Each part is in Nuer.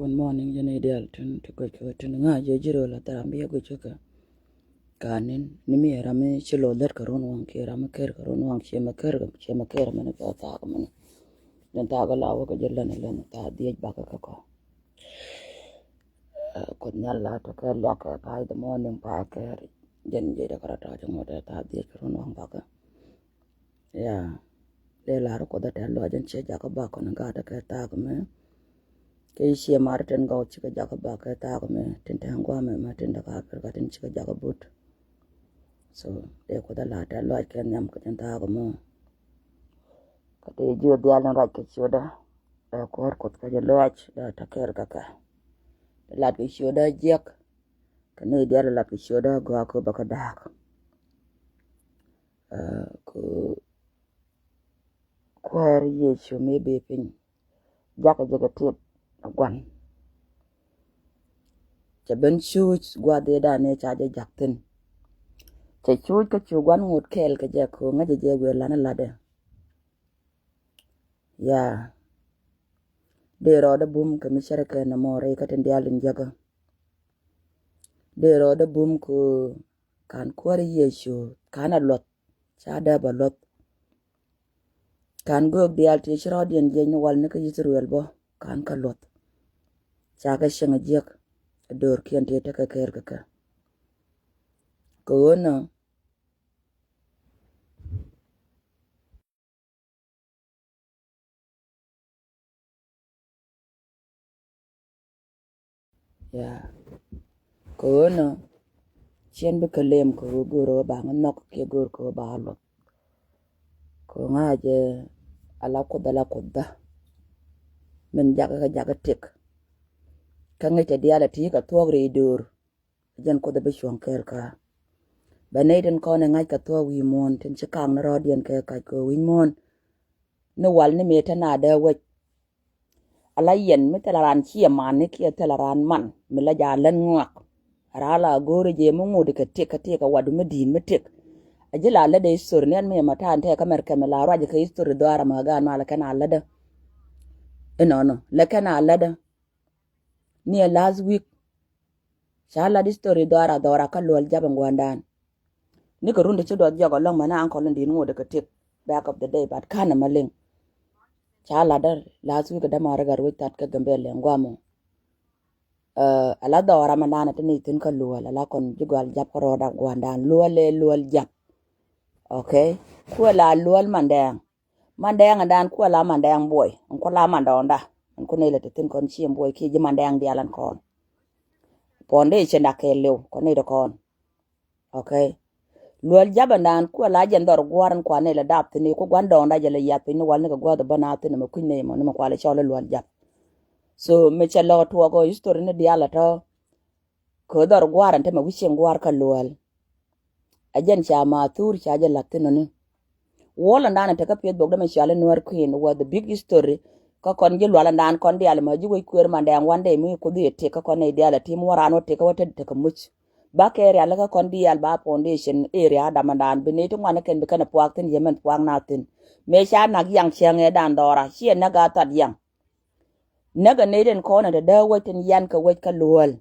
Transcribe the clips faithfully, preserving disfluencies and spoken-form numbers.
Good morning, jɛn i̱ diaal tin ti guic kɛ tin ŋa̱ jɛ ji̱ rööl a thɛr am bi jɛ guic kɛ. Ka̱n ni̱n ni mi ram mi ci lo̱th lät kɛ run waŋ kiɛ ram mi ker kɛ run waŋ ciɛ mɛ ker ciɛ mɛ ker mɛn kɛ thaak mɛn. Jɛn thaak la wä kɛ jɛ län län thaak dhiec bakä kɛ kɔ. Kuoth Nhial la tɛ kɛ liak kɛ pay the morning pay kɛ jɛn jɛ dɛ kɛ rɔ tɔc ŋuɔt thaak dhiec kɛ run waŋ bakä. Ya. Dee lar Kuoth a tɛn luac in ciɛ jakä bak kɔn in gaat kɛ thaak mɛ. Kɛ i̱ ciɛ mar tin gɔw cikɛ jakä bak kɛ thaak mɛ tin tɛn guamɛ mɛ tin däk Africa tin cikɛ jakä but. So dee Kuoth a lar tɛn luac kɛ nhiam kɛ tin thaak mɔ. Kɛ ti jiö dhial in ruac kɛ ciötdä. Dee kuäär Kuoth kɛ jɛ luac dee tɛ kɛɛl kɛ kɛ. Dee lat kɛ ciötdä jiɛk. Kɛ ni dial lat kɛ ciötdä gɔaa kɛ bä kɛ daak. Ku Kuäär Yecu mi bi piny jakä jɛ kɛ tiɛt gua̱n. Cɛ ben cuuc gua̱dhidan ni ca jɛ jak thi̱n. Cɛ cuuc kä cu gua̱n ŋot kɛɛl kɛ jɛ ku ŋäcɛ jɛ wi̱i̱ lan latdɛ. Ya. Dee rɔɔdɛ bum kɛ mi cärɛ kɛ nɛ mɔ rɛy kä tin dial in jäkä. Dee rɔɔdɛ bum ku ka̱n Kuäär Yecu ka̱n a luɔth. Ca dee bä luɔth. Ka̱n göök diaal ti ci rɔɔdiɛn jiɛc ni wal ni kä Ithɛrɛl bä ka̱n kä luɔth. Ca kɛ cieŋ a jiäk a do̱rkiɛn ti tekɛ kɛɛl kɛ kɛ. Kɛ ɣöö nɔ Ya. Kɛ ɣöö nɔ ciɛn bikɛ lem kɛ ɣöö go̱o̱r ɣöö ba ŋä nhɔk kiɛ go̱o̱r kɛ ɣöö ba ɣä luɔth. Kɛ ɣöö ŋa̱cɛ ala Kuoth ala Kuothdä. Min jakä kɛ jakä tëk. Kä ŋäc tɛ diaal a ti kɛ thuɔ̱k rɛy döör. Jɛn Kuoth bi cuɔ̱ŋ kɛɛl kä. Bɛ nɛy tin kɔn ɛ ŋa̱c kɛ thuɔ̱k wi̱i̱ muɔ̱ɔ̱n tin ci kaŋ ni rɔɔdiɛn kɛ kac kɛ wi̱i̱ muɔ̱ɔ̱n. Ni wal ni mëë te na dee wec. Ala yɛn mi thilɛ raan ciɛ man ni kiɛ thilɛ raan man mi la jaa län ŋuak. Raa la go̱o̱ri jɛ mi ŋut kɛ tëk kɛ tëk kɛ wadu mi di̱i̱t mi tëk. A ji̱ la lätdɛ history ni ɛn mi ɛmɛ ta̱a̱n tɛɛ kä Mɛrkɛ mi la ruac kɛ history dhɔaar ɛmɛ gaan ma lɛ kɛn a lätdä. Inɔnɔ lɛ kɛn a lätdä. Ni ɛ last week. Ca lat history dhɔra dhɔra kä Luɔl Jap in guandan. Ni kɛ run ti ci duɔth jɔk alɔŋ mɛn ankɔl in di̱t ŋot kɛ tip back of the day but kanɛ ma liŋ. Ca lat dä last week dämari gat wec that kä Gambɛl in guamɔ. Ala dhɔra mɛn dan ti ni thin kä Luɔl ala kɔn ji̱ Luɔl Jap kä rɔɔda guandan Luɔl ɛ Luɔl Jap. Okay. Kuɛ la Luɔl Mandɛɛŋ. Mandɛɛŋ ɛn dan kuɛ la Mandɛɛŋ buɔy ɛn ku la Mandɔɔŋda ɛn ku nɛy lɛ te thin kɔn ciem buɔy kiɛ ji̱ Mandɛɛŋ diaal ɛn kɔn. Pɔn dee cɛ nak kɛ liw kɔn nɛy dee kɔn. Okay. Luɔl Jap ɛn dan kuɛ la jɛn dhɔr gua̱r ɛn kuan nɛy lɛ dap thin i̱ ku gua̱n dɔɔŋda jɛ lɛ yath piny ni wal ni kɛ gua̱th bä na thin ɛmɛ kui̱ny nɛy mɔ ni mɛ kual i̱ cɔl i̱ Luɔl Jap. So mi cɛ lɔk tuɔɔk ɔ history ni diaal ɛ tɔ. Kɛ dhɔr gua̱a̱r ɛn tämɛ wi̱ciɛn gua̱a̱r kä Luɔl. A jɛn ca ma thur ca jɛ la̱th thin ɔni. Wuɔl ɛn dan ɛ tekä pieth bok dämɛ cɔal i̱ Nuäär Kui̱n wä the big history. Kä kɔn ji̱ Luɔl ɛn dan kɔn diaal mɛ ji̱ wec kuëër Mandɛɛŋ one day mi Kuoth i̱ ɛ tëk kä kɔn nɛy diaal ɛ tim wä raan wä tëk kä wä te tekɛ muc. Ba kɛ rial kä kɔn diaal ba foundation area dam ɛn dan bi nɛy ti ŋuan ɛ kɛn bi kɛn ɛ puak thin yɛ mɛn puak na thin. Mëë ca nak yaŋ cäŋ ɛ dan dhɔra ciɛ näk a that yaŋ. Näk ɛ nɛy den kɔn ɛ te dee wec tin yan kɛ wec kä Luɔl.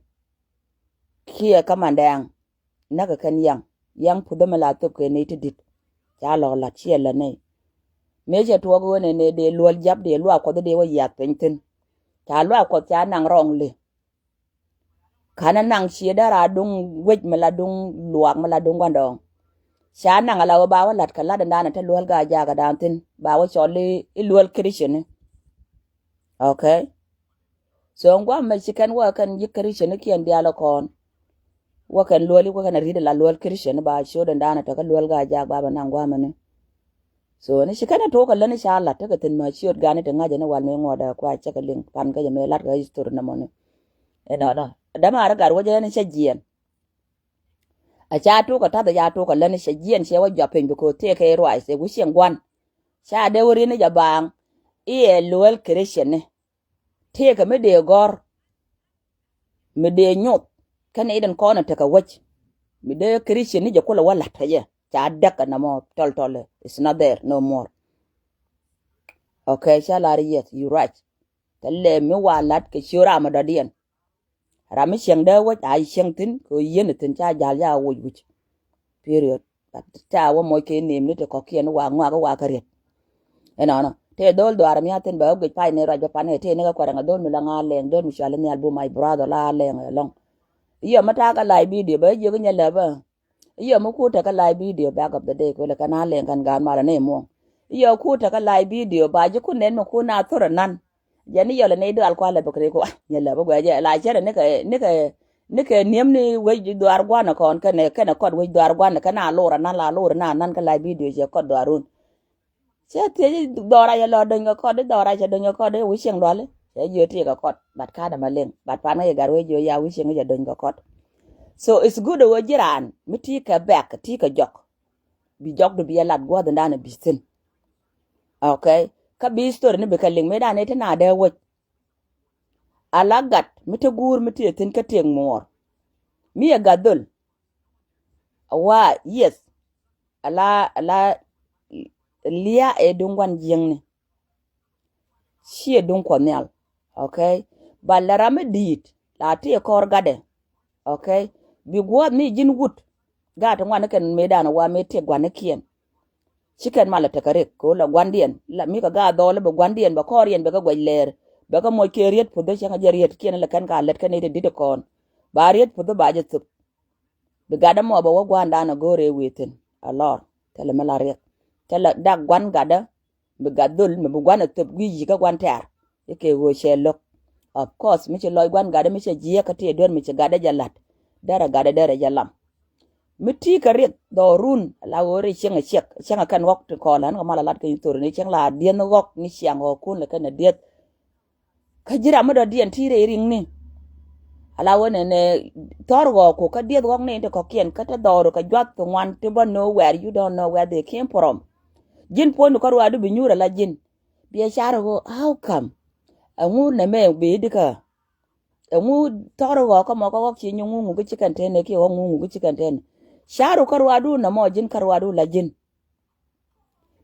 Kiɛ kä Mandɛɛŋ. Näk kɛn yaŋ yaŋ puth ɛmɛ la thop kɛ nɛy ti di̱t. Ca lɔk lat ciɛ lät nɛy. Mëë cɛ tuɔɔk ɣöö nɛ nɛ dee Luɔl Jap dee luaak Kuɔth dee wä yiath piny thi̱n. Ca luaak Kuɔth ca naŋ wrongly. Kanɛ naŋ cië dee raa duŋ wec mi la duŋ luaak mi la duŋ gua̱ndɔɔŋ. Ca naŋ ala ɣöö ba wä la̱t kɛ la̱t ɛn daanɛ te Luɔl Gaa Jaak ɛ daan thi̱n ba wä cɔl i̱ Luɔl Christian ni. Okay. So ŋuam mɛ ci kɛn wä kɛn ji̱ Christian ni kiɛn diaal ɛ kɔn. Wä kɛn Luɔli wä kɛn a ri̱t la Luɔl Christian ni ba ciöt ɛn daanɛ tekä Luɔl Gaa Jaak ba bɛ naŋ guamɛ ni. So ni ci kɛn a tok kɛ lä ni ca lat tekɛ thi̱n ma ciöt gani ti ŋa̱c ɛn wal mi ŋuɔt a kua cɛ kɛ liŋ pan kɛ jɛ mɛ lat kɛ history nɛ mɔni. Ɛnɔnɔ dämaari gat wä jɛ ni cɛ jiɛn. A ca tok kɛ tath a ca tok kɛ lä ni cɛ jiɛn cɛ wä jɔp piny bi ko̱ tëë kɛ ruac cɛ wi̱ciɛn gua̱n. Ca dee wä ri̱n ni jɛ baaŋ i̱ ɛ Luɔl Christian ni. Tëëkɛ mi dee gɔ̱r mi dee nyoth. Kä nɛy den kɔn ɛ tekɛ wec mi dee Christian ni jɛ kulɛ wä la̱t kä jɛ ca däk ɛ nɔmɔ tɔl tɔl. It's not there no more. Okay, ca lar, yes, you right. Thilɛ mi wa lat kɛ ciö ram mi dɔ̱diɛn. Ram mi cieŋ dee wec a cieŋ thi̱n kɛ ɣöö yieen thi̱n ca ja̱l ca woc wi̱c. Period. But ca wä moc kɛ nɛɛmni ti kɔ̱kiɛn wa ŋɔak wa kä riet. Ɛnɔnɔ tëë dho̱l dhuaar mi a thi̱n bɛ wä guic pay ni ruac bä pan ɛ tëë ni kɛ kuɛrɛ ŋa dho̱l mi la ŋa lɛŋ dho̱l mi cuali nhial bum my brother la lɛŋ ɛ lɔŋ. I̱ yɛ mi ta̱a̱ kɛ live video bɛ jiök inyɛ lɛ bä. I̱ yɛ mi kuut tekɛ live video back of the day kɛ wälɛ kɛn a lɛŋ kɛn gaat mal ɛ ni muɔ̱ŋ. I̱ yɛ kuut tekɛ live video ba ji̱ kun nɛn mi kun a thor ɛ nan. Jɛ ni yɔlɛ ni dual kualɛ bä kɛ ri ku ah nyɛ lɛ bä guɛ jɛ la cɛrɛ ni kɛ ni kɛ ni kɛ niɛm ni wec duar guanɛ kɔn kɛnɛ kɛnɛ kɔt wec duar guanɛ kɛnɛ a lor anan la lor na anan kɛ la video cɛ kɔt duarun. Cɛ thiec dhɔra yɛ lɔ dony kɛ kɔt di dhɔra cɛ dony kɛ kɔt di wi̱c cieŋ luali cɛ jiö ti kɛ kɔt but kanɛ ma liŋ but pan ŋäc gat wec jiö ya wi̱c cieŋ cɛ dony kɛ kɔt. So it's good wä ji̱ raan mi ti kɛ bɛk ti kɛ jɔk. Bi jɔk du bi ɛ lat gua̱th in dan bi thin. Okay. Kä bi story ni bi kɛ liŋ mëë dan iti na dee wec. Ala gat mi te guur mi te thin kä tiek muɔɔr. Mi ɛ gat dhol. Awa, yes. Ala, ala lia ɛ duŋ guan jiäŋni. Ciɛ duŋ kuɔth nhial. Okay. Ba lɛ ram mi di̱i̱t la ti kɔr gatdɛ. Okay. Bi gua̱a̱th mi ji̱n wut. Gaat ti ŋuan ni kɛn mëëdan wa mëë tiek gua̱nikiɛn. Ci kɛn malɛ tekɛ rik kɛ ɣöö la gua̱ndiɛn la mi kɛ gaat dhɔɔl bɛ gua̱ndiɛn bɛ kɔɔriɛn bɛ kɛ guɛc lɛɛr bɛ kɛ moc kɛ riet puth cäŋ a jɛ riet kiɛn lɛ kɛn ka lɛt kɛn i̱ ti di̱t kɔn. Ba riet puth ba jɛ thop. Bi gatdä mɔ bɛ wä gua̱a̱ndan a go̱o̱r ëë wëë thi̱n a lɔr thilɛ mi la riɛk. Thilɛ dak gua̱n gatdä. Mi gat dhol mi bi gua̱n a thop gui̱c yi̱ kä gua̱n tɛ̈r. I̱ kɛ ɣöö cɛ lo̱k. Of course mi ci lɔc gua̱n gatdä mi cɛ jiääk kä ti duer mi ci gatdä jɛ la̱t. Derɛ gatdä derɛ jɛ lam. Mi ti kɛ riɛk dhɔrun ala ɣöö ri cieŋ a ciɛk cieŋ a kɛn ɣɔk ti kɔɔl ɣän kɛ mal a lat kɛ nyi thor ni cieŋ la dieth ni ɣɔk ni ciaŋ ɣɔk kun lɛ kɛn a dieth. Kä ji̱ ram mi dɔ̱diɛn ti rɛy riŋni. Ala wen ɛn thɔr ɣɔɔku kä dieth ɣɔk ni ti kɔ̱kiɛn kä te dhɔru kɛ juath ti ŋuan ti bä know where you don't know where they came from. Ji̱n puɔ̱nydu kä ruaadu bi nyuur ala ji̱n. Biɛ car ɣöö how come? Ɛŋu nɛmɛ bi dikä? Ɛŋu thɔr ɣɔɔkä mɔ kä ɣɔk ci nyi ŋuŋu kä ci kɛn tɛn ɛ kiɛ ɣɔk ŋuŋu kä ci kɛn tɛn. Caru kä ruaadu nɛmɔ ji̱n kä ruaadu la ji̱n.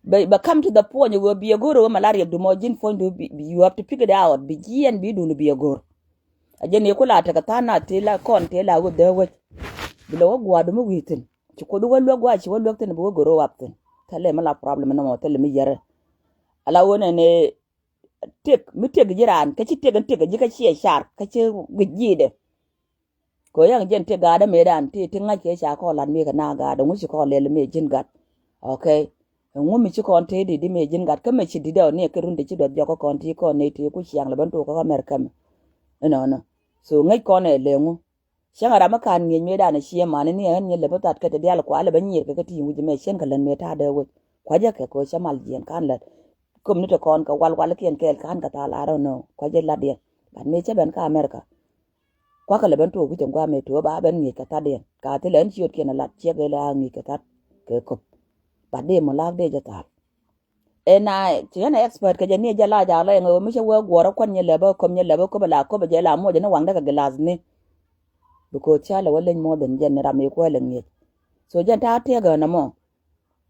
Bɛ bɛ come to the point where bi a go̱r where malaria du mɔ ji̱n puɔ̱nydu bi, you have to pick it out bi jiɛn bi dun bi a go̱r. A jɛ ni ku la tekɛ tha̱a̱ŋ na ti la kɔn ti la wä dhɛ wec. Bi lɛ wä gua̱a̱du mi wi̱i̱ thi̱n ci kuoth wä luäk gua̱a̱ ci wä luäk thi̱n bi wä go̱r wä wap thi̱n. Thilɛ mi la problem ni mɔ thilɛ mi yɛrɛ. Ala wä nɛ ni tiek mi tiek ji̱ raan kä ci tiek in tiek ji̱ kä ciɛ car kä ci wi̱c ji̱i̱dɛ. Kɛ ɣöö yɛn jɛn ti gaatdä mëëdan ti ti ŋa̱c kɛ ca kɔn lat mëë kɛ na gaatdä ŋu ci kɔn lɛl mëë ji̱n gat. Okay. Ɛŋu mi ci kɔn tëë di̱t di mëë ji̱n gat kä mëë ci di̱t ɔ ni kɛ run ti ci duɔth jɔk kä kɔn ti kɔn ni ti ku ciaŋ lɛ ben tok kä America mi. Inɔnɔ. So ŋäc kɔn ɛ lɛ ŋu. Cäŋ ɛ ram mi ka̱n ŋi̱eec mëëdan ɛ ciɛ mani ni ɛ ɣän nyɛ lɛ bä that kä ti diaal kua lɛ bä nyiir kɛ kä ti wi̱c mɛ cien kɛ län mëë ta̱a̱ dee wec. Kua jɛ kɛ kɛ ɣöö cä mal jiɛn ka̱n lät. Köm ni ti kɔn kɛ wal wal kiɛn kɛɛl ka̱n kɛ thaal, I don't know. Kua jɛ lat yɛn. But mëë cä ben kä America. Kuakä lɛ ben tuɔɔk wi̱cɛ gua̱a̱mɛ tuɔɔk ba ben ŋi̱i̱c kɛ thatdiɛn ka thilɛ ɛn ciötkiɛn a lat ciɛk ëë la ŋi̱i̱c kɛ that kɛ köp. But dee mɔ la̱a̱k dee jɛ thal. Ɛn a ci ɣän a expert kɛ jɛ ni jɛ la ja̱a̱l ɛŋ ɣöö mi cä wee guɔ̱ɔ̱r ɛ kuän nyɛ lɛpä köp nyɛ lɛpä köp ɛ la köp ɛ jɛ la muɔc ɛn waŋdɛ kɛ glass ni. Because ca lɛ wä leny more than jɛn ni ram ëë kuäär lɛ ŋi̱i̱c. So jɛn ta̱a̱ tiɛɛk ɣän ɛmɔ.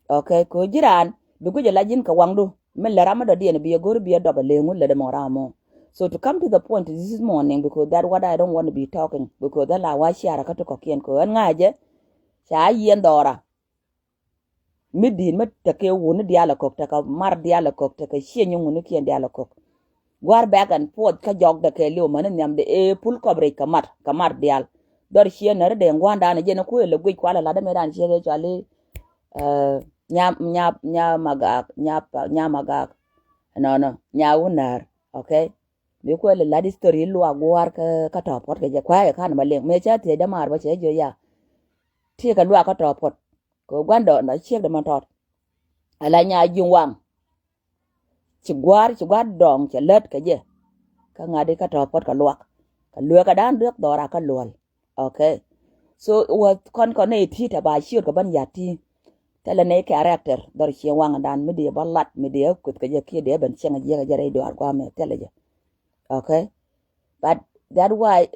Okay, kɛ ɣöö ji̱ raan bi guic ala ji̱n kɛ waŋdu. Min lɛ ram mi dɔ̱diɛn bi a go̱r bi a dɔp a leŋ wun lɛ dɛ mɔ ram mɔ. So to come to the point this morning, because that what I don't want to be talking, because that la wa ciara kä ti kɔ̱kiɛn kɛ ɣän ŋa̱cɛ. Ca yiɛn dhɔra. Mi di̱i̱t mi tekɛ wuni diaal a kɔk, tekɛ mar diaal a kɔk, tekɛ cieny wuni kiɛn diaal a kɔk. Gua̱r back and forth kä jɔkdɛ kɛɛliw mäni nhiamdɛ ëë full coverage kɛ mat, kɛ mat diaal. Dhɔr ciɛ nɛri dee ŋua̱ndan jɛn kuëë lɛ guic kualɛ lat dämɛ dan ciɛ kɛ cuali, eh, nyam, nyam, nyam magak, nyam, nyam magak. Nɔnɔ, nyam wunär, okay? Mi kuëë lɛ lat history luak gua̱r kä, kä tɔ̱ puɔ̱t kɛ jɛ kua̱a̱ kɛ kan ma liŋ. Mëë cä thiec dämaar bä cɛ jiö ya. Ti kɛ luak kä tɔ̱ puɔ̱t. Kɛ gua̱ndɔɔŋ dɔ ciek dɛ man tɔt. Ala nya ji̱ waŋ. Ci gua̱a̱r, ci gua̱a̱r dɔ̱ŋ cɛ lät kɛ jɛ. Kä ŋa̱t i̱ kä tɔ̱ puɔ̱t kɛ luak. Kɛ lueekä da̱a̱n duek dhɔra kä luɔ̱l. Okay. So wä kɔn kɔn nɛy ti̱i̱ tɛ ba ciöt kɛ bän ya̱t ti̱i̱. Thilɛ nɛy character dhɔr ciɛ waŋdan mi dee bä lat mi dee kueth kɛ jɛ kiɛ dee ben cieŋ jiɛk kɛ jɛ rɛy duaar gua̱a̱mɛ thilɛ jɛ. Okay. But that why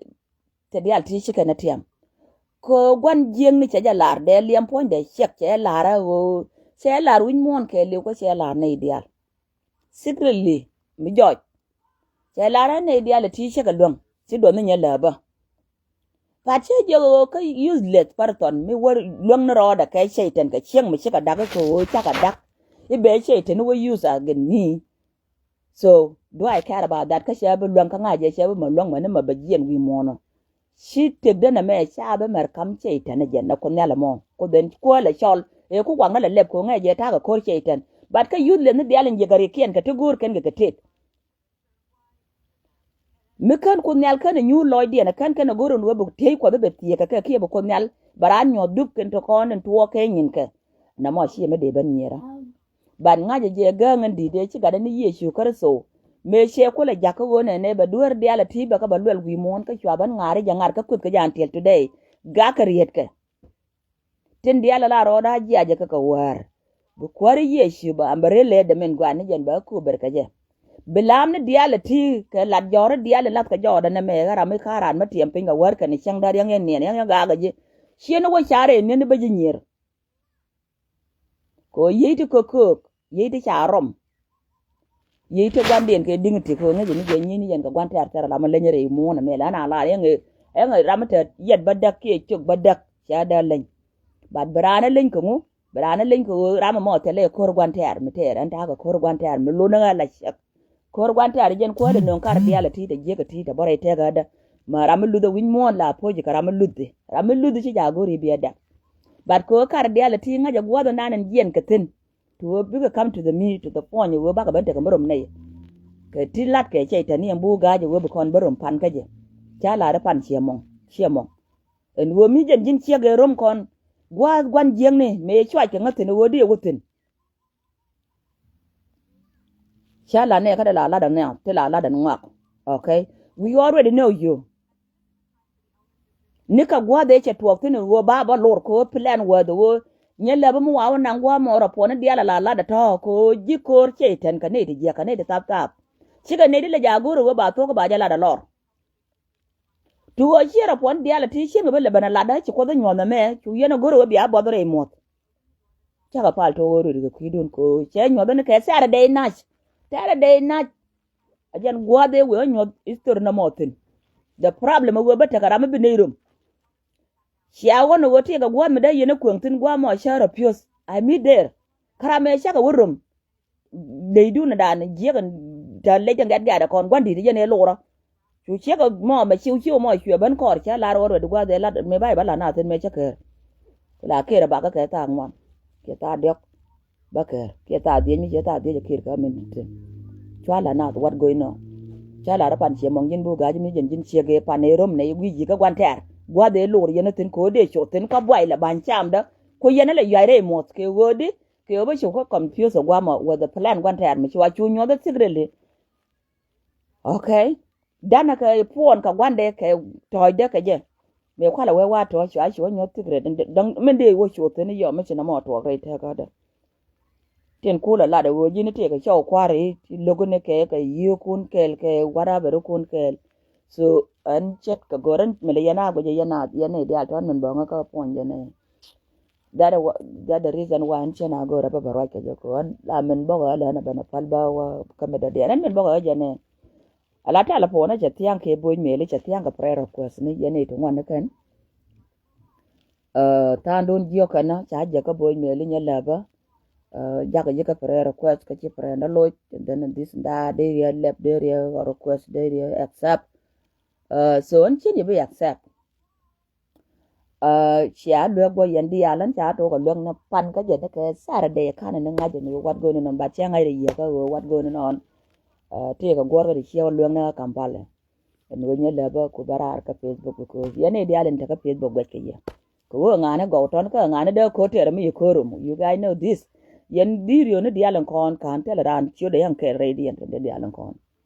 Thɛ diaal ti ci kɛn ɛ tiam. Kɛ gua̱n jiäkni cɛ jɛ lar dee liɛm puɔ̱nydɛ ciɛk cɛ lar ɛ ɣöö cɛ lar wi̱c muɔ̱ɔ̱n kɛɛliw kä cɛ lar nɛy diaal. Secretly mi jɔc. Cɛ lar ɛ nɛy diaal ɛ ti cä kɛ luäŋ ci duɔth ni nyɛ lääpä. Pat cä jiök ɣöö kä useless person mi wä luäŋ ni rɔɔdɛ kɛ Cɛytan kɛ cieŋ mi cikɛ dak kɛ ɣöö cakɛ dak. I̱ bɛ Cɛytan i̱ wä use against me. So do I care about that? Kä cɛ bi luäŋ kä ŋa̱cɛ cɛ bi mɛ luäŋ mɛ ni mɛ bɛ jiɛn wi̱i̱ muɔ̱ɔ̱n ɔ. Ci tëkdä nɛ mɛ ca bi mɛr ka̱m Cɛytan ɛ jɛn ɛ Kuoth Nhial ɛmɔ. Kuoth ɛn kuäär lɛ cɔl ëë ku waŋnä lɛ lɛp kɛ ɣöö ŋa̱cɛ jɛ ta̱a̱ kɛ ko̱r Cɛytan. But kä useless ni diaal in jiäkärikiɛn kɛ ti go̱o̱rkɛn kɛ kɛ tëk. Mi kän Kuoth Nhial kän ɛ nyuur lɔcdiɛn ɛ kän kɛn ɛ go̱r ɛn ɣöö bɛ tiey Kuɔth bɛ thiëëk kɛ kɛ kiɛ bɛ Kuoth Nhial bɛ raan nyuɔ̱th dup kɛn ti kɔn in tuɔɔk kɛ nyinkɛ. Nɛmɔ ciɛ mi dee ben nyiɛrä. But ŋa̱cä jɛ gääŋ in di̱t ëë ci gatdä ni Yecu Kritho. Mëë cɛ kulɛ jakä ɣöö nɛnɛ bɛ dueer diaal ɛ ti̱i̱ bɛ kä bɛ luɛl wi̱i̱ muɔ̱ɔ̱n kä cua ben ŋa̱a̱ri jɛ ŋa̱r kä kueth kä jɛ until today. Gakɛ rietkɛ. Tin diaal ala rɔɔda jiacɛ kä kɛ wäär. Bi kuäär Yecu ba ambä rel lɛ dämin gua̱a̱r ni jɛn ba ko̱o̱p ber kɛ jɛ. Bi lam ni diaal ti kɛ lat jɔɔri diaal in lath kɛ jɔɔda nɛ mɛ ɣä ram mi ka̱a̱ raan mi tiɛm piny kɛ wäär kɛn cäŋ da̱r yäŋ yɛn niɛn yäŋ yäŋ ga̱a̱k kɛ ji̱. Ciɛ ni wä ca̱r in niɛn ni bä ji̱ nyier. Kɛ ɣöö yiey ti köök köök, yiey ti ca rɔm. Yiey ti gua̱ndiɛn kɛ diŋ ti kɛ ɣöö ŋäcɛ ni jɛ nyi̱n yɛn kɛ gua̱n tɛ̈r tɛ̈r ram mi leny rɛy muɔ̱ɔ̱n ɛmɛ lɛ ɛn a lar yɛn ɛ, ɛn ɛ ram mi te yɛt bä däk kiɛ cök bä däk ca dee leny. But bi raan ɛ leny kɛ ŋu, bi raan ɛ leny kɛ ɣöö ram ɛmɔ thilɛ ko̱r gua̱n tɛ̈r mi tɛ̈r ɛn ta̱a̱ kɛ ko̱r gua̱n tɛ̈r mi lon ɛ la ciɛk. Ko̱r gua̱n tɛ̈r jɛn kuäär ɛ nöŋ kar diaal ɛ ti te jiäk ɛ ti te bä rɛy tɛk ɛ dä. Ma ram mi luth ɛ wi̱c muɔ̱ɔ̱n la puɔ̱c kɛ ram mi luth ɛ, ram mi luth ɛ ci ca go̱r i̱ bi ɛ däk. But kɛ ɣöö kar diaal ɛ ti ŋäcɛ gua̱th ɛ nan ɛn jiɛn kɛ thi̱n. To ɣöö bikɛ come to the me to the point ɣöö bakɛ ben tekɛ mi rom nɛy. Kɛ ti lat kɛ Cɛytan ni ɛn buk ga̱a̱c ɣöö bi kɔn bä rom pan kä jɛ. Ca lar i̱ pan ciɛ mɔŋ, ciɛ mɔŋ. Ɛn ɣöö mi jɛn ji̱n ciɛk ɛ rom kɔn gua̱a̱th gua̱n jiäkni mëë cuac kɛ ŋä thi̱n ɣöö di ɛ wä thi̱n. Ca lat nɛ kä dee la lat ɛn nhiam ti la lat ɛn ŋuak. Okay. We already know you. Nikɛ gua̱a̱th ëë cɛ tuɔɔk thi̱n ɣöö ba bä lor kɛ ɣöö plan wäth ɣöö nyɛ lɛpä mi wa̱a̱ wä naŋ gua̱a̱th mɔ rɔ puɔ̱ni diaal ala lat ɛ tɔ̱ kɛ ɣöö ji̱ ko̱r Cɛytan kɛ nɛy ti jiäk kɛ nɛy ti thap thap. Cikɛ nɛy ti lɛ ja̱ go̱o̱r ɣöö ba thuɔ̱k kä ba jɛ lat ɛ lɔr. Ti ɣöö ciɛ rɔ puɔ̱ni diaal ɛ ti cieŋ kɛ bi lɛ ben ɛ lat ɛ ci Kuoth ɛ nyuɔ̱th ɛmɛ cu yɛn ɛ go̱o̱r ɣöö bia buɔth rɛy muɔ̱th. Cakɛ pal to̱ ɣöö ruëëd kɛ kui̱dun kɛ ɣöö cɛ nyuɔ̱th ɛn kɛ Saturday night. Saturday night. A jɛn gua̱a̱th ëë wëë nyuɔ̱th history nɔmɔ thi̱n. The problem ɛ wëë bä tekɛ ram mi bi nɛy rom. Cia ɣɔn ɛ ɣöö tëëkɛ gua̱a̱th mi dee yɛn ɛ kueŋ thi̱n gua̱a̱th mɔ cä rɔ piöth. I mean there. Kä ram ëë cakɛ wä rom. Leydun ɛ da̱a̱n jiäk ɛn tɛ lec ɛ ŋɛt gat ɛ kɔn gua̱n di̱t ɛ jɛn ëë lorä. Cu ciek ɛmɔ mɛ ciw ciw ɛmɔ cuɛ ben kɔɔr cä lar ɣöö ruɛt gua̱a̱th ëë lat mëë ba i̱ ba la naath thi̱n mëë cä kɛɛr. Ku la kɛɛr ɛ bakä kɛ thaak ŋuan kiɛ thaak diɔ̱k. Bä kɛɛr kiɛ thaak dhiec mi ciɛ thaak dhiec ɛ kɛɛr kä min thi̱n. Cua la naath what going on. Cä lar ɛ pan ciɛ mɔŋ ji̱n buk ga̱a̱c mi ji̱n ji̱n ciek ëë pan ëë rom nɛ i̱ gui̱c yi̱ kä gua̱n tɛɛr gua̱a̱th ëë lor yɛn ɛ thi̱n kɛ ɣöö dee cok thi̱n kä buay lɛ ba̱ny camdä. Ku yɛn ɛ lɛ yuac rɛy muɔ̱th kɛ ɣöö di kɛ ɣöö bä cok kä confuse ɛ gua̱a̱th mɔ with the plan gua̱n tɛɛr mi cua cu nyuɔ̱th ɛ secretly. Okay. Danɛ kɛ puɔn kɛ gua̱ndɛ kɛ tɔ̱ɔ̱cdɛ kɛ jɛ. Mëë kualɛ wee wa tɔ̱ɔ̱c cua cuɔ nyuɔ̱th thik rɛt dɔ̱ŋ min dee wä cuɔ thi̱n yɔ mi ci nɔmɔ tuɔɔk rɛy tɛkädɛ. Tin kulɛ lat ɛ ɣöö ji̱n tëëkɛ cɔw kua̱ri ti lo̱k ni kɛ kɛ yiëëkun kɛɛl kɛ whatever kun kɛɛl. So ɛn ce̱tkɛ gör ɛn mi lɛ yɛn a guic yɛn a yɛn ni diaal tɔ̱ɔ̱n min bɔ̱ŋä kä puɔ̱ny jɛ ni. That is wha-, that the reason why ɛn cɛn a go̱o̱rä bä bä ruac kɛ jɛ kɛ ɣän la min bɔkɛ ɣä lɛn a ben a päl bä wä kä mi dɔ̱diɛn ɛn min bɔkɛ ɣä jɛ nɛ. A la telephone cɛ thia̱ŋ kɛ bo̱o̱c mɛli cɛ thia̱ŋ kɛ prayer request ni yɛn i̱ ti ŋuan ni kɛn. Tha̱a̱ŋ dun jiɔk kɛn ca jɛ kä bo̱o̱c mɛli nyɛ lɛpä. Jakɛ ji̱ kä prayer request kä ci prayer ni loc and then this and that dee riɛ lɛp dee riɛ request dee riɛ accept. So ɛn cin yɛ bi accept. Cia luek bɔ yɛn diaal ɛn ca tok a luek ni pan kä jɛ ni kɛ Saturday kan ni ŋa̱c ni wat goni nɔn bat cɛ ŋa̱c ri yiëkä ɣöö wat goni nɔn. Tëëkɛ guɔ̱r kä ti ciɛ wä luek ni kä Kampala. Ɛn ɣöö nyɛ lɛ bä ku bä raar kä Facebook because yɛn i̱ diaal in te kä Facebook guɛc kɛ yɛ. Kɛ ɣöö ŋa̱ni gɔw tɔn kä ŋa̱ni dee ko̱r tɛɛr mi yɛ ko̱r rum. You guys know this. Yɛn video ni diaal in kɔn ka̱n thilɛ raan ciötdɛ yɛn kɛɛl rɛy diɛn tɔn dee diaal in kɔn.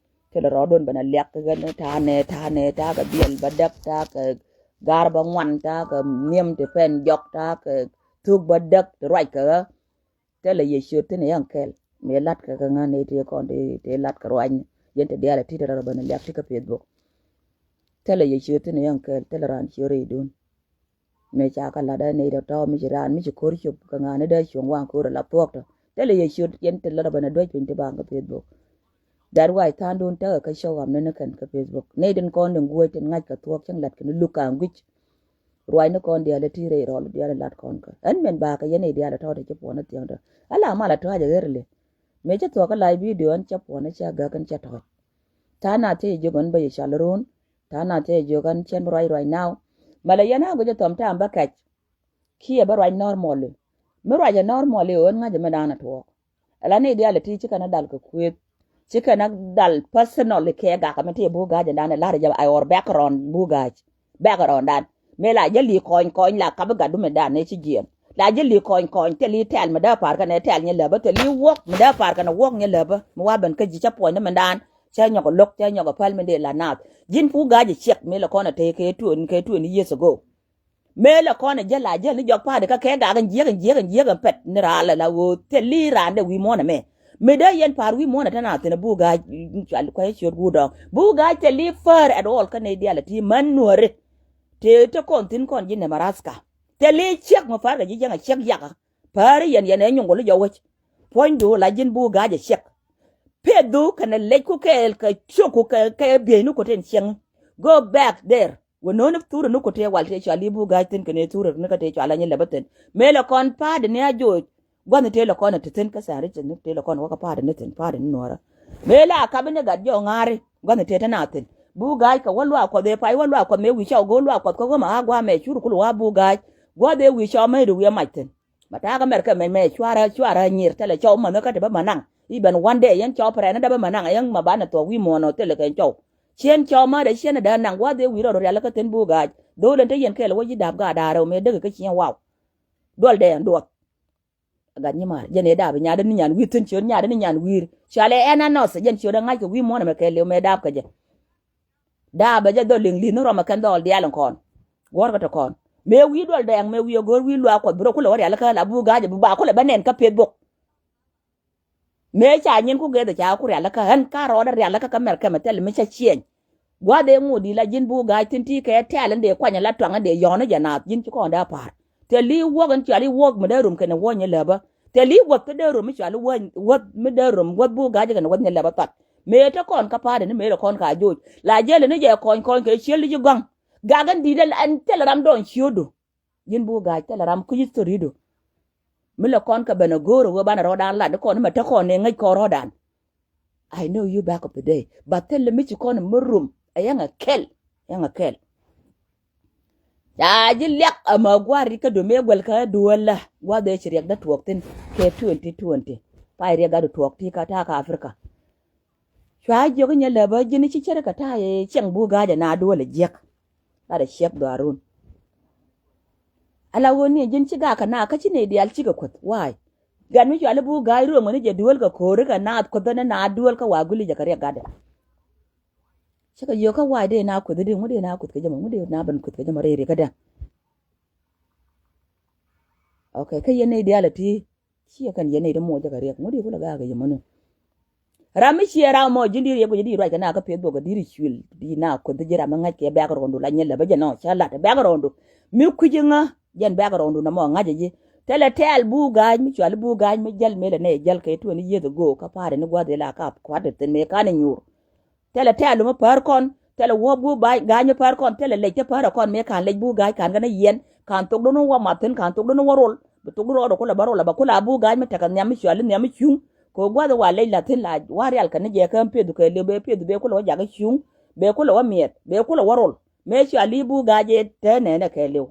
Thilɛ rɔɔdun ben a liak kɛ ɣän ta̱a̱ nɛ ta̱a̱ nɛ ta̱a̱ kɛ biɛl bä däk ta̱a̱ kɛ gar bä ŋuan ta̱a̱ kɛ nhiam ti pɛn jɔk ta̱a̱ kɛ thuk bä däk ti ruac kɛ ɣä. Thilɛ yɛ ciöt thi̱n yɛn kɛl mëë lat kɛ kɛ ŋa̱n nɛ ti kɔn ti lat kɛ ruacni yɛn ti diaal a ti ti rɔɔdun ben a liak ti kɛ Facebook. Thilɛ yɛ ciöt thi̱n yɛn kɛl thilɛ raan ciöt rɛydun. Mëë ca kɛ lat ɛ nɛy tɔ̱tɔ̱ mi ci raan mi ci ko̱r cop kɛ ŋa̱a̱ni dee cuɔ̱ŋ waŋ ko̱r ɛ la thuɔ̱k tɔ. Thilɛ yɛ ciöt yɛn ti lat ɛ ben ɛ duäc piny ti baŋ kä Facebook. That why tha̱a̱ŋ duun tekɛ kä show up ni ni kɛn kä Facebook. Nɛy tin kɔn tin guɔ̱c tin ŋa̱c kɛ thuɔ̱k cäŋ lat kɛn luk ka̱a̱ŋ gui̱c. Ruacni kɔn diaal ti rɛy rɔl diaal lat kɔn kä. Ɛn min ba kɛ yɛn nɛy diaal tɔ̱ ti ci puɔ̱n ni thiäŋdä. Ala mal a tɔ̱a̱c a ɣer li. Mëë cä thuɔ̱k kä live video ɛn cä puɔ̱n ni cä gäk ɛn cä tɔ̱c. Ta̱a̱ na thiec jiök ɛn bä yɛ cal run. Ta̱a̱ na thiec jiök ɛn cɛn bi ruac ruac now. Malɛ yɛn a guic ɛ thɔm ta̱a̱m bä kɛc. Kiɛ bä ruac normally. Mi ruac ɛ normally ɣän ŋa̱c ɛ mi da̱a̱n ɛ tuɔɔk. Ala ni diaal ɛ ti ci kɛn ɛ dal kɛ kuëth. Ci kɛn ɛ dal personally kɛ gak mi ti buk ga̱a̱c ɛn dan ɛ la̱r jɛ a ɣɔr background buk ga̱a̱c. Background dan. Mëë la jɛ li kɔny kɔny la kap gat dumɛ dan ɛ ci jiɛn. La jɛ li kɔny kɔny thil i̱ tɛl mi dee pa̱a̱r kɛn ɛ tɛl nyɛ läpä thil i̱ wuɔk mi dee pa̱a̱r kɛn ɛ wuɔk nyɛ läpä. Mi wa ben kä ji̱ cä puɔ̱ny ni mi dan. Cä nyɔk ɛ lo̱k cä nyɔk ɛ päl mi dee la naath. Ji̱n buk ga̱a̱c ɛ ciɛk mëë la kɔn ɛ tëë kɛ tuɔn kɛ tuɔn years ago. Mëë la kɔn ɛ jäl a jäl ni jɔk pa̱a̱t kä kɛ gak in jiäk in jiäk in jiäk in pɛt ni raal la ɣöö thil i̱ raan dee wi̱i̱ muɔ̱ɔ̱n ɛmɛ. Mëë dee yɛn pa̱a̱r wi̱i̱ muɔ̱ɔ̱n ɛ tɛn a thi̱n ɛ buk ga̱a̱c cual kua̱c ciöt guut dɔ̱ŋ buk ga̱a̱c thil i̱ fäär at all kä nɛy diaal ɛ ti män nuääri. Tëë te kɔn thi̱n kɔn ji̱ Nebraska thil i̱ ciäk mi pa̱a̱r kɛ ji̱ jiäk a ciäk yakä. Pa̱a̱r i̱ yɛn yɛn ɛ nyuŋ gɔl i̱ jɔk wec. Puɔ̱nydu la ji̱n buk ga̱a̱c ɛ ciɛk. Peth du kɛnɛ lec ku kɛɛl kɛ ciök ku kɛ bieyni ku tin cieŋ. Go back there. Wä no̱o̱ni thurä ni ku tëë wal tëë cɔal i̱ buk ga̱a̱c thi̱n kɛnɛ thurä ni kä tëë cɔal anyɛ lɛpä thi̱n. Mëë lɛ kɔn pa̱a̱di ni a joc. Gua̱thni tëë lɛ kɔn a ti thi̱n kä tha̱a̱ri cɛ ni tëë lɛ kɔn wä kä pa̱a̱di ni thi̱n pa̱a̱di ni nuɔ̱ɔ̱rä. Mëë la a kapi ni gat jɔɔk ŋa̱a̱ri gua̱thni tëë te na thi̱n. Buk ga̱a̱c kɛ wä luaak kuɔth ëë pay wä luaak kuɔth mëë wi̱i̱ cɔw go̱o̱r luaak kuɔth kä wä ma a gua̱a̱ mɛ cur kul wä buk ga̱a̱c. Gua̱th ëë wi̱i̱ cɔw mɛy ri wi̱i̱ mac thi̱n. Ma ta̱a̱ kä mɛr kɛ mɛn mɛ cuarä cuarä nyir thilɛ cɔw mänh kä ti bä ma naŋ. I̱ ben one day yɛn cɔw pɛrɛn ni dee bä ma naŋ yɛn ma banɛ thuɔ̱k wi̱i̱ muɔ̱ɔ̱n ɔ thilɛ kɛn cɔw. Ciɛn cɔw ma dee ciɛn dee naŋ gua̱th ëë wi̱i̱ rɔɔd rial kä thi̱n buk ga̱a̱c dho̱o̱l ɛn te yɛn kɛɛl wä ji̱ da̱a̱p gaat da̱a̱r rɛw mëë däk kä ciɛn waw. Duɔl dee ɛn duɔth. Gat nyi maar jɛn ëë da̱a̱p nyaadä ni nyan wi̱i̱ thi̱n ciöt nyaadä ni nyan wi̱i̱r cualɛ ɛn a nɔth jɛn ciöt ɛ ŋa̱c kɛ wi̱i̱ muɔ̱ɔ̱n ɛmɛ kɛɛl liw mëë da̱a̱p kä jɛ. Da̱a̱p ɛ jɛ dhɔl liŋ li̱th ni rɔmɛ kɛn dhɔl diaal in kɔn. Guɔ̱rkɛ ti kɔn mëë wi̱i̱ duɔl dɛɛŋ mëë wi̱i̱ ɛ go̱o̱r wi̱i̱ luaak kuɔth bi rɔ kulɛ wä rial kä la buk ga̱a̱c bi ba kulɛ bä nɛn kä peth bok. Mëë ca nyin ku geth ca ku rialikä ɣän ka rɔɔdä rialikä kä mɛr kɛmɛ thil mi cä ciɛny. Gua̱th ëë ŋot di̱t la ji̱n buk ga̱a̱c thi̱n ti kɛ tɛ̈l in dee kuany in la tuaŋ in dee yɔ̱ɔ̱n in jɛ naath ji̱n ci kɔn dee a pa̱a̱r. Thil i̱ wuɔ̱k in cual i̱ wuɔ̱k mi dee rom kɛnɛ wuɔ̱ny in läpä. Thil i̱ wuɔ̱th kä dee rom in cual i̱ wuɔ̱th mi dee rom wuɔ̱th buk ga̱a̱c kɛnɛ wuɔ̱th nyɛ läpä thɔt. Mëë te kɔn kä pa̱a̱t in mëë te kɔn ka joc la jiɛl in jɛ kɔny kɔny kɛ ciël di ji̱ gɔ̱a̱ŋ. Gak in di̱t in thil ram dɔɔny ciötdu. Ji̱n buk ga̱a̱c thilɛ ram kui̱c history du. Mi lɛ kɔn kɛ ben a go̱o̱r a wee banɛ rɔɔdan lat di kɔn imɛ te kɔn ni ŋäc kɔn rɔɔdan. I know you back of the day but thilɛ mi ci kɔn mi rum a yɛŋ a kɛl. Yɛŋ a kɛl. Ca ji̱ liak a ma gua̱r ri kä dom mëë guɛl kä duɔl la gua̱th ëë ci riɛk dä tuɔɔk thi̱n kɛ twenty twenty. Pay riɛk gat du tuɔɔk ti ka ta̱a̱ kä Africa. Cua jiök inyɛ lɛ bä ji̱n ci cärä kɛ ta̱a̱ yɛ ciɛŋ buk ga̱a̱c ɛ na duɔl ɛ jiäk. Lat ɛ ciɛk dhuaarun. Ala ɣöö ni ji̱n ci gakä na kä ci nɛy diaal cikɛ kuäth wa̱a̱y. Gat mi cuali buk ga̱a̱c ruɔ̱ŋ ni jɛ duel kɛ ko̱ri kɛ naath kuäth ni na duel kä wa guli jɛ kɛ riɛk gatdɛ. Cikɛ yio̱o̱k kä wa̱a̱y dee na kuäth di ŋut dee na kuäth kɛ jɛ mɔ ŋut dee na ben kuäth kɛ jɛ mɔ rɛy riɛk kädɛ. Ok kä yɛn nɛy diaal ɛ ti. Ciɛ kɛn yɛn nɛy ti muɔc jɛ kɛ riɛk ŋut dee kulɛ ga̱a̱k kɛ jɛ mɔ ni. Ram mi ciɛ ram mɔ ji̱n di̱i̱r yɛ guic di̱i̱r ruac kɛ na kä pieth bok kɛ di̱i̱r cuil di̱i̱r na kueth ji̱ ram mi ŋa̱c kɛ background du la nyɛ lɛ bä jɛ nɔ ca lat background du. Mi kui̱c iŋä jɛn background du na mɔ ŋa̱c ji̱. Thilɛ tɛl buk ga̱a̱c mi cuali buk ga̱a̱c mi jäl mëë lɛ nɛy jäl kɛ tuɔni years ago kä pa̱a̱ri ni gua̱th ila ka kua̱t thi̱n mëë kan inyuur. Thilɛ tɛl mi päär kɔn thilɛ wuɔ̱p gup ga̱a̱c mi päär kɔn thilɛ lec ti päär kɔn mëë kan lec buk ga̱a̱c kan kɛn iyiɛn kan thok dun wä mat thi̱n kan thok dun wä rol. Bi thok dun rɔɔdɛ kulɛ bä rol a bä kulɛ a buk ga̱a̱c mi tekɛ nhiam mi cuali nhiam mi cuŋ. Kɛ gua̱th wa lec la thi̱n la wa rial kɛn ni jɛ kään pieth kɛ liw bee pieth bee kulɛ wä jak i̱ cuŋ. Bee kulɛ wä miɛth bee kulɛ wä rol. Mëë cua li̱i̱ buk ga̱a̱c ëë te nɛɛnɛ kɛ liw.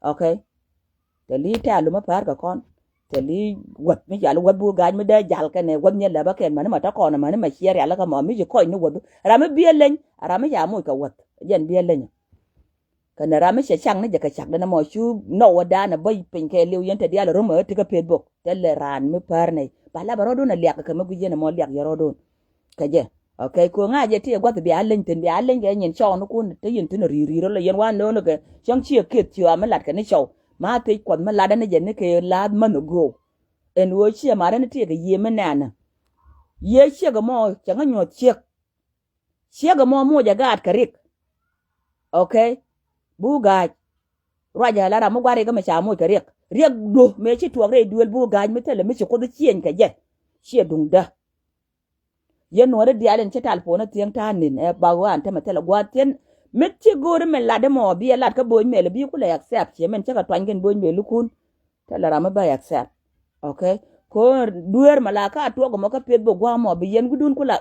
Ok. Te li̱i̱ tɛ̈lu mi päär kɛ kɔn. Te li̱i̱ wäth mi cua li̱i̱ wäth buk ga̱a̱c mi dee jal kɛnɛ wäth nyɛ lɛpä kɛn mäni ma te kɔn mäni ma ciɛ rialikä mɔ mi ci kɔc ni wäth. Ram mi biɛ leny a ram mi ca moc kɛ wäth jɛn biɛ leny. Kɛnɛ ram mi cɛ cak ni jɛ kɛ cak dɛn ɛmɔ cu nɔwä dan ɛ bä piny kɛ liw yɛn te diaal ɛ rom ɛ ti kä peth bok thilɛ raan mi päär nɛy ba lapɛ rɔɔdun ɛ liak kɛ mi guic yɛn ɛmɔ liak yɛ rɔɔdun. Kɛ jɛ ok ko̱ŋ a jɛ ti ɛ gua̱th bia leny thi̱n bia leny kɛ nyin cɔw ni kun te yɛn thi̱n ɛ ri̱i̱r ri̱i̱r rɔ lɛ yɛn wa no̱o̱n kɛ cäŋ ciɛ kieth ci ɣɔaa mi lat kɛ ni cɔw ma thiec kuɔth mi lat ɛn jɛ ni kɛ laath mänh ɛ go̱o̱k. Ɛn ɣöö ciɛ mat ɛn ti ɛ kɛ yiëë mi nɛɛnä. Yiëë ciek ɛmɔ cɛ ŋä nyuɔ̱th ciek. Ciek ɛmɔ moc ɛ gaat kɛ riɛk. Ok. Buk ga̱a̱c. Ruacɛ la ram mi gua̱r riɛk mi ca moc kɛ riɛk riɛk duɔ̱ mëë ci tuɔɔk rɛy duëël buk ga̱a̱c mi thilɛ mi ci kuoth ciëny kɛ jɛ. Ciɛ duŋdä. Yɛn nuɔ̱ɔ̱ri diaal in ci tal puɔ̱n a thieŋ ta̱a̱ ni̱n ɛ bak ɣöö an tämɛ thilɛ gua̱a̱th thi̱n. Mi ci go̱o̱ri min lat ɛmɔ bi ɛ lat kä bo̱o̱ny mɛl bi kulɛ accept ciɛ min cä kɛ tuany kɛn bo̱o̱ny mɛl ikun. Thilɛ ram mi bä accept. Okay. Ko̱n dueer mɛ la ka tuɔk ɛmɔ kä pieth bi gua̱a̱th mɔ bi yɛn wi̱dun kula.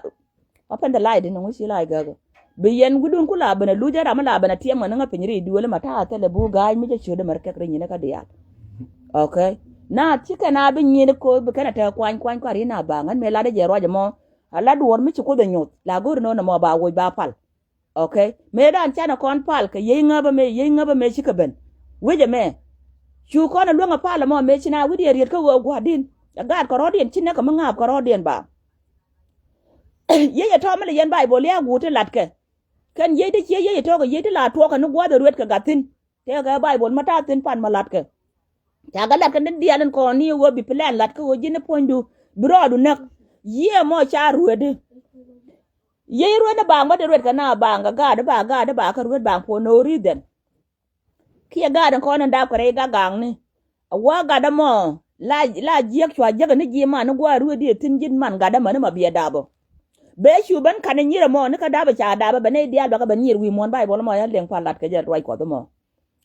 Open the light in ŋuci la igäkä. Bi yɛn wi̱dun kula ben a luc a ram mi la ben a tiɛm ŋä ni ŋä piny ri duel ma ta̱a̱ thilɛ bu ga̱a̱c mi cä ciöt ɛmɛ rɛ kɛk ri nyin kä diaal. Okay. Na ci kɛn a bi nyin ko bi kɛn a te kuany kuany kua̱r yin a baŋ ɛn mëë lat jɛ ruac ɛmɔ. A lat duɔ̱ɔ̱r mi ci Kuoth ɛ nyuth la go̱o̱ri no̱o̱n ɛmɔ ba woc ba pal. Okay. Mëë dan canɛ kɔn pal kɛ yiey ŋäpä mëë yiey ŋäpä mëë ci kɛ ben. Wecɛ mɛ. Cu kɔn a luäŋ a pal ɛmɔ mëë ci na wi̱cdiɛn riet kä ɣöö gua̱a̱r din. Ɛ gaat kɛ rɔ̱diɛn ci nɛk kɛ mi ŋa̱a̱p kɛ rɔ̱diɛn ba. Yiey ɛ tɔ̱ mi lɛ yɛn Baibol ya guut ti latkɛ. Kɛn yiey ti ciɛ yiey ɛ tɔ̱ kɛ yiey ti la tuɔɔk kɛ ni gua̱a̱th ɛ ruet kɛ gat thi̱n. Tëëkɛ Baibol ma ta̱a̱ thi̱n pan ma latkɛ. Ca kɛ latkɛ ni diaal in kɔn ni ɣöö bi plan lat kä ɣöö ji̱n ni puɔ̱nydu bi rɔɔdu näk. Yiëë mɔ ca ruetdi. Yiëë ruetni baaŋ bä ti ruet kɛ na baaŋ kɛ gaatdi ba gaatdi ba kä ruet baaŋ for no reason. Kiɛ gaatdi kɔn in dap kɛ rɛy gak gaŋni. A wä gatdä mɔ la la jiäk cua jiäk ni ji̱ man ni gua̱a̱r ruetdi thi̱n ji̱n man gatdä mäni ma biɛ dapɔ. Bee cu ben ka̱n inyir ɛmɔ ni kä dap ica dap ɛ bɛ nɛy diaal bɛ kɛ ben nyir wi̱i̱ muɔ̱ɔ̱n Baibol ɛmɔ ya liɛŋ pal lat kɛ jɛ ruac Kuɔth ɛmɔ.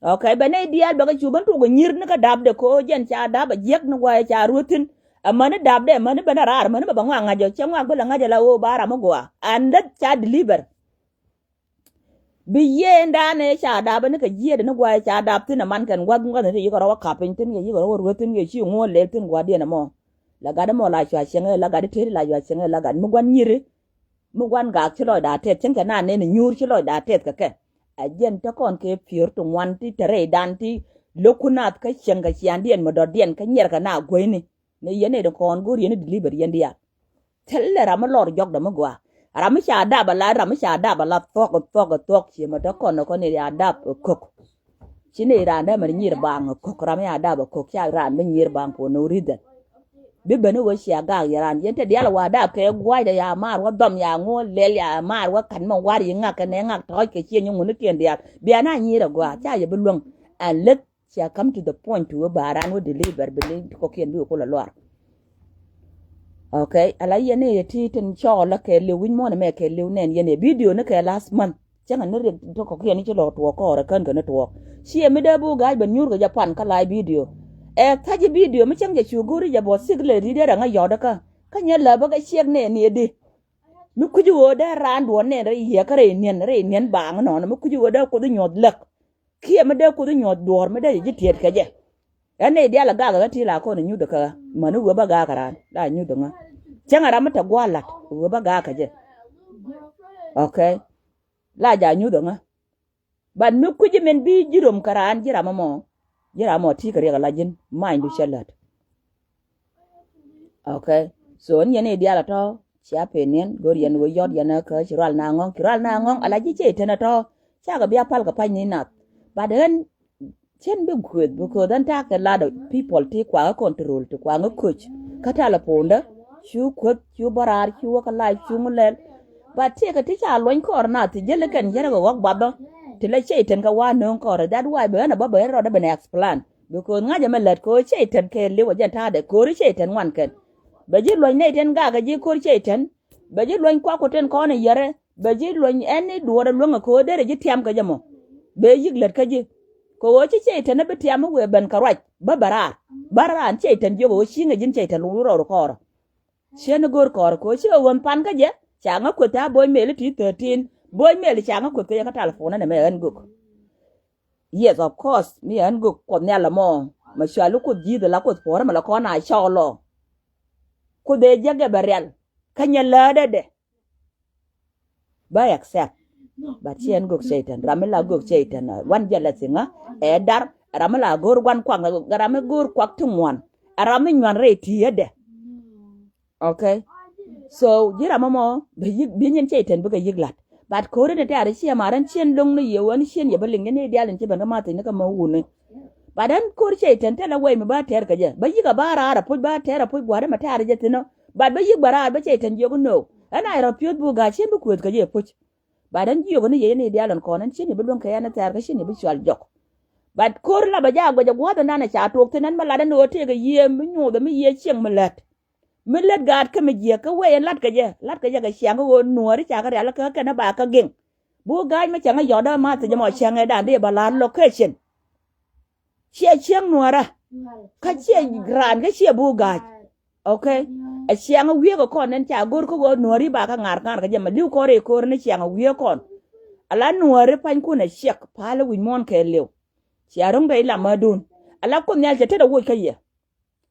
Okay, bɛ nɛy diaal bɛ kɛ cu ben tuk inyir ni kä dapdɛ ko̱ jɛn ca dap ɛ jiäk ni gua̱a̱ ca ruet thi̱n. Amäni dapdɛ amäni ben a raar amäni bɛ bɛ ŋɔak ŋa̱cä cɛ ŋɔak bi lɛ ŋa̱cä la ɣöö ba ram mi gɔaa and lät ca deliver. Bi yiëë in da̱a̱n ëë ca dap ni kɛ jiɛɛt ni gua̱a̱ ca dap thi̱n aman kɛn gua̱th gua̱th ni ti yikɛ rɔw a kap piny thi̱n kɛ yikɛ rɔw a ruet thi̱n kɛ ci ŋuɔ̱ɔ̱n lɛl thi̱n gua̱a̱diɛn ɛmɔ. La gat ɛmɔ la cua cieŋ ɛ la gat itet la cua cieŋ ɛ la gat mi gua̱n nyiri. Mi gua̱n gak ci lɔcda tɛth cieŋ kɛ na nɛn inyuur ci lɔcda tɛth kɛ kɛ. Ɛ jɛn te kɔn kɛ piör ti ŋuan ti te rɛydan ti lo̱k ku nath kä cieŋ kɛ ciandiɛn mi dɔ̱diɛn kä nyiɛr kɛ na gueyni. Ni yɛn ɛ di kɔn go̱o̱r yɛn i̱ deliver yɛn diaal. Thilɛ ram mi lɔr jɔkdɛ mi gɔaa. Ram mi ca dap ala ram mi ca dap ala thuɔk thuɔk thuɔk ciɛ mi te kɔn kɔn ni ya dap ɛ ko̱k. Ci ni ran dee mi nyir baŋ ɛ ko̱k ram mi ya dap ɛ ko̱k ca ran mi nyir baŋ for no reason. Bi ben i̱ wee cia gak yɛ ran yɛn te diaal wa dap kɛ gua̱cdɛ ya maar wä dhɔm ya ŋo̱o̱l lɛl ya maar wä ka̱n mi war yi ŋak kɛ nɛ ŋak tɔ̱ɔ̱c kɛ ciɛ nyi ŋunikiɛn diaal bia na nyir ɛ gɔaa ca yɛ bi luäŋ. Ɛn leth Cia come to the point to wee ba ran wee deliver bi li kɔkiɛn bi wee kulɛ luar. Okay, ala yɛn i̱ yɛ ti tin cɔɔl la kɛ liw wi̱ny muɔ̱n ɛmɛ kɛ liw nɛn yɛn i̱ video ni kɛ last month. Cäŋɛ ni rik ti kɔkiɛn i̱ ci lɔ tuɔɔk kɔɔrɛ kän kɛ ni tuɔɔk. Ciɛ mi dee bi wee ga̱a̱c bɛ nyuur kɛ jɛ puan kä live video. Ɛ tha̱c i̱ video mi cäŋ jɛ cu go̱ri jɛ bɔ sik lɛ ri̱t dee rɛ ŋä yɔt kä. Kä nyɛ lɛ bä kɛ ciɛk nɛn i̱ di. Mi kui̱ci ɣöö dee raan duɔ̱ɔ̱r nɛn rɛy yiëë kä rɛy niɛn rɛy niɛn baaŋ nɔɔnɔ mi kui̱ci ɣöö dee kuoth i̱ nyuɔ̱th läk. Kiɛ mi dee kuoth i̱ nyuɔ̱th duɔ̱ɔ̱r mi dee ji̱ tiɛt kɛ jɛ. Ɛn nɛy diaal a gak ɛ ɣä ti la kɔn i̱ nyuth ɛ kä ɣä mäni wee bä gak ɛ raan la nyuth ɛ ŋä. Cäŋ ɛ ram mi te gua̱a̱r la̱t wee bä gak ɛ jɛ. Okay. La ja nyuth ɛ ŋä. But mi kui̱ci min bi ji̱ rom kä raan ji̱ ram ɛmɔ. Ji̱ ram ɛmɔ ti kɛ riɛk ɛ la ji̱n manydu cä lät. Okay. So ni yɛn i̱ diaal a tɔ̱ cia pen yɛn go̱r yɛn wee yɔt yɛn kä ci rual na ŋɔ̱ŋ ci rual na ŋɔ̱ŋ ala ji̱ cɛ itɛn a tɔ̱. Cakɛ bia pal kɛ pa̱ny ni nath. But ɣän cien bi kueth because ɣän takɛ lat people ti kuaŋä control ti kuaŋä coach. Kä talɛ pondä cu kueth cu bä raar cu wä kä lac cu ŋu lɛl. But tiekɛ ti ca luɔny kɔɔr nath ti jäli kɛn yɛn kɛ ɣɔk bathä. Ti lɛ cɛ itɛn kɛ wa nööŋ kɔɔr that why bɛ ɣän a bä bɛ ɣän rɔɔdä ben explain. Because ŋa̱cä mɛ lät kɛ ɣöö cɛ itɛn kɛ liw ɛ jɛn ta̱a̱dɛ ko̱ri cɛ itɛn ŋuan kɛn. Bɛ ji̱ luɔ̱ny nɛy tɛn gakɛ ji̱ ko̱r cɛ itɛn. Bɛ ji̱ luɔ̱ny kuak ku tɛn kɔn ɛ yɛrɛ. Bɛ ji̱ luɔ̱ny ɛn ni duɔɔr ɛ luäŋ ɛ kɛ ɣöö derɛ ji̱ tiam kɛ jɛ mɔ. Bɛ yik lät kä ji̱. Kɛ ɣöö ci cɛ itɛn ɛ bi tiam mi wëë ben kɛ ruac bä bɛ raar. Bä raan cɛ itɛn jiök ɛ ɣöö ci̱ŋɛ ji̱n cɛ itɛn rɔɔdu kɔɔrä. Ciɛ ni go̱o̱r kɔɔrä kɛ ɣöö cikɛ ɣöön pan kä jɛ. Ca ŋä kueth ta̱a̱ bo̱o̱c mɛɛli ti thirteen bo̱o̱c mɛɛli ca ŋä kueth kä jɛ kä telephone ɛn ɛmɛ ɣän gök. Yes, of course mi ɣän gök Kuɔth nhial ɛmɔ. Mɛ cuali Kuoth ji̱th ala Kuoth puɔ̱rä mɛ la kɔn a cɔɔl ɔ. Kuoth ëë jiäk jɛ bɛ rial kä nyɛ läätdɛ dɛ. Bä accept. But ci ɣän gök Cɛytan ram mi la gök Cɛytan wan jɛ lɛ thiŋä ɛ dar ram mi la go̱o̱r guan kuak ram mi go̱o̱r kuak ti ŋuan. Ram mi nyuan rɛy ti̱i̱ ɛ dɛ. Okay. So ji̱ ram mɔmɔ bi nyin Cɛytan bikɛ yik lat. But ko̱ri ni tɛ̈r ciɛ mar ɛn ciɛn lo̱ŋ ni yɛ wä ni ciɛn yɛ bä liŋ ni diaal in ci ben kä ma thi̱n ni kä ma wuni. But ɛn ko̱r Cɛytan tɛl away mi bä tɛr kɛ jɛ bä yik a bä raar a puc bä tɛr a puc gua̱a̱r ɛmɛ tɛ̈r jɛ thi̱n ɔ. But bä yik bä raar bä Cɛytan jiök ni no ɛn a yɛ rɔ piöth buk ga̱a̱c ciɛn bi kuëth kɛ jɛ puc. But ɛn jiök ni yɛ ni diaal in kɔn ɛn ciɛn yɛ bä luäŋ kɛ ɛn tɛr kä ciɛn yɛ bä cual jɔk. But ko̱r la bä jaak guɛc a gua̱a̱th ɛn dan ɛ ca tuɔɔk thi̱n ɛn bä lat ɛn ɣöö tëëkɛ yiëë mi nyuuth ɛmi yiëë cieŋ mi lät. Mi lät gaat kä mi jiɛk kä wee in lat kɛ jɛ, lat kɛ jɛ kɛ ciaŋ kä ɣöö nuääri ca kä rial kä kɛn a ba kä giŋ. Buk ga̱a̱c mi cäŋ a yɔt dee ma thiec mɔ cäŋ ɛ dan dee ba la̱r location. Ciɛ cäŋ nuäärä kä ciɛ raan kä ciɛ buk ga̱a̱c. Ok. Ɛ ciaŋ a wiee kɛ kɔn nɛn ca go̱r kä ɣöö nuääri ba kä ŋa̱r ŋa̱r kɛ jɛ ma li̱w kɔn rɛy ko̱r ni ciaŋ a wiee kɔn. Ala nuääri panykun ɛ ciɛk pal wi̱c muɔ̱ɔ̱n kɛɛliw. Cia ro̱ŋ dee ilam mädun. Ala Kuoth Nhial cɛ tetdɛ woc kä yɛ.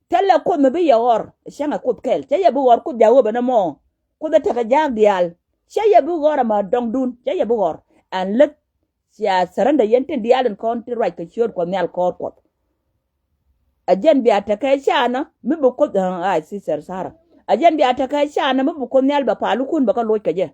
Thilɛ Kuoth mi bi yɛ ɣɔr, cäŋɛ Kuoth kɛl. Cä yɛ bi ɣɔr Kuoth ja̱a̱k ɣöö bɛ nɔmɔ. Kuoth ɛ tekɛ ja̱a̱k diaal. Cä yɛ bi ɣɔr ɛmɛ dɔŋdun. Cä yɛ bi ɣɔr. Ɛn lät cia surrender yɛn tin diaal in kɔn ti ruac kɛ ciööt Kuɔth Nhial kɔɔr Kuɔth. Ɛ jɛn bia tekɛ canɛ mi bi Kuoth, ah, ai, Sister Sarah. Ɛ jɛn bia tekɛ canɛ mi bi Kuoth Nhial bɛ palukun bɛ kä loc kɛ jɛ.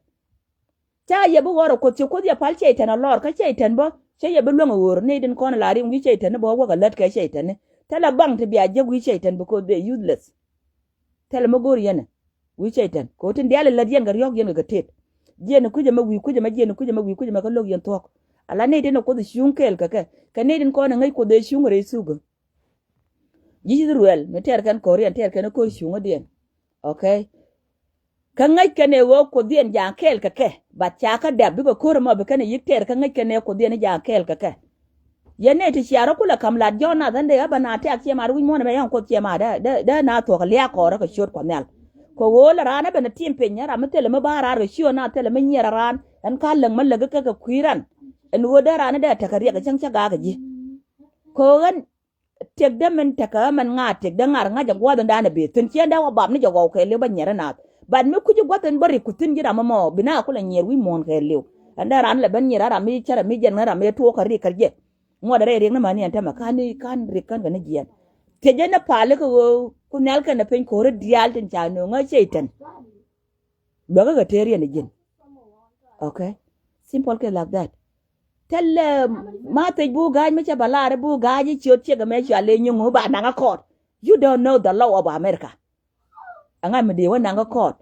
Ca yɛ bi ɣɔr ɛ Kuoth, ci Kuoth yɛ pal Cɛy-tan a lɔr kä Cɛy-tan bä. Cä yɛ bi luäŋ ɛ ɣöör nɛy tin kɔn la riŋ wi̱i̱ Cɛy-tan ni bä wä wä kɛ lät kɛ Cɛy-tan ni. Thilɛ baŋ ti bia jek wi̱i̱ Cɛy-tan because they useless. Thilɛ mi go̱o̱r yɛn ɛ wi̱i̱ Cɛy-tan kɛ ɣöö tin diaal ɛ lät yɛn kɛ riɔ̱k yɛn kɛ kɛ tet. Jiɛn kui̱c ɛmɛ wi̱i̱ kui̱c ɛmɛ, jiɛn kui̱c ɛmɛ wi̱i̱ kui̱c ɛmɛ kä lo̱k yɛn thuɔ̱k. Ala nɛy tin ɛ Kuoth cuŋ kɛɛl kɛ kɛ, kɛ nɛy tin kɔn ɛ ŋäc Kuoth ëë cuŋ rɛy thuk. Ji̱ Ithɛrɛl mi tɛɛr kɛn ko̱riɛn tɛɛr kɛn ko̱r cuŋädiɛn. Ok. Kä ŋäc kɛn ɛ ɣöö Kuothdiɛn ja̱a̱ŋ kɛɛl kɛ kɛ, but ca kä dɛp bikɛ ko̱r ɛmɔ bi kɛn ɛ yi̱k tɛɛr kä ŋäc kɛn ɛ Kuothdiɛn ja̱a̱ŋ kɛɛl kɛ kɛ. Yɛn nɛy ti cia rɔ kulɛ ka̱m lat jɔ̱ɔ̱n nath ɛn dee ɣä bɛ na tɛ̈k ciɛ mat wi̱c muɔ̱ɔ̱n ɛmɛ yɛn Kuoth ciɛ mat dee, dee, dee na thuɔ̱k liaak kɔɔrä kɛ ciöt Kuɔth Nhial. Kɛ ɣöö la raan ɛ ben ɛ tim piny ɛ ram mi thilɛ mi ba raar kɛ ciöt nath thilɛ mi nyiɛr ɛ raan ɛn ka läŋ mi läk kɛ kɛ kui̱ ran. Ɛn ɣöö dee raan ɛ dee tekɛ riɛk ɛ cäŋ cä gaak ɛ ji̱. Kɛ ɣöö ɣän Tëkdä min tekɛ ɣä min ŋa̱a̱ tëkdä ŋa̱r ŋa̱c ɛ gua̱th in da̱a̱n ɛ bëë thi̱n ciɛ dee wä bap ni jɛ ɣɔw kɛɛliw bä nyiɛr inath. But mi kui̱ci gua̱th in bä rik ku thi̱n ji̱ ram ɛmɔ bi na kulɛ nyiɛr wi̱i̱ muɔ̱ɔ̱n kɛɛliw. Ɛn dee ran lɛ ben nyiɛr a ram mi cärɛ mi jɛn ram mi tuɔɔk kɛ rik kɛ jɛ. Ŋuɔ̱t rɛy rik ni mäni ɛn tämɛ ka̱n ni ka̱n rik kän kɛ ni jiɛn. Thiecä ni pali kɛ ɣöö ku nhial kɛn ɛ piny ko̱ri diaal tin ca nööŋä Cɛy-tan. Luäkä kɛ tëë riɛn ɛ ji̱n. Ok. Simple kɛ like that. Thilɛ ma thiec buk ga̱a̱c mi cɛ bɛ lar buk ga̱a̱c i̱ ciöt ciek ɛmɛ cua leny nyi ŋu ba naŋ ɛ court. You don't know the law of America. Ɛŋa mi dee wä naŋ ɛ court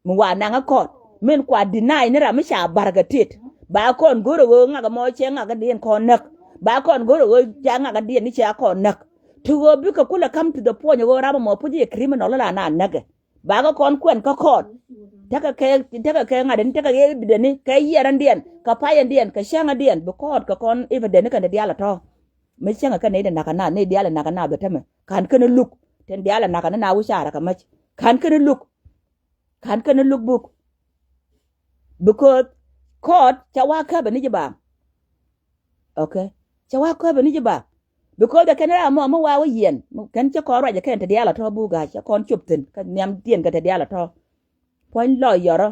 mi wa naŋ ɛ court min kua deny ni ram mi ca barkɛ tet. Ba kɔn go̱r ɛ ɣöö ŋak ɛmɔ cɛ ŋak ɛ diɛn kɔn näk. Ba kɔn go̱r ɛ ɣöö ca ŋak ɛ diɛn ni cɛ kɔn näk. Ti ɣöö bikɛ kulɛ come to the point ɛ ɣöö ram ɛmɔ puc i̱ criminal la na näkɛ. Bakɛ kɔn kuɛn kä court. Tekɛ kɛ tekɛ kɛ ŋa̱t in tekɛ kɛ evidence kɛ yiɛrändiɛn kɛ payändiɛn kɛ cäŋädiɛn bi court kɛ kɔn evidence kɛn ti diaal a tɔ̱. Mi cäŋɛ kɛn nɛy ti nakä na nɛy diaal a nakä na bɛ tämɛ ka̱n kɛn luk. Tin diaal a nakä ni na wi̱caarä kɛ mäc ka̱n kɛn luk. Ka̱n kɛn luk buk. Because court cɛ wa käbɛ ni ji̱ ba. Ok. Cɛ wa köpɛ ni ji̱ ba. Because ɛ kɛn ram mɔ mi wa wä yiɛn kɛn cä kɔn ruac ɛ kɛn te diaal a tɔ̱ buk ga̱a̱c cä kɔn cop thi̱n kä nhiam diɛn kɛ te diaal a tɔ̱. Puɔ̱ny lɔ yɔrɔ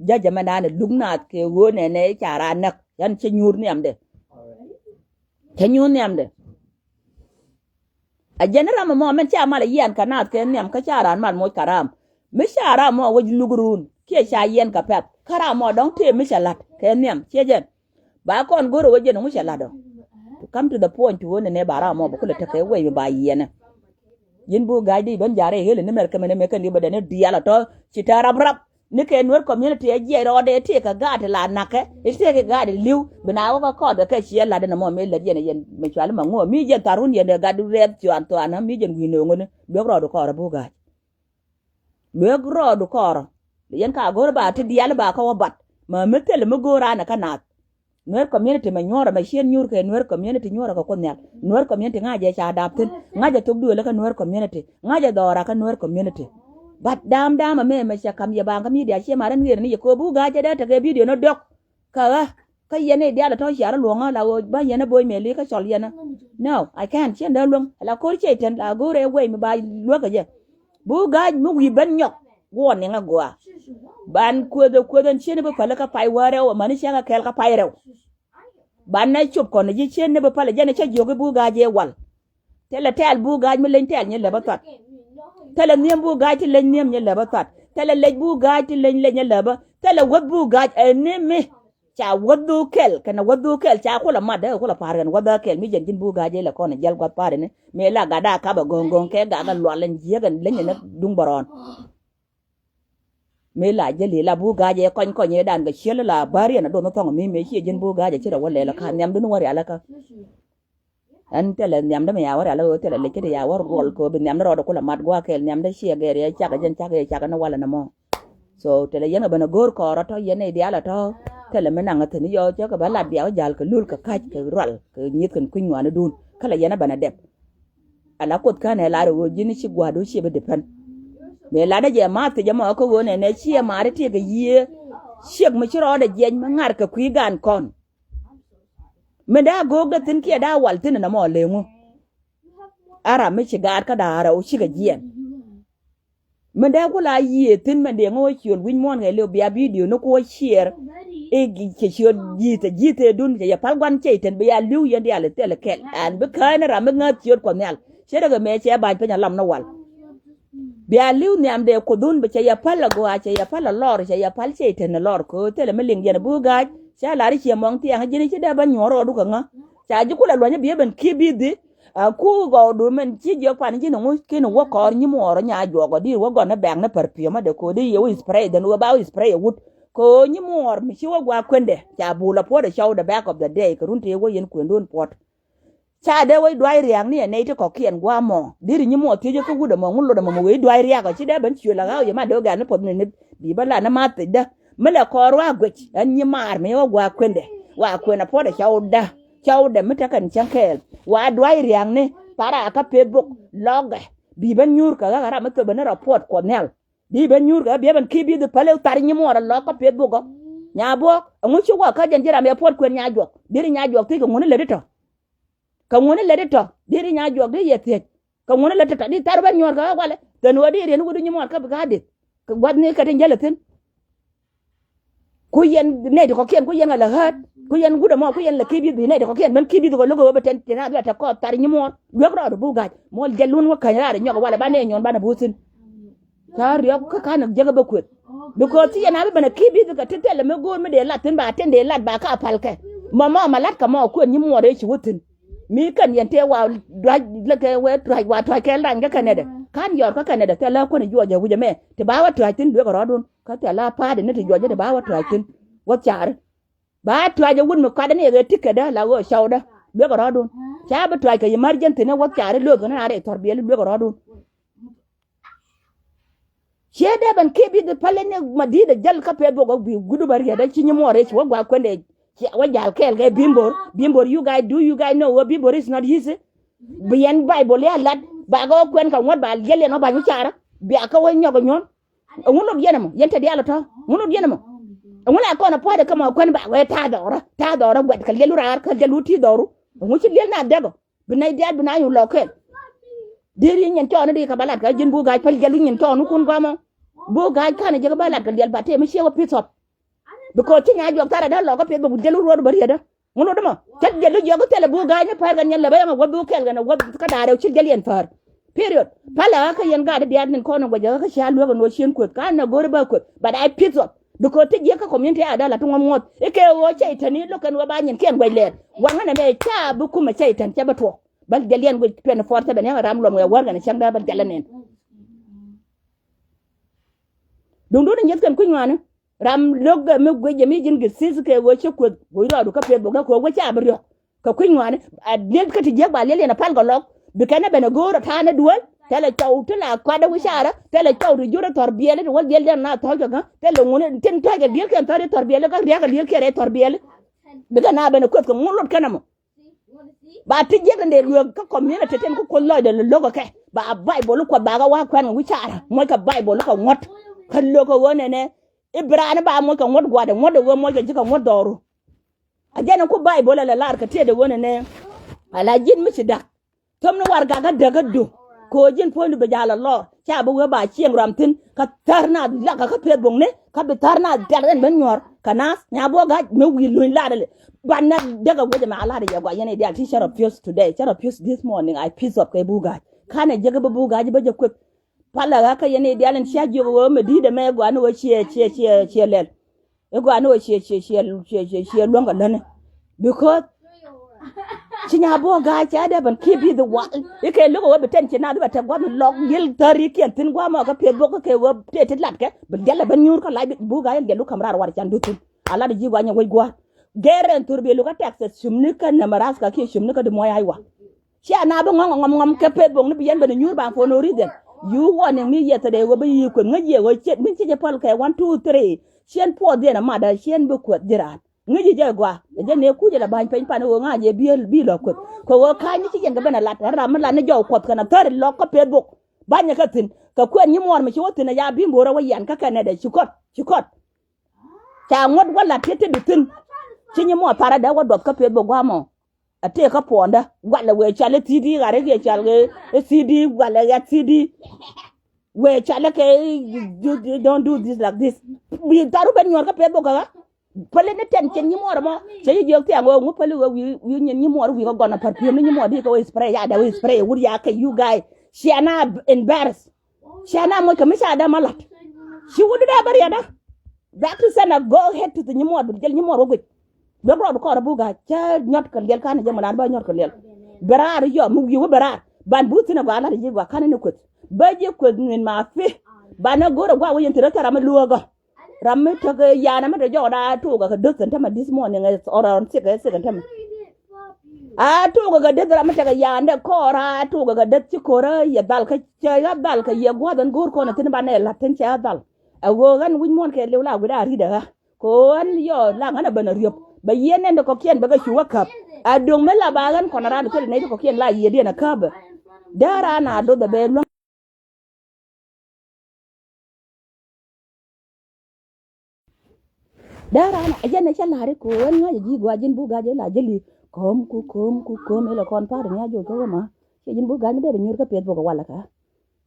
ja̱c ɛmɛ naan ɛ luk naath kɛ ɣöö nɛnɛ ca raan näk yɛn cä nyuur nhiamdɛ. Cä nyuur nhiamdɛ. A jɛn ram ɛmɔ min ca mal a yian kɛ naath kɛ nhiam kä ca raan mal moc kɛ ram. Mi ca ram mɔ wec luk run kiɛ ca yiɛn kɛ pɛp kä ram mɔ dɔ̱ŋ tëë mi cɛ la̱t kɛ nhiam ciɛ jɛn. Ba kɔn go̱r ɛ wec jɛn ŋu cɛ la̱t ɔ. To come to the point to ɣöö nɛnɛ ba ram mɔ bɛ kulɛ tekɛ wec mi ba yiɛnɛ. Ji̱n buk ga̱a̱c di ben ja̱rɛ ɣel ni mɛr kɛmɛ ni mɛ kɛn di bɛ dɛn ni diaal ɔ tɔ ci tɛ rap rap. Ni kɛ Nuer community ɛ jiɛc rɔɔdɛ tëëkɛ gaat ti la nakä i̱ tëëkɛ gaat ti li̱w bi na wä kä kɔɔt kɛ kɛ ciɛ lat ɛn ɛmɔ mëë lät yɛn ɛ yɛn mɛ cuali ma ŋuɔ mi jɛn tharun yɛn ɛ gat rɛɛth cuan thuanä mi jɛn wi̱i̱ nööŋäni luek rɔɔdu kɔɔr ɛ buk ga̱a̱c. Luek rɔɔdu kɔɔr ɛ yɛn ka go̱r ba ti diaal ba kä wä bat ma mi thil mi go̱o̱r an ɛ kä naath. Nuer community mɛ nyuɔrɛ mɛ ciën nyuur kɛ Nuer community nyuɔrɛ kɛ Kuoth Nhial. Nuer community ŋa̱cɛ ca dap thi̱n ŋa̱cɛ thok duël kä Nuer community ŋa̱cɛ dhɔra kä Nuer community. But dam dam amɛ mɛ cɛ kam yɛ baŋ kä media ciɛ ma rɛn ɣer ni yɛ kööp wuk ga̱a̱c cɛ dee tekɛ video ni diɔk. Kä ɣä kä yɛn i̱ diaal ɛ tɔ̱ ciar luɔ̱ŋä la ɣöö bä yɛn ɛ bo̱o̱c mɛ li kä cɔl yɛn ɛ. No, I can't ciɛn dee luäŋ la ko̱r ciɛ tɛn la go̱o̱r ɛ wec mi ba luäk kä jɛ. Buk ga̱a̱c mi wi̱i̱ ben nyɔk guɔ niŋ a gɔaa. Ban kueth ɛ kueth ɛn cieni bi päl kä pay wäärɛ wä mäni cäŋ a kɛɛl kä pay rɛw. Ban nɛ cop kɔn ji̱ cieni bi päl jɛn cä jiök i̱ buk ga̱a̱c ëë wal. Thilɛ tɛɛl buk ga̱a̱c mi leny tɛɛl nyɛ lɛpä thuat. Thilɛ nhiëm buk ga̱a̱c ti leny nhiëm nyɛ lɛpä thuat. Thilɛ lec buk ga̱a̱c ti leny leny nyɛ lɛpä. Thilɛ wäth buk ga̱a̱c ɛn ni mi. Ca wädhu kɛl kɛnɛ wädhu kɛl ca kulɛ mat dee kulɛ pa̱a̱r kɛn wädhu kɛl mi jɛn ji̱n buk ga̱a̱c jɛ lɛ kɔn jiɛl gua̱th pa̱a̱r ini mi la gat daa kap ɛ go̱o̱ŋ go̱o̱ŋ kɛ gak ɛ lual ɛn jiäk ɛn leny ɛn duŋ bärɔɔn. Mi la jɛ li la buk ga̱a̱c jɛ kɔny kɔny ɛ dan kɛ ciel la bäri ɛn a duɔth mi thɔŋ mi mi ciɛ ji̱n buk ga̱a̱c jɛ ci rɛ wä lɛl ɛ ka̱n nhiam dun wä rial ɛ kä. Ɛn thilɛ nhiamdä mi ya wä rial ɣöö thilɛ lec kä ti ya wä ruɔl kɛ ɣöö bi nhiamdä rɔɔdɛ kulɛ mat gua̱a̱th kɛɛl, nhiamdä ciɛ gɛr yɛ cak ɛ jɛn cak ɛ cak ɛ ni walɛ nɔmɔ. So thilɛ yɛn ɛ ben ɛ go̱o̱r kɔɔr ɔ tɔ̱, yɛn nɛy diaal ɔ tɔ̱. Thilɛ mi naŋ ɛ thi̱n yɔ cä kɛ bä lat bia wä ja̱l kɛ lul kɛ ka̱c kɛ rual kɛ nyieth kɛn kui̱ny ŋuanädun. Kä lɛ yɛn ɛ ben ɛ dɛp. Ala Kuoth kän ɛ lar ɛ ɣöö ji̱n ci gua̱a̱r do̱ ciɛ bi depend. Mëë latdä jɛ ma̱a̱th thiec ɛmɔ kä ɣöö nɛnɛ ciɛ ma̱a̱ri tëëkɛ yiëë. Ciek mi ci rɔɔdɛ jiɛc mi ŋa̱r kɛ kui̱ gaan kɔn. Min dee a go̱o̱kdä thi̱n kiɛ dee a wal thi̱n ɛn ɛmɔ leŋu. A ram mi ci gaat kä da̱a̱r ɛ ɣöö cikɛ jiɛn. Min dee ku la yiëë thi̱n min dee ŋä wä ciöl wi̱c muɔ̱ɔ̱n kɛ liw bia bidio ni ku wä ciɛɛr. I̱ cɛ ciöt ji̱thɛ ji̱thɛ dun cɛ yɛ pal gua̱n cɛ itɛn bi ya li̱w yɛn diaal ithɛl kɛl ɛn bi kääny ni ram mi ŋääth ciöt Kuɔth Nhial. Cɛ rɛ kɛ mëë cɛ ba̱ny piny alam ni wal. Bia li̱w nhiam dee Kuoth dun bi cɛ yɛ pal agɔaa cɛ yɛ pal alɔr cɛ yɛ pal cɛ itɛn alɔr kɛ ɣöö thilɛ mi liŋ yɛn bi ga̱a̱c. Cɛ lar i̱ ciɛ mɔŋ thiaŋ ji̱n i̱ ci dee bä nyuɔ̱ɔ̱r rɔɔdu kɛ ŋä. Ca ji̱ kulɛ luɔ̱ny i̱ bi ɛ ben ki̱i̱ bi̱i̱thi. A ku gɔw du min ci jiɔk pan ji̱n ŋuc ki̱n wä kɔɔr nyimuɔɔr nya juɔk ɔ di wä gɔn ni bɛŋ ni perfume dɛ ko̱di yɛ wä spray dɛn wä ba wä spray wut. Ko nyimuɔɔr mi ci wä gua kuendɛ ca bul a puɔt a show the back of the day kɛ run tëë wä yɛn kuendun puɔt. Ca dee wä duay riak ni ɛ nɛy ti kɔkiɛn gua mɔ diri nyimuɔɔr thiec kä wut ɛmɔ ŋun lot ɛmɔ mi wee duay riak ɔ ci dee ben ciöl a ɣaw yɛ ma dee wä gɛ̈n ni puɔth ni nith bi bä la ni ma thiecdä. Mi lɛ kɔɔr wa guic ɛn nyimaar mi wä gua kuendɛ wa kuen a puɔt a show dä. Cɔwdɛ mi tekɛn cäŋ kɛɛl wa duay ria̱a̱ŋni para kä Facebook lɔkɛ. Bi ben nyuur kɛ ɣäk ram mi thöbä ni report Kuɔth Nhial. Bi ben nyuur kɛ ɣäk bi ben ki̱i̱ bi̱i̱thi päl i̱ thar nyimuɔɔr a lɔk kä Facebook ɔ. Nya buɔk ɛŋu ci wä kä jɛn ji̱ ram yɛ puɔt kuën nya juɔk diri nya juɔk thiec kɛ ŋuni lät i̱ tɔ. Kɛ ŋuni lät i̱ tɔ diri nya juɔk di yɛ thiec. Kɛ ŋuni lät i̱ tɔ di thar ben nyuɔɔr kɛ ɣäk walɛ then ɣöö di riɛn wut nyimuɔɔr kä bi kä adith. Kɛ gua̱thni kɛ tin jäl ɛ thi̱n. Ku yɛn nɛy ti kɔkiɛn ku yɛn kɛ lɛ häät ku yɛn wut ɛmɔ ku yɛn lɛ ki̱i̱ bi̱th bi nɛy ti kɔkiɛn ben ki̱i̱ bi̱th kɔ lo̱k ɛ wee bɛ tɛn tɛn a bia tɛ kɔɔth thar nyimuɔɔr luek rɔɔd bu ga̱c muɔl jɛl wun wä käny raar nyɔk walɛ ba nɛy nyuɔn banɛ bu thi̱n. Ca riɔk kä ka̱n jiäk ɛ bä kueth. Because ci yɛn a bi ben ɛ ki̱i̱ bi̱th kɛ ti thilɛ mi go̱o̱r mi dee lat thi̱n ba tin dee lat ba ka pal kɛ. Mɔ mɔ ma lat kɛ mɔ kueth nyimuɔɔr ëë ci wä thi̱n. Mi kɛn yɛn tëë wa duac lɛ kɛ wee tuac wa tuac kɛ lany kä Canada ka̱n yɔr kä Canada thilɛ kuän juɔc ɛ wi̱c ɛmɛ ti ba wä tuac thi̱n luek rɔɔdun. Kä thil a pa̱a̱t ni ti juɔc ti ba wä tuac thi̱n wä car. Ba tuac ɛ wut mi kuat ni ɛ ɣet ti kädä la ɣöö cɔwdä luek rɔɔdun. Ca bi tuac kɛ emergency ni wä car i̱ lööth kɛ ni na rɛy thɔr biɛli luek rɔɔdun. Ciɛ dee ben kiɛ bi dhi päl ni ma di̱i̱t ɛ jäl kä peth bok ɛ bi gudu bä riɛt ɛ ci nyi muɔɔr ɛ ci wä gua̱a̱k kuɛn dee. Ciɛ wä jal kɛɛl kɛ bimbor bimbor you guys do you guys know wä bimbor is not easy. Bi yɛn Bible ya lat ba kɛ wä kuɛn kɛ ŋuɔ̱t ba liɛl yɛn wä ba nyi carä bia kɛ wä nyɔk ɛ nyuɔ̱n. Ɛŋu lot yɛn ɛmɔ yɛn te diaal ɛ tɔ̱ ɛŋu lot yɛn ɛmɔ. Ɛŋu la kɔn ɛ pua̱a̱t ɛ kä mɔ kuɛn ba wee ta̱a̱ dhɔrä ta̱a̱ dhɔrä guɛt kɛ liɛl wä raar kä liɛl wä ti̱i̱ dhɔru. Ɛŋu ci liɛl na dhɛk ɔ bi nɛy diaal bi na yuŋ lɔk kɛl. Di̱t ri nyin cɔɔni di kɛ ba lat kɛ ji̱n bu ga̱a̱c päl jiɛl wi̱ny nyin cɔɔni kun gɔmɔ. Bu ga̱a̱c ka̱n ɛ jɛ kɛ ba lat kɛ liɛl ba tëë mi ciɛ wä pi̱th ɔp. Because ci nya juɔk tharɛ dee lɔk kä piɛth bɛ wut jɛl wä ruɔt bä riɛt dä. Ŋun wä dämɔ cä jɛl wä jiɔk thilɛ bu ga̱a̱c ni päär kɛn yɛn lɛ bä yɛn ɛ wä bu kɛl kɛn ɛ wä kä da̱a̱r ɛ cil jɛl yɛn päär. Period. Pälɛ ɣä kä yɛn gaat diaat nin kɔn ɛ guɛc ɛ ɣä kä cia luäk ɛn wä cien kueth ka nɛ go̱ri bä kueth. But I piece up because ti jiäk kä community a dee la ti ŋuɔ̱m ŋuɔ̱th ikɛ ɣöö cɛy tɛn i̱ lo̱k kɛn wä ba nyin kiɛn guɛc lɛɛr. Waŋä nɛ mɛ ca bi kumɛ cɛy tɛn cɛ bä tuɔɔk. Bä jɛl yɛn guic twenty four seven yɛn ram luɔm wɛ wär kɛn cäŋ dee bä jɛl ɛnɛn. Duŋdun inyeth kɛn kui̱ ŋuani. Ram lo̱k mi guic jɛ mi ji̱n gith thi̱th kɛ ɣöö cä kueth guic rɔɔdu kä peth bok dee kɛ ɣöö wä ca bi riɔ̱k. Kɛ kui̱ ŋuani a liel kä ti jiäk ba liel yɛn a pal kɛ lɔk. Bi kɛn ɛ ben a go̱o̱r a ta̱a̱n ɛ duel thilɛ cɔw ti la kuat ɛ wi̱caarä thilɛ cɔw ti jur ɛ thɔr biɛli ti wä liel yɛn na thɔc kɛ kä thilɛ ŋuni tin tɔc kɛ liel kɛn thɔr i̱ thɔr biɛli kä ria̱k kɛ liel kiɛ rɛy thɔr biɛli. Bi kɛn a ben a kueth kɛ ŋun lot kɛn ɛmɔ. Ba ti jiäk in dee lueek kä community tin ku kuoth lɔcdɛ lo̱k kɛ ba Bible kuɔth ba kɛ wa kuɛn kɛ wi̱caarä muɔc kɛ Bible kɛ ŋuɔ̱t. Kä lo̱k kɛ ɣöö nɛnɛ i̱ bi raan i̱ ba muɔc kɛ ŋuɔ̱t gua̱dɛ ŋuɔ̱t ɛ ɣöö muɔc kɛ ji̱ kɛ ŋuɔ̱t dhɔru. A jɛn in ku Bible ɛ lɛ lar kɛ tiɛɛt ɛ ɣöö nɛnɛ ala ji̱n mi ci da̱k. Thöm ni warɛgakä däkä du kɛ ɣöö ji̱n puɔ̱nydu bi ja̱l a lɔr ca bi wee ba cieŋ ram thi̱n. Kä thär naath lakä kä peth buɔ̱kni kä bi thär naath tɛ̈r ɛn ben nyuɔ̱ɔ̱r kɛ naath nya buɔ ga̱c mi wi̱i̱ luny lat ɛlɛ. Banɛ däkä guic ɛmɛ a lat ɛ yɛ gɔaa yɛn i̱ diaal ti cä refuse today cä refuse this morning I piece up kɛ bu ga̱c. Ka̱n ɛ jek bi bu ga̱c bä jɛ kueth. Palɛ ɣä kä yɛn i̱ diaal in cia jiök ɣöö mi di̱i̱t ɛmɛ gɔaa ni ɣöö ciɛ ciɛ ciɛ ciɛ lɛl. I̱ gɔaa ni ɣöö ciɛ ciɛ ciɛ ciɛ ciɛ ciɛ luäŋ kɛ läni. Because ci nya buɔ ga̱a̱c cɛ dee ben kiɛ bi̱i̱th i̱ wal i̱ kɛ lo̱k ɛ wee bi tɛn ci naath i̱ bɛ tɛk gua̱th i̱ lɔk diël thärikiɛn thi̱n gua̱a̱mɔ kä pieth bok kä kɛ wee tëë ti latkɛ bi diɛl ɛ ben nyuur kä lac bi bu ga̱a̱c in diɛl wä ka̱m raar war can duth thi̱n. A lat i̱ ji̱ gua̱ny ɛ wec gua̱a̱r gɛr ɛn thur biɛ lo̱k kä Texas cumni kä Nebraska kiɛ cumni kä di muɔ̱c Iowa. Cia na bi ŋɔŋ ŋɔm ŋɔm kɛ Facebook ni bi yɛn ben inyuur ban for no reason. You warning me yesterday wä bi yi kueth ŋäc yɛ wä ciet min ci jɛ päl kɛ one, two, three. Cien puɔth diɛn amat a cien bi kueth ji̱ raan. Ŋäc yi jɛ gua jɛ ne kuc jɛ la ba̱ny peny pan wä ŋa̱c yɛ bi bi lɔ kueth. Kɛ wä ka̱ny ni ci yɛn kɛ ben a lat ram mi lat ni jɔw kuɔth kɛn a thäri lɔk kä Facebook. Ba̱ny kɛ thi̱n kɛ kuɛn nyi muɔr mi ci wä thi̱n a ya bi mbo̱r a wä yɛn kä kɛn nɛ dɛ ci kɔt ci kɔt. Ca ŋuɔ̱t wä lat ti ti bi thi̱n. Ci nyi muɔr thar a dɛ wä duɔth kä Facebook gua̱mɔ. A tëë kä puɔ̱ndä walɛ wëë cɔal i̱ thi̱i̱di ɣa̱r i̱ kiɛ cɔal kɛ i̱ thi̱i̱di walɛ ɣɛ thi̱i̱di. Wëë cɔal i̱ kɛ don't do this like this. Bi tharu ben nyuɔ̱ɔ̱r kä peth bok kä ɣä. Päli ni tɛn cin nyi muɔɔr mɔ cɛ yi jiök thiaŋ ɣöö ŋu päli ɣöö wi̱i̱ nyin nyi muɔɔr wi̱i̱ kɛ gɔn a perfume ni nyi muɔɔr di kɛ wee spray ya dɛ wee spray wut ya kɛ you guy. Ciana embarrass. Ciana moc kɛ mi ca dɛ ma lat. Ci wut di dɛ bä riɛt dä. That to send a go ahead to the nyi muɔɔr bi jɛl nyi muɔɔr wä guic. Bɛ rɔɔd kɔɔr a buk a cä nyɔt kɛ liɛl kanɛ jɛ mɛ lan bä nyɔt kɛ liɛl. Bɛ raar yɔ mi wi̱i̱ wä bɛ raar ban bu thin a gɔaa lat a ji̱ gɔaa kanɛ ni kueth. Bä ji̱ kueth min ma fi ban a go̱r a gɔaa wä yɛn thir a thar a mi luäk a. Ram mi tek yan a mi te jɔk da tuuk a kɛ döth ɛn tämɛ this morning is around six, six ɛn tämɛ. A tuuk a kɛ döth ram mi tek yan dɛ kɔɔr a tuuk a kɛ döth ci ko̱r a yɛ dhal kä cɛ ya dhal kä yɛ gua̱th ɛn go̱r kɔn a thin ban ɛ la̱t thin cɛ ya dhal. A ɣöö ɣän wi̱c muɔ̱ɔ̱n kɛ liw la wi̱c a ri̱t a ɣä. Kɛ ɣän yɔ la ɣän a ben a riöp bɛ yieen nɛn ti kɔ̱kiɛn bɛ kɛ cu wä käp. A do̱ŋ mi la ba ɣän kɔn a raan thil nɛy ti kɔ̱kiɛn la yiëëdiɛn a käpɛ. Dee raan a doth a bɛ luäŋ. Dee raan a jɛn a cä la̱r i̱ kɛ ɣän ŋa̱c a ji̱ gua̱a̱ ji̱n buk ga̱a̱c ila ji̱ li̱ ko̱o̱m ku ko̱o̱m ku ko̱o̱m ilɛ kɔn pa̱a̱r in ya̱ joc kä ɣä ma. Ciɛ ji̱n buk ga̱a̱c mi dee bɛ nyuur kä piɛth buk a walɛ kä.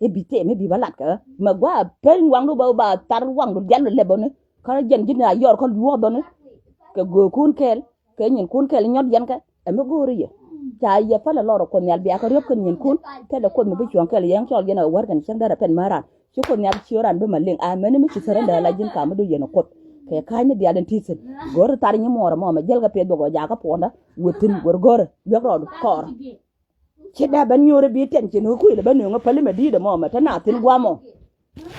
I̱ bi tëë mi bi bä lat kä mɛ gua peny waŋdu bä ba thar waŋdu dial lɛ bäni. Kä jɛn ji̱n a yɔr kä luɔɔdhɔni. Kɛ göökun kɛɛl kɛ nyinkun kɛɛl nyɔt yɛn kɛ ɛmi go̱o̱ri yɛ. Ca yɛ pälɛ lɔr ɛ kuoth nhial bia kä riöp kɛn nyinkun. Thilɛ kuoth mi bi cuɔ̱ɔ̱ŋ kɛɛl yɛn cɔl yɛn ɛ wär kɛn cäŋ därɛ pɛn mɛ ran. Ci kuoth nhial ci ran bi mɛ liŋ a mɛni mi ci thärä dee la ji̱n ka mi do yɛn ɛ kuoth. Kɛ ka̱ny ni dial in ti thi̱n go̱o̱ri thar nyi muɔɔr ɛmɔ mɛ jiɛl kɛ piɛth bɛ gɔɔ jakä puɔ̱ndä. Wä thi̱n go̱o̱ri go̱o̱ri biäk rɔɔdu kɔɔrä. Ci dee ben nyuuri bi tɛn ci ni kui̱ lɛ ben nööŋä päli mɛ di̱i̱t ɛmɔ mɛ te na thi̱n guamɔ.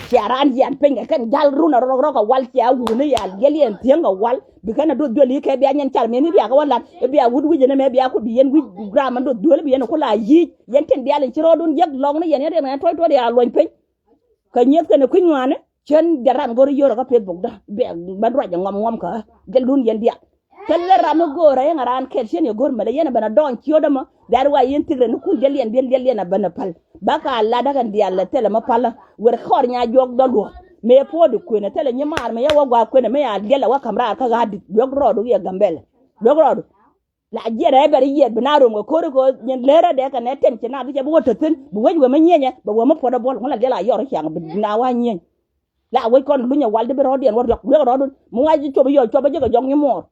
Cia raan yian piny kɛ kɛn jal run a rɔk rɔk a wal cia wuni ya liɛl yɛn thieŋ a wal. Bi kɛn a duɔth duel yi kɛ bia nyɛn car mi̱en i̱ bia kɛ wä lat i̱ bia wut wi̱c ɛn ɛmɛ bia ku bi yɛn wi̱c ram a duɔth duel i̱ bi yɛn ku la yic yɛn tin dial in ci rɔɔdun jiäk lɔŋni yɛn yɛn riɛn ɛ tuɔc tuɔt ya luɔny piny. Kɛ nyieth kɛn ɛ kui̱ ŋuani cien jɛ ran go̱r i̱ yio̱r ɛ kä pieth bok dä bɛ ruac ɛ ŋɔm ŋɔm kä jɛ lun yɛn diaal. Thilɛ ram mi go̱o̱rä yɛn a raan kɛl cien yɛ go̱o̱r mɛlɛ yɛn a ben a dɔɔny ciöt ɛmɔ. That why yɛn thik rɛn ni kun jɛ liɛn biɛl liɛl liɛn a ben a päl. Ba ka lat ɛ kɛn diaal lɛ thilɛ mi pälä. Wer kɔɔr nya juɔk dhɔl luɔ̱k mëë puɔ̱ɔ̱di kuenɛ thilɛ nyi maar mi yɛ wä gua̱a̱ kuenɛ mi ya liɛl a wä ka̱m raar kä ɣa̱a̱t di̱t luek rɔɔdu yɛ Gambɛlɛ. Luek rɔɔdu. La jiɛt ɛ bɛr yiɛt bi na rom kɛ ko̱ri kɛ nyin lerä dɛ kɛ nɛ tɛn ci na bi cɛ bi wä te thi̱n bi wec wee mi nyiɛnyɛ bɛ wee mi puɔ̱t ɛ buɔl ŋun la diɛl a yɔr i̱ ciaŋ bi na wa nyieny. La wec kɔn lunyɛ wal di bi rɔɔdiɛn wä riɔk luek rɔɔdun mi wac ji̱ cop i̱ yɔc cuɔp a ji̱ kɛ jɔk nyi muɔɔr.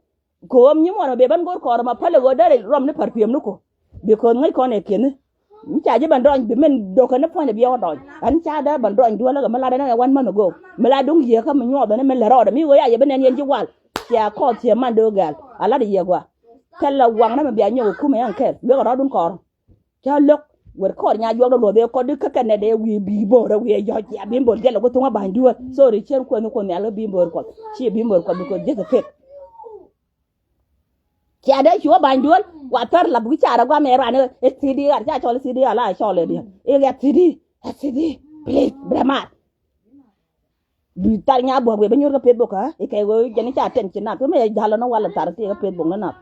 Ko̱o̱m nyi muɔɔr mɛ bee bän go̱o̱r kɔɔr mɛ päl ɛ ɣöö derɛ rɔm ni pär piëëm ni ko̱. Because ŋäc kɔn ɛ kiɛn ni mi ca ji̱ bän dɔɔny bi min do̱kɛ ni puɔ̱ny ɛ biɛ wä dɔɔny ɛn ca dee bän dɔɔny duɔl ɛ kɛ mi lat ɛn ɛ wan män ɛ go̱o̱k mi la duŋ yiëëkä mi nyuɔɔth ɛn mi lɛ rɔɔdɛ mi ɣöö ya yɛ bi nɛn yɛn ji̱ wal. Cia kɔɔth cia man dee gɛ̈ɛ̈l a lat ɛ yiëë gua. Thilɛ waŋnä mi bia nyɔk ɛ kumɛ ɛn kɛl luek ɛ rɔɔdun kɔɔr. Cä lo̱k wër kɔɔr nya juɔk dɔ luɔth ëë kɔt di kä kɛnɛ dee wi̱i̱ bi̱i̱ bo̱o̱r ɛ wi̱i̱ ɛ jɔ̱ɔ̱c cia bi̱i̱ bo̱o̱r jɛl ɛ ku thuŋä ba̱ny duëë. Sorry cien kuɛn ni kuɔn nhial kä bi̱i̱ bo̱o̱r kuɔth ci bi̱i̱ bo̱o̱r kuɔth because jek ɛ kek. Cia dee cuɔ ba̱ny duëë wa thär lath wi̱i̱ carɛ guamɛ ran ɛ thidi ɣar ca cɔl ɛ thidi ɣar la cɔl ɛ diɛ i̱ ɣɛ thidi ɛ thidi. Please brɛ mar. Bi thar nya buɔk wee bä nyuur kä Facebook kä ikɛ wee jɛn i̱ ca tɛn ci nath wee mɛ jal ɔnɔ walɛ thar ti kä Facebook ni nath.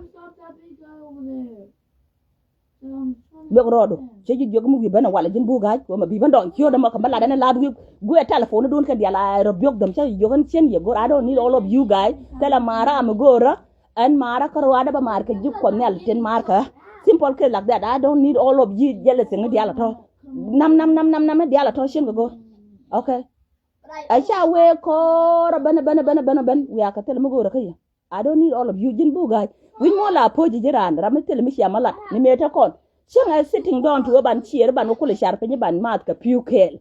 Biɔk rɔɔdu cɛ ji̱ jiök mi wi̱i̱ bänɛ walɛ ji̱n buk ga̱a̱c wee mɛ bi bä dɔɔny ciöt ɛmɔ kɛ mɛ lat ɛn ɛ lath wi̱i̱ guɛ telephone dun kɛ dial a rɔ biɔk them cɛ jiök ɛn cien yɛ go̱r I don't need all of you guys. Thilɛ ma̱a̱ ram mi go̱o̱rä ɛn ma̱a̱rä kä rɔaadä bä ma̱a̱r kɛ ji̱ kuɔth nhial tin ma̱a̱r kä. Simple case like that. I don't need all of you jealousy ni dial a tɔ. Nam nam nam nam nam ni dial a tɔ cien kɛ go̱r. Okay. A ca wee kɔɔr a ben a ben a ben a ben a ben wiaa kɛ thil mi go̱o̱rä kä yɛ. I don't need all of you ji̱n buk ga̱a̱c wi̱c muɔ̱ɔ̱n la po̱c ji̱ ji̱ raan ram mi thil mi cia ma lat ni mëë te kɔn. Cieŋ ɛ sitting down ti wee ban ciëër ban wä kulɛ car piny ban maath kɛ pi̱w kɛɛl.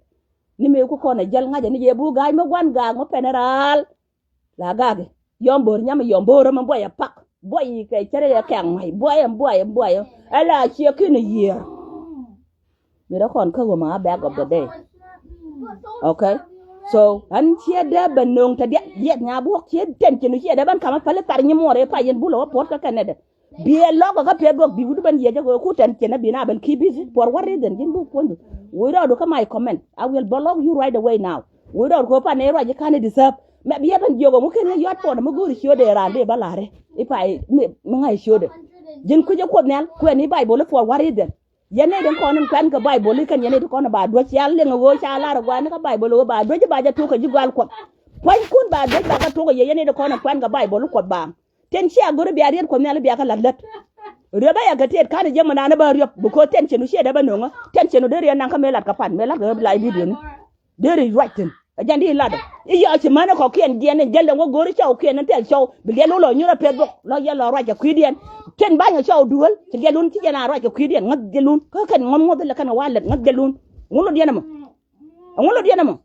Ni mëë ku kɔn ɛ jäl ŋa̱c ɛ ni jɛ buk ga̱a̱c mi gua̱n gaak mi pɛn ɛ raal. La gak yɔm bo̱o̱r nyam yɔm bo̱o̱r ɛmɛ buɔyɛ pak buɔy kɛ cärɛ yɛ kɛŋ mac buɔyɛ buɔyɛ buɔyɛ. Ɛla ciɛ kinɛ yiëër. Mi rɛ kɔn kä wä ma back of the day. Okay. So ɛn ciɛ dee bɛ no̱o̱ŋ te diɛ diɛ nya buɔk ciɛ tɛn ci nu ciɛ dee bɛn kamä päli thar nyi muɔɔr ɛ pa yɛn bulɛ wä puɔt kä kɛnɛ dɛ. Biɛ lɔk kä Facebook bi wut ben yiëcä kɛ ku tɛn cɛn a bi na ben ki busy for what reason? Ji̱n buk puɔ̱nydu. Woi rɔɔdu kä my comment, I will block you right away now. Woi rɔɔdu kɛ pan ɛ ruac i̱ kan i̱ deserve. Mɛ biɛ ben jiök ɛ ŋu ken ŋä yɔt puɔ̱n mi go̱o̱ri ciötdɛ raan dee bä la̱rɛ i̱ pay mi ŋa̱c ciötdɛ. Ji̱n kui̱c ɛ Kuoth Nhial kuɛn i̱ Baibol i̱ for what reason? Yɛn nɛy tin kɔn in kuɛn kɛ Baibol i̱ kɛn yɛn nɛy tin kɔn in ba duäc cia liŋ ɛ ɣöö ca lar ɛ gua̱a̱n i̱ kä Baibol ɛ ɣöö ba duäc i̱ ba jɛ tuk kɛ ji̱ gua̱a̱l Kuɔth. Pua̱nykun ba duäc ba kɛ tuk ɛ yɛ yɛn nɛy tin kɔn in kuɛn kɛ Baibol i̱ Kuɔth baaŋ. Tin cia go̱ri bia riet Kuɔth Nhial i̱ bia kɛ la̱t lät. Riep ɛ yɛ kɛ tiet ka̱n i̱ jiäk mi naan i̱ bä riep because tin cin i̱ ciɛ dee bä no̱ŋä tin cin i̱ dee riet naŋ kä mëë lat kɛ pan mëë lat kɛ ɣöö bi la i̱ bidioni. Deri ruac thi̱n a jɛn di latdä i̱ yɔc ci mäni kɔ̱kiɛn jiɛn in jäl ɛn wä go̱ri cɔwkiɛn in thil cɔw bi liɛl wä lɔ nyuur a peth bok lɔ yɛn lɔ ruac kɛ kui̱diɛn. Tin ba̱ny kɛ cɔw duel ci liɛl wun ci jɛn a ruac kɛ kui̱diɛn ŋäth jɛl wun kä kɛn ŋɔm ŋuɔth ilɛ kɛn kɛ wa lät ŋäth jɛl wun. Ŋun lɔ diɛn ɛmɔ. Ŋun lɔ diɛn ɛmɔ.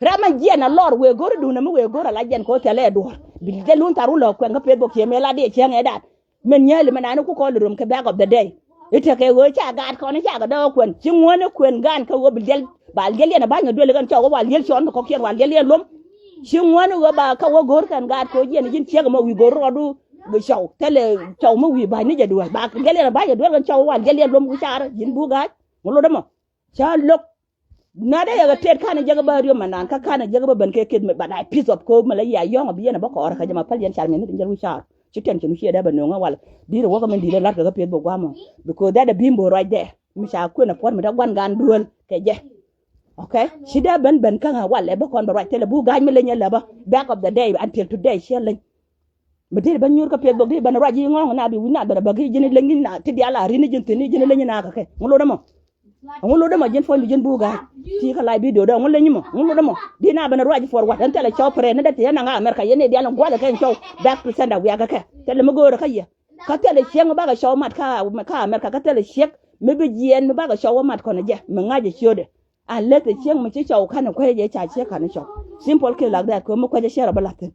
Ram ma jiɛn a lɔr wëë go̱ri duundä mi wëë go̱r a la jiɛn kɛ wä thilɛ ɛ duɔ̱ɔ̱r bi jɛl wun thar wun lɔ kuɛn kä peth bok ciɛ mëë la di cieŋ ɛ daat. Min nyääli mi nani ku kɔn lɛ rom kɛ back of the day. I̱ tekɛ ɣöö ca gaat kɔn i̱ cakɛ dɔ̱k ɛ kuɛn ci ŋuäni kuɛn gaan kä ɣöö bi liɛl ba liɛl yɛn ɛ ba̱ny kɛ duël kɛn cɔw wä wa liɛl cɔn kɛ kɔ̱kiɛn wa liɛl yɛn lom. Ci ŋuäni ɣöö ba kä wä go̱r kɛn gaat kɛ ɣöö jiɛn ji̱n ciek ɛmɔ wi̱i̱ go̱r rɔɔdu. Bi cɔw thilɛ cɔw mi wi̱i̱ ba̱ny ni jɛ duel ba liɛl yɛn ɛ ba̱ny kɛ duel kɛn cɔw wä wa liɛl yɛn lom wi̱i̱ car ji̱n buk ga̱a̱c. Ŋun lot ɛmɔ. Ca lo̱k. Na dee yɛ kɛ tet kanɛ jek bä riöm anan kä kanɛ jek bä ben kɛ ket mi but I piece of ko mi la yia yɔ̱ŋ a bi yɛn a bä kɔɔr kä jɛ ma päl yɛn car mi ni tin jɛl wi̱i̱ car. Ci tɛn ci nu ciɛ dee bä no̱ŋ a wal. Di̱t a wäkä min di̱t a lat kɛ kä pieth bä guamɔ. Because that a bimbo right there. Mi ca kuën a puɔ̱t mi dee guan gan duel kɛ jɛ. Okay. Ci dee ben ben kä ŋa wal ɛ bä kɔn bä ruac thilɛ bu ga̱a̱c mi leny ɛ lɛ bä. Back of the day until today ciɛ leny. Mi dee bä nyuur kä pieth bä dee ben ruac i̱ ŋɔ̱ŋ na bi wi̱c na ben a bä gi ji̱n leny na ti dial a rin i̱ ji̱n thi̱n i̱ ji̱n leny na kɛ kɛ ŋu lot ɛmɔ. Ŋun lot dämɔ ji̱n puɔ̱nydu ji̱n buk ga̱a̱c. Ti kä live video dä ŋun leny mɔ ŋun lot dämɔ. Di na ben ruac for what ɛn thilɛ cɔw pɛrɛ ni dee ti yɛn naŋ America yɛn ni dial in gua̱lɛ kɛn cɔw. Back to sender wiakɛ kɛ thilɛ mi go̱o̱rɛ kä yɛ. Kä thilɛ ciek mi bakɛ cɔw mat kä America kä thilɛ ciek mi bi jiɛɛn mi bakɛ cɔw wä mat kɔn jɛ mi ŋa̱c ɛ ciötdɛ. Unless ɛ ciek mi ci cɔw kanɛ kuec jɛ ca ciek kanɛ cɔw. Simple kɛ like that kɛ mi kuec ɛ ciek rɔ bi la̱thin.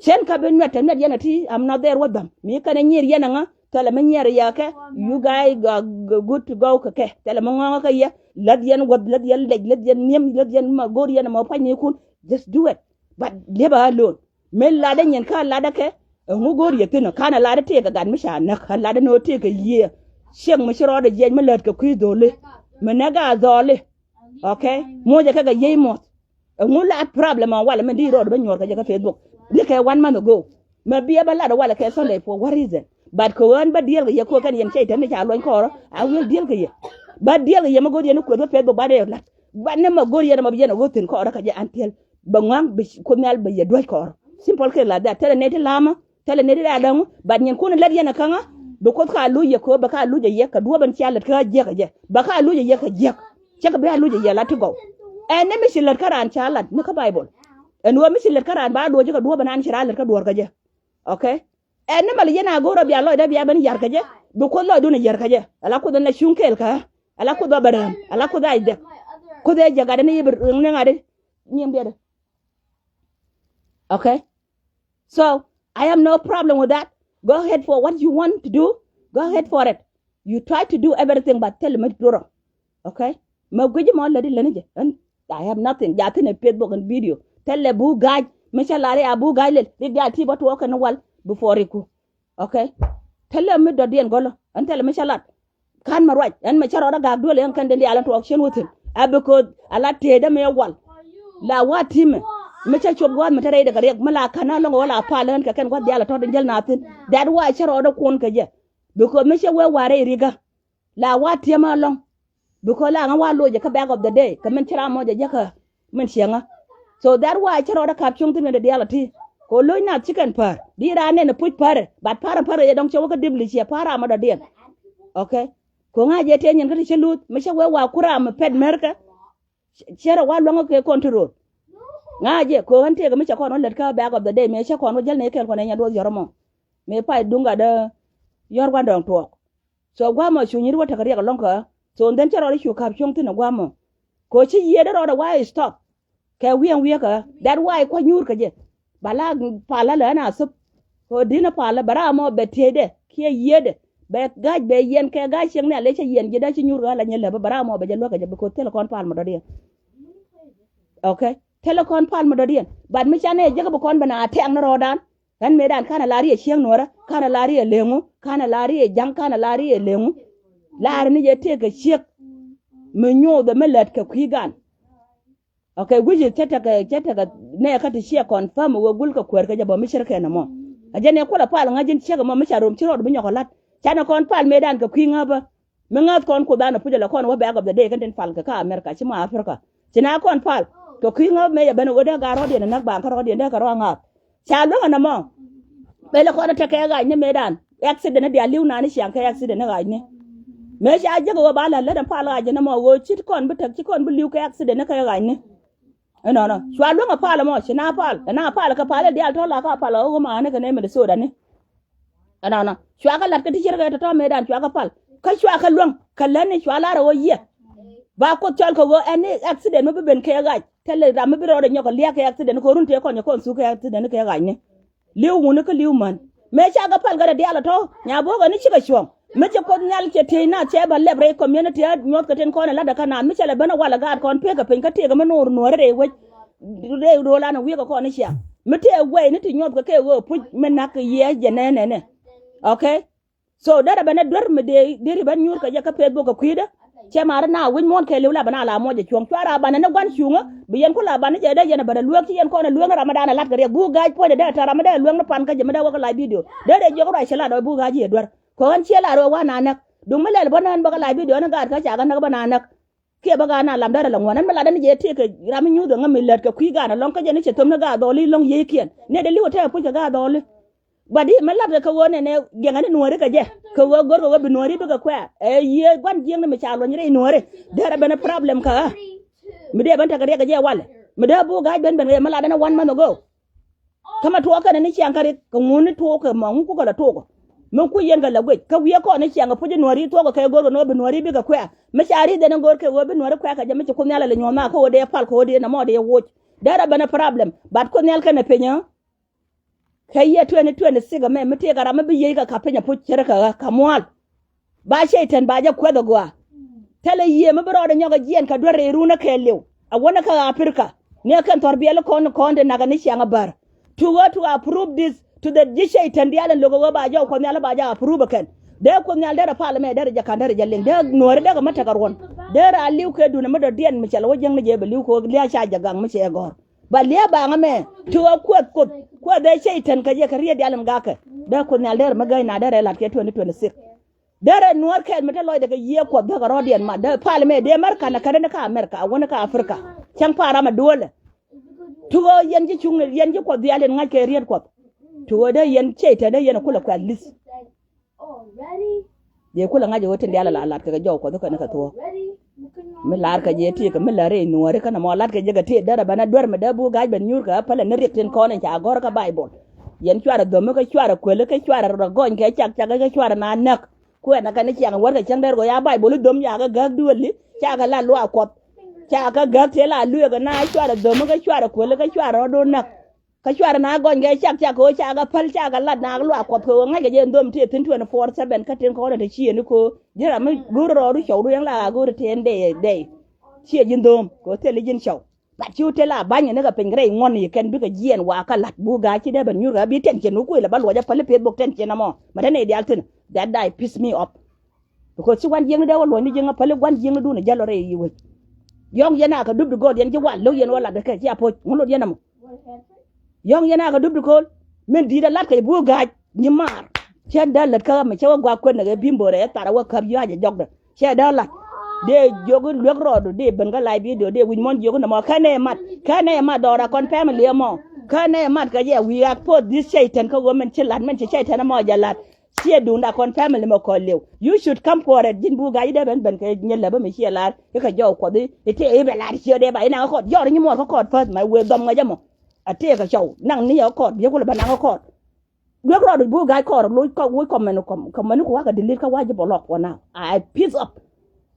Cien kä bi nuɛt te nuɛt yɛn a ti I'm not there with them. Mi kɛn a nyier yɛn a ŋä thilɛ mi nyier yɛ kɛ. You guys are good to go kɛ kɛ thilɛ mi ŋɔ̱ŋä kɛ yɛ. Läth yɛn wäth läth yɛn lɛc läth yɛn niɛm läth yɛn ma go̱o̱r yɛn a ma pua̱ny ni kun. Just do it. But liep a alone. Mi latdä nyin kä latdä kɛ. Ɛŋu go̱o̱r yɛ thi̱n ɔ ka̱n a latdä tëëk kɛ gat mi ca näk a latdä ni ɣöö tëëk kɛ yiëë. Ciek mi ci rɔɔdɛ jiɛc mi lät kɛ kui̱ dho̱li. Mi näk a dhɔli. Okay. Muɔcɛ kɛ kɛ yiëë muɔth. Ɛŋu la problem ɔ walɛ mɛn di rɔɔd bä nyuɔr kɛ jɛ kä Facebook. Di kɛ one month ago. Mɛ biɛ bä lat ɔ walɛ kɛ Sunday for what reason? But kɛ ɣän bä diɛl kɛ yɛ ko̱ kɛn yɛn cɛy tɛn ni ca luɔny kɔɔrɔ. I will diɛl kɛ yɛ. Bä diɛl kɛ yɛ mɛ go̱o̱r yɛn ni kueth kä Facebook bä dee lat. Bä ni mɛ go̱o̱r yɛn mɛ bi yɛn a ɣöö thi̱n kɔɔrɔ kɛ jɛ an tiɛl. Bɛ ŋua̱ŋ bi Kuoth Nhial bɛ yɛ duäc kɔɔrɔ. Simple kɛ la that tɛlɛ nɛy ti lamä. Thilɛ nɛy ti daa däŋu but nyin kun lät yɛn ɛ käŋä. Bi Kuoth ka luc yɛ köö bɛ ka luc ɛ yɛ kɛ duɔ̱ɔ̱p ɛn cia lät kä jiäk ɛ jɛ bɛ ka luc ɛ yɛ kɛ jiäk. Cä kɛ bi a luc ɛ yɛ lat ti gɔw. Ɛn ni mi ci lät kä raan ca lat ni kä Baibol. Ɛn ɣöö mi ci lät kä raan ba a duɔ̱ɔ̱c kɛ duɔ̱ɔ̱p ɛn an ci raan lät kä duɔ̱ɔ̱r kä jɛ. Okay. Ɛn ni mali yɛn a go̱o̱r ɔ bia lɔcdä bia ben yar kä jɛ. Bi Kuoth lɔcdun ɛ yar kä jɛ ala Kuoth ɛn la cuŋ kɛɛl kä. Ala Kuoth ɔ bɛ rään ala Kuoth ɛ a jɛ. Kuoth ɛ jɛ gat ɛn ni i̱ bi riŋ ni ŋa̱t i̱ nyiŋ biɛt i̱. Okay. So I have no problem with that. Go ahead for what you want to do. Go ahead for it. You try to do everything but thil mi duɔrɔ. Okay. Mɛ guic mɔ lät ilɛni jɛ ɛn I have nothing. Ja thin ɛ Facebook and video thilɛ bu ga̱a̱c mi cä lar ya bu ga̱a̱c lel ri diaal ti bä tuɔɔk kɛn wal before iku. Okay. Thilɛ mi dɔ̱diɛn gɔlä ɛn thilɛ mi cä lat. Ka̱n mɛ ruac ɛn mɛ cä rɔɔdä gaak duël ɛn kɛn den diaal ɛn tuɔɔk cien wä thi̱n. A because a la tëëdä mi ɛ wal. La wa ti̱mɛ mi cä cop gua̱a̱th mi te rɛydɛ kɛ riɛk mi la ka̱n a lɔ̱ŋ ɣöö la pal ɛn kɛ kɛn gua̱th diaal ɛ tɔ̱t in jäl na thi̱n. That why cä rɔɔdä kuɔn kɛ jɛ. Because mi cä wee wa rɛy rikä. La wa ti̱em a lɔ̱ŋ. Because la ŋä wa locɛ kä back of the day kɛ min ci ram mɔcɛ jäkä. Min ciɛŋä. So that why cä rɔɔdä kap cuŋ thi̱n kɛn dee diaal a ti. Kɛ loc nath ci kɛn päär di raan nɛn a puc päärɛ but päärɛ päärɛ yɛ dɔ̱ŋ cɛ wä kä dipli ciɛ päär ram a dɔ̱diɛn. Okay. Kɛ ŋa̱c jɛ tëë nyin kä ti cä luth mi cä wee wa ku ram mi pɛt mɛrkɛ. Cɛ rɔ wa luäŋä kɛ control. Ŋa̱c jɛ kɛ ɣän tëëkɛ mi cɛ kɔn wä lät kä back of the day mëë cä kɔn wä jäl ni kɛl kɔn ɛ nya duɔth yɔr ɛmɔ. Mëë pay duŋ gat yɔr gua̱n dɔ̱ŋ tuɔɔk. So gua̱a̱mɔ cu nyit wä tekɛ riɛk ɛlɔ̱ŋ kä. So then cä rɔɔdɛ cu ka̱p cuɔ̱ŋ thi̱n ɛ gua̱a̱mɔ. Kɛ ci yiëëdɛ rɔɔdɛ wa stop. Kɛ wi̱i̱ ɛn wi̱i̱ kä that why kua̱c nyuur kɛ jɛ. Ba la pal la lɛ ɛn a thop. Kɛ di̱n ɛ pal la bɛ ram mɔ bɛ tieydɛ kiɛ yiëëdɛ. Bɛ ga̱c bɛ yɛn kɛ ga̱c cieŋ ni a lec cä yɛn ji̱ da̱c ci nyuur kä la nyɛ lɛ bä bɛ ram mɔ bɛ jɛ luäk kɛ jɛ bi ko̱ thilɛ kɔn pal mɔ dɔ̱diɛn. Okay. Thilɛ kɔn pal mɔ dɔ̱diɛn but mi canɛ jek bi kɔn bɛ na tɛ̈ŋ ni rɔɔdan. Ɛn mëëdan kanɛ la riɛ ciek nuɔrä, kanɛ la riɛ leŋu, kanɛ la riɛ ja̱ŋ, kanɛ la riɛ leŋu. Laarɛ ni jɛ tëëkɛ ciek mi nyothɛ mi lät kɛ kui̱ gan. Okay, guici cä tekɛ, cä tekɛ nɛɛkä ti ciɛ confirm ɛ ɣöö gul kɛ kuäär kɛ jɛ bä mi cir kɛn ɛmɔ. Ɛ jɛn ɛ kulɛ pal ŋa̱c ji̱n ciek ɛmɔ mi ca rom ci rɔɔd bi nyɔk ɛ la̱t. Canɛ kɔn pal mëëdan kɛ kui̱ ŋäpä. Mi ŋäth kɔn Kuoth an ɛ puc ala kɔn wä back of the day kɛn tin pal kɛ kä America ci mɔ Africa. Ci na kɔn pal kɛ kui̱ ŋäp mëë yɛ ben ɛ ɣöö dee gaat rɔɔdiɛn ɛ näk baŋ kä rɔɔdiɛn dee kɛ rɔɔd ŋa̱a̱p. Ca luäŋ ɛn ɛmɔ. Mëë lɛ kɔn ɛ tekɛ ɣaacni mëëdan. Accident ni diaal li̱w nani ciaŋ kɛ accident ni ɣaacni. Mëë ca jek ɣöö ba la̱t lät ɛn pal ɣaacni ɛmɔ ɣöö ci kɔn bi tek ci kɔn bi li̱w kɛ accident ni kɛ ɣaacni. Ɛnɔnɔ cua luäŋ ɛ pal ɛmɔ ci na pal ɛna pal kɛ pal ɛ diaal tɔ̱ la kä pal ɛ ɣöö maani kɛ nɛ Minnesota ni. Ɛnɔnɔ cua kɛ la̱t kä ti cir kɛ tɔ̱tɔ̱ mëëdan cua kɛ pal kä cua kɛ luäŋ kɛ lätni cua lar ɛ ɣöö yiɛ. Ba Kuoth cɔl kɛ ɣöö ɛn ni accident mi bi ben kɛ ɣaac thilɛ ram mi bi rɔɔdɛ nyɔk kɛ liak kɛ accident kɛ run tëë kɔn nyɛ kɔn thuk kɛ accident kɛ ɣaacni. Li̱w wuni kä li̱w män mëë ca kɛ pal kɛ rɛ diaal ɛ tɔ̱ nya bo̱o̱kɛ ni cikɛ cuɔ̱ŋ. Mi cɛ Kuoth Nhial cɛ tiec na cɛ bä lɛp rɛy community a nyuɔ̱th kɛ tin kɔn ɛ la̱t ɛ kä naath mi cɛ lɛ ben ɛ wal ɛ gaat kɔn pek kɛ piny kä tëëkɛ mi nuɔr nuɔ̱ɔ̱ri rɛy wec. Rɛy ro̱o̱l an ɛ wi̱i̱ kɛ kɔn i̱ ciaŋ mi tëë guɛy ni ti nyuɔ̱th kɛ kɛ ɣöö puc mi nak kɛ yiëë jɛ nɛnɛnɛ. Okay. So derɛ ben ɛ duer mi dee deri ben nyuur kɛ jɛ kä Facebook kɛ kui̱dä. Cɛ ma̱a̱ri na wi̱c muɔ̱ɔ̱n kɛɛliw la ben a la muɔc ɛ cuɔ̱ŋ cuarɛ a banɛ ni gua̱n cuŋä bi yɛn ku la banɛ jɛ dee yɛn ɛ ben ɛ lueek ci yɛn kɔn ɛ lueek ni ram mi dan ɛ la̱t kɛ riɛk buk ga̱a̱c puɔ̱nydɛ dee tɛ ram mi dee ɛ lueek ni pan kä jɛ mi dee wä kä live video dee dee jiök ruac ci lat ɔ buk ga̱a̱c ji̱ ɛ duer. Kɛ ɣän ciɛ lat ɔ wa na näk duŋ mi lɛl bä nään bä kä live video ni gaat kä ca kɛ näk bä na näk. Kiɛ bä gaat na lam derɛ lɛ ŋuɔ̱n ɛn mi lat ɛn jɛ tëëkɛ ram mi nyuuth ɛ ŋäm mi lät kɛ kui̱ gaat ɛlɔ̱ŋ kä jɛ ni cɛ thöm ni gaat dhɔɔli lɔ̱ŋ yiëëkiɛn ni dee li̱w ɛ tɛɛ puc kɛ gaat dhɔɔli. But i̱ mi lat kɛ ɣöö nɛnɛ diɛŋɛ ni nuɔ̱ɔ̱ri kɛ jɛ kɛ ɣöö go̱rkɛ ɣöö bi nuɔ̱ɔ̱ri bikɛ kuɛ̈ɛ̈ ɛ yiëë gua̱n jiäkni mi ca luɔ̱ny rɛy nuɔ̱ɔ̱ri. Derɛ ben ɛ problem kä ɣä mi dee ben tekɛ riɛk kɛ jɛ walɛ mi dee buk ga̱a̱c ben ben kɛ jɛ mi lat ɛn ɛ one month ago. Kä mɛ tuɔɔk kɛnɛ ni ciaŋ kä rik kɛ ŋun ni tuɔɔk kɛ mɔ ŋun kukɛ lɛ tuɔɔk. Mi kuc yɛn kɛ lɛ guic kä wiee kɔn ni ciaŋ kɛ puc nuɔ̱ɔ̱ri tuɔɔk kɛ go̱rkɛ ni ɣöö bi nuɔ̱ɔ̱ri bikɛ kuɛ̈ɛ̈ mi ca ri̱th ɛn ɛ go̱rkɛ ɣöö bi nuɔ̱ɔ̱ri kuɛ̈ɛ̈ kɛ jɛ mi ci Kuoth Nhial ɛ lɛ nyuɔ̱th na kä ɣöö dee pal kɛ ɣöö dee nɛmɔ dee woc. Derɛ ben ɛ problem but Kuoth Nhial kɛnɛ piny ɛ. Kɛ yiëë twenty twenty-six ɛmɛ mi tëëkɛ ram mi bi yiëë kɛ ka̱p piny apuc ce̱tkɛ ɣä ka̱p mua̱a̱l. Ba Cɛytan ba jɛ kuɛth agɔaa. Thilɛ yiëë mi bi rɔɔdɛ nyɔk ɛ jiɛɛn kɛ duer rɛy run ɛ kɛɛliw a wänä kä Africa. Ni ɛ kɛn thɔr biɛl kɔn kɔn ti nak ɛ ni ciaŋ ɛ bär. To ɣä to approve this to the ji̱ Cɛytan diaal ɛn lo̱k ɛ ɣöö ba jɔw Kuɔth Nhial ba jɛ approve ɛ kɛn. Dee Kuoth Nhial derɛ pal ɛmɛ derɛ jɛ ka̱n derɛ jɛ liŋ dee nuɔ̱ɔ̱ri dee kɛ mi tekɛ ruɔ̱n. Derɛ a li̱w kɛ duun ɛmɛ dɔ̱diɛn mi cɛ lɛ wä jiäkni jɛ bɛ li̱w kɛ ɣöö lia̱a̱ ca jɛ gaŋ mi cɛ gɔ̱r. Ba lia̱a̱ baŋä mɛ ti ɣä kuäth Kuoth kuäth ëë Cɛytan kä jɛ kɛ riet diaal in gakɛ. Dee Kuoth Nhial derɛ mi gäny na derɛ lat kɛ twenty twenty-six. Derɛ nuɔ̱ɔ̱r kɛɛl mi te lɔcdɛ kɛ yiëë Kuɔth dee kɛ rɔ̱diɛn mat dee pal mɛ dee America nɛ kɛn ni kä America a wä ni kä Africa. Cäŋ pal ram a duɔlɛ. Ti ɣä yɛn ci cuŋni yɛn ci Kuɔth diaal in ŋa̱c kɛ riet Kuɔth. Ti ɣä dee yɛn Cɛytan dee yɛn a kulɛ kuɛth li̱th. Dee kulɛ ŋa̱c ɛ ɣöö tin diaal a la lat kɛ kɛ jɔw Kuɔth kɛn kɛ thuɔ̱ɔ̱k. Mi lar kɛ jɛ ti kɛ mi lar rɛy nuɔ̱ɔ̱ri kɛn ɛmɔ lat kɛ jɛ kɛ ti derɛ bɛn a duer mi dee buk ga̱a̱c bɛn nyuur kɛ a pälɛ ni riɛk tin kɔn in ca gɔ̱r kä Baibol. Yɛn cuarɛ dhömi kä cuarɛ kueli kä cuarɛ rɔ gɔny kɛ cak cak kä cuarɛ na näk. Kuɛn a kɛn ciaŋ wär kɛ cäŋ dee rɔ ya Baibol i̱ dhöm ca kɛ gäk duëli ca kɛ la luaak Kuɔth. Ca kɛ gäk tëë la lueek ɛ na cuarɛ dhömi kä cuarɛ kueli kä cuarɛ rɔ do̱n näk. Kä cuarɛ na gɔny kɛ cak cak kɛ ɣöö cakɛ päl cakɛ lat na luaak Kuɔth kɛ ɣöö ŋa̱ckɛ jɛ in dhom tëë thi̱n twenty four seven kä tin kɔn in te ciëëni kɛ ɣöö ji̱n ram mi go̱o̱ri rɔɔdu cɔwdu yɛn la ɣaa go̱o̱ri te in dee dee. Ciɛ ji̱n dhom kɛ ɣöö thilɛ ji̱n cɔw. Lat ci wä te la ba̱ny kɛ ni kɛ piny kɛ rɛy ŋuɔ̱n i̱ kɛn bikɛ jiɛɛn wakä lat buk ga̱a̱c ci dee ben nyuur kɛ ɣä bi tension wä kuël ɛ ba luɔc ɛ päli Facebook tension ɛmɔ mɛ te nɛy diaal thi̱n. That die piss me off. Because ci gua̱n jiäkni dee wä luɔ̱ny ni jiäkni päli gua̱n jiäkni duun ɛ jäl ɔ rɛy i̱ wec. Yɔ̱ŋ yɛn a kɛ dup ti gɔɔt yɛn ji̱ wal lo̱k yɛn wä lat kɛ ci a poc ŋun lot yɛn ɛmɔ. Yɔ̱ŋ yɛn a kɛ dup ti ko̱l. Min di̱i̱t a lat kɛ buk ga̱a̱c nyi maar. Cɛ dee lät kä mi cɛ wä gua̱a̱k kuɛn nɛ kɛ bi̱m bo̱o̱rɛ ɛ thar a wä käp yua̱a̱c ɛ jɔkdɛ. Cɛ dee lat. Dee jiök luek rɔɔdu dee ben kä live video dee wi̱c muɔ̱n jiök nɛ mɔ kɛn ɛ mat kɛn ɛ mat dɔɔr a kɔn family ɛmɔ. Kɛn ɛ mat kɛ jɛ wi̱i̱ ak poth dhi̱th Cɛytan kä ɣöö min ci lat min ci Cɛytan ɛmɔ jɛ lat. Ciɛ duŋda kɔn family mɛ kɔn liw. You should come forward ji̱n buk ga̱a̱c i̱ dee ben ben kɛ nyɛ läpä mi ciɛ lar i̱ kɛ jɔw Kuɔth i̱ tëë i̱ bɛ lar ciɛ dee ba i̱ naŋ kä kɔɔt jɔr i̱ nyi muɔɔr kä kɔɔt päth mɛ wëë dhɔm ŋäc ɛmɔ. A tëë kɛ cɔw naŋ ni yɛ kä kɔɔt biɛ kulɛ bɛ naŋ kä kɔɔt. Duek rɔɔd buk ga̱a̱c kɔɔr loc kɔk woc kɔmɛn kɔmɛn ku wakä dilit kä wa̱c ji̱ bɛ lɔk wä na a piece up.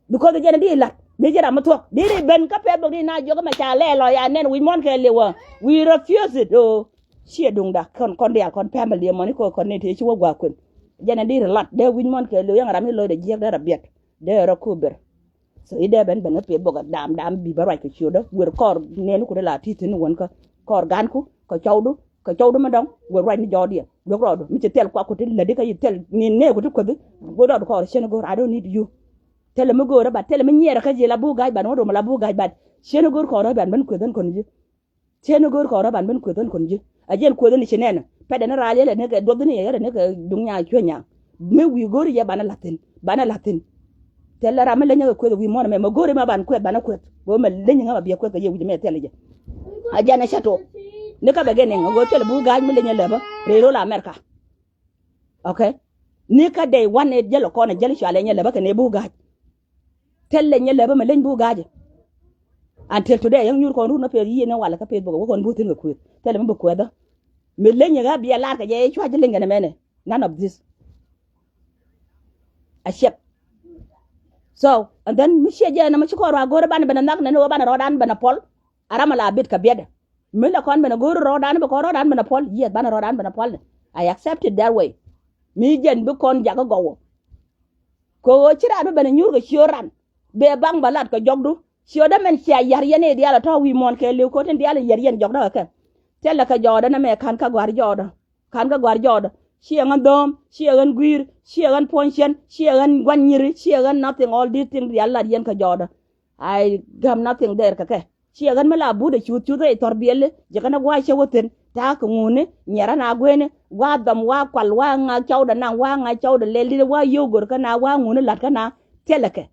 Because jɛn di lat mi ji̱ ram mi thuɔ̱k di ri ben kä pɛth bok di na jiɔk mɛ ca lɛ lɔ ya nɛn wi̱c muɔ̱n kɛ liwä. We refuse it o. Ciɛ duŋda kɔn kɔn diaal kɔn family mɔni kɔ kɔn ni te ci wä gua̱a̱ kuën. Jɛn di ri lat dee wi̱c muɔ̱n kɛ liwä yɛn ram ni loc dee jiɛk dee rɔ biɛt dee rɔ kuber. So i̱ dee ben ben kä pɛth bok a dam dam bi bä ruac kɛ ciötdä wer kɔɔr nɛn ku dee la ti thi̱n wän kä kɔɔr ganku kɛ cɔwdu. Kɛ cɔwdu mi dɔ̱ŋ wek ruacni jɔɔdiɛn, wek rɔɔdu mi ci thil kuak ku ti lätdi kä yi thil ni nee ku ti kuäthi. Go̱o̱r rɔɔdu kɔɔr cien go̱o̱r, I don't need you. Thilɛ mi go̱o̱rä bat, thilɛ mi nyiɛɛrä kä ji̱ la buk ga̱a̱c bat, wä rom la buk ga̱a̱c bat. Cien go̱o̱r kɔɔr rɔ ban ben kueth ɛn kɔn ji̱. Cien go̱o̱r kɔɔr rɔ ban ben kueth ɛn kɔn ji̱. A jiɛn kueth ɛn ci nɛn pɛt ɛn raal yɛlɛ ni kɛ duɔth ni yɛrɛ ni kɛ duŋ nya cuɛ nya. Mi wi̱i̱ go̱o̱r yɛ banɛ la̱thi̱n, banɛ la̱thi̱n. Thilɛ ram mi leny ɛ kueth wi̱i̱ muɔ̱n ɛmɛ, mɛ go̱o̱r ɛmɛ ban kueth banɛ kueth. Go̱o̱r mɛ leny ɛ ŋa ba biɛ kueth kɛ yɛ wi̱c mɛ thilɛ jɛ. A jiɛn ɛ cɛ tok. Ni kä bɛ gɛn ɛŋ go̱o̱r thilɛ buk ga̱a̱c mi leny ɛ lɛpä rɛy ro̱l America. Okay. Ni kä day one ɛ jäl kɔn ɛ jäl cualɛ nyɛ lɛpä kɛ ni buk ga̱a̱c. Thilɛ nyɛ lɛpä mɛ leny buk ga̱a̱c. Until today yäŋ nyuur kɔn run kä peth yiëë ni walɛ kä peth bä kɛ wä kɔn buk thi̱n kɛ kueth. Thilɛ mi bi kuethä. Mɛ leny ɛ ɣä biɛ lar kɛ jɛ cua̱c leny kɛ ni mɛnɛ. None of this. A ciɛp. So and then mi ciɛ jɛ ɛn ɛmɔ ci kɔn ruaak go̱o̱rä banɛ ben a nhak nɛn ɣöö banɛ rɔɔdan ben a puɔl. A ram a la bit kɛ biɛtdɛ. Mi la kɔn ben a go̱o̱r rɔɔdan bɛ kɔn rɔɔdan ben a puɔl. Yes, banɛ rɔɔdan ben a puɔl. I accept it that way. Mi jɛn bi kɔn jakä gɔwä. Kɛ ɣöö ci raan bi ben a nyuur kɛ ciöör ran. Bɛ baŋ bɛ lat kɛ jɔkdu. Ciöördä mɛn cia ya̱r yɛn i̱ diaal a tɔ̱ wi̱i̱ muɔ̱ɔ̱n kɛ li̱w ko̱t in diaal ya̱r yɛn jɔkdä kɛ kɛ. Thilɛ kɛ jɔɔdä nɛ mɛ ka̱n kä gua̱r jɔɔdä. Ka̱n kä gua̱r jɔɔdä. Ciɛ ɣän dho̱o̱m, ciɛ ɣän gui̱i̱r, ciɛ ɣän puɔ̱ny ciɛn, ciɛ ɣän gua̱n nyiri, ciɛ ɣän nothing, all these things diaal lat yɛn kɛ jɔɔdä. I have nothing there kɛ kɛ. Ciɛ ɣän mi la but ɛ cuth cuth ɛ thɔr biɛli jɛ kɛn ɛ gua̱a̱c cɛ wä thi̱n. Ta̱a̱ kɛ ŋuni nyɛrä na gueni wa dhɔm wa kual wa ŋa̱c cɔwdɛ naŋ wa ŋa̱c cɔwdɛ lɛl dit wa yio̱w go̱r kä na wa ŋuni la̱t kä na. Thilɛ kɛ.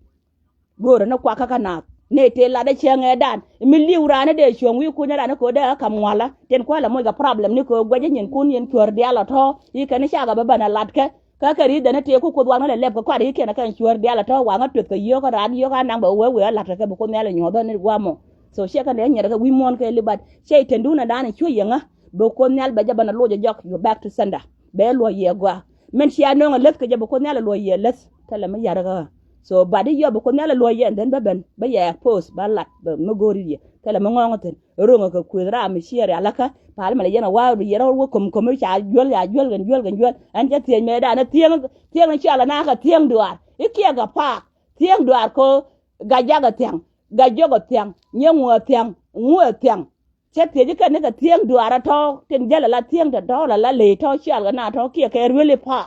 Go̱o̱rä ni kuakä kä naath ni tëë latdä cieŋ ɛ dan mi li̱w raan ni dee cuɔ̱ŋ wi̱i̱ kunyä raan ni ko̱ dee kä ka̱m ŋualä. Tin kua̱lä moc kɛ problem ni ko̱ guɛcä nyinkun yɛn cuäär diaal ɔ tɔ̱ i̱ kɛn ni cakɛ bä bän a latkɛ. Kä kɛ ri̱th dɛn ni tëë ku kuoth waŋä lɛ lɛp kɛ kuat i̱ kiɛn kɛn cuäär diaal ɔ tɔ̱ waŋä tueth kɛ yio̱k kä raan yio̱k a naŋ bɛ wee wee a latkɛ kɛ bi kuoth nhial ɛ nyuɔ̱thä ni gua̱a̱mɔ. So ciɛ kɛn dee nyɛrɛ kɛ wi̱i̱ muɔ̱ɔ̱n kɛ libat ciɛ i̱ tendun ɛ dan ɛ cuä yɛŋä. Bɛ kuoth nhial bɛ jɛ bän a loc ɛ jɔk, you back to sender. Bɛ luɔ̱c yɛ gɔaa. Min cia nöŋ a läth kɛ jɛ bɛ kuoth nhial a luɔ̱c yɛ läth. Thilɛ mi yar kä. So but i̱ yɔ bɛ kuoth nhial a luɔ̱c yɛ and then bɛ ben bɛ yɛ post bä lat bɛ mi go̱o̱r i̱ yɛ. Thilɛ mi ŋɔ̱ŋ thi̱n ro̱ŋ kɛ kuëth ram mi ciɛ rial kä pal mɛ lɛ yɛn a wa yɛ rɔ wä kom kom ca juäl ca juäl kɛn juäl kɛn juäl. Ɛn cɛ thiec mɛ dan thiɛŋ thiɛŋ ni cial a na kɛ thiɛŋ duaar i̱ kiɛ kɛ paak thiɛŋ duaar ko. Gac jak a thiaŋ, gac jɔk a thiaŋ, nyɛ ŋu a thiaŋ, ŋu a thiaŋ. Cɛ thiec kɛn ni kɛ thiäŋ duaar a tɔ̱ tin jäl a la thiäŋ te tɔ̱ la la ley tɔ̱ cial kɛ na tɔ̱ kiɛ kɛ really paak.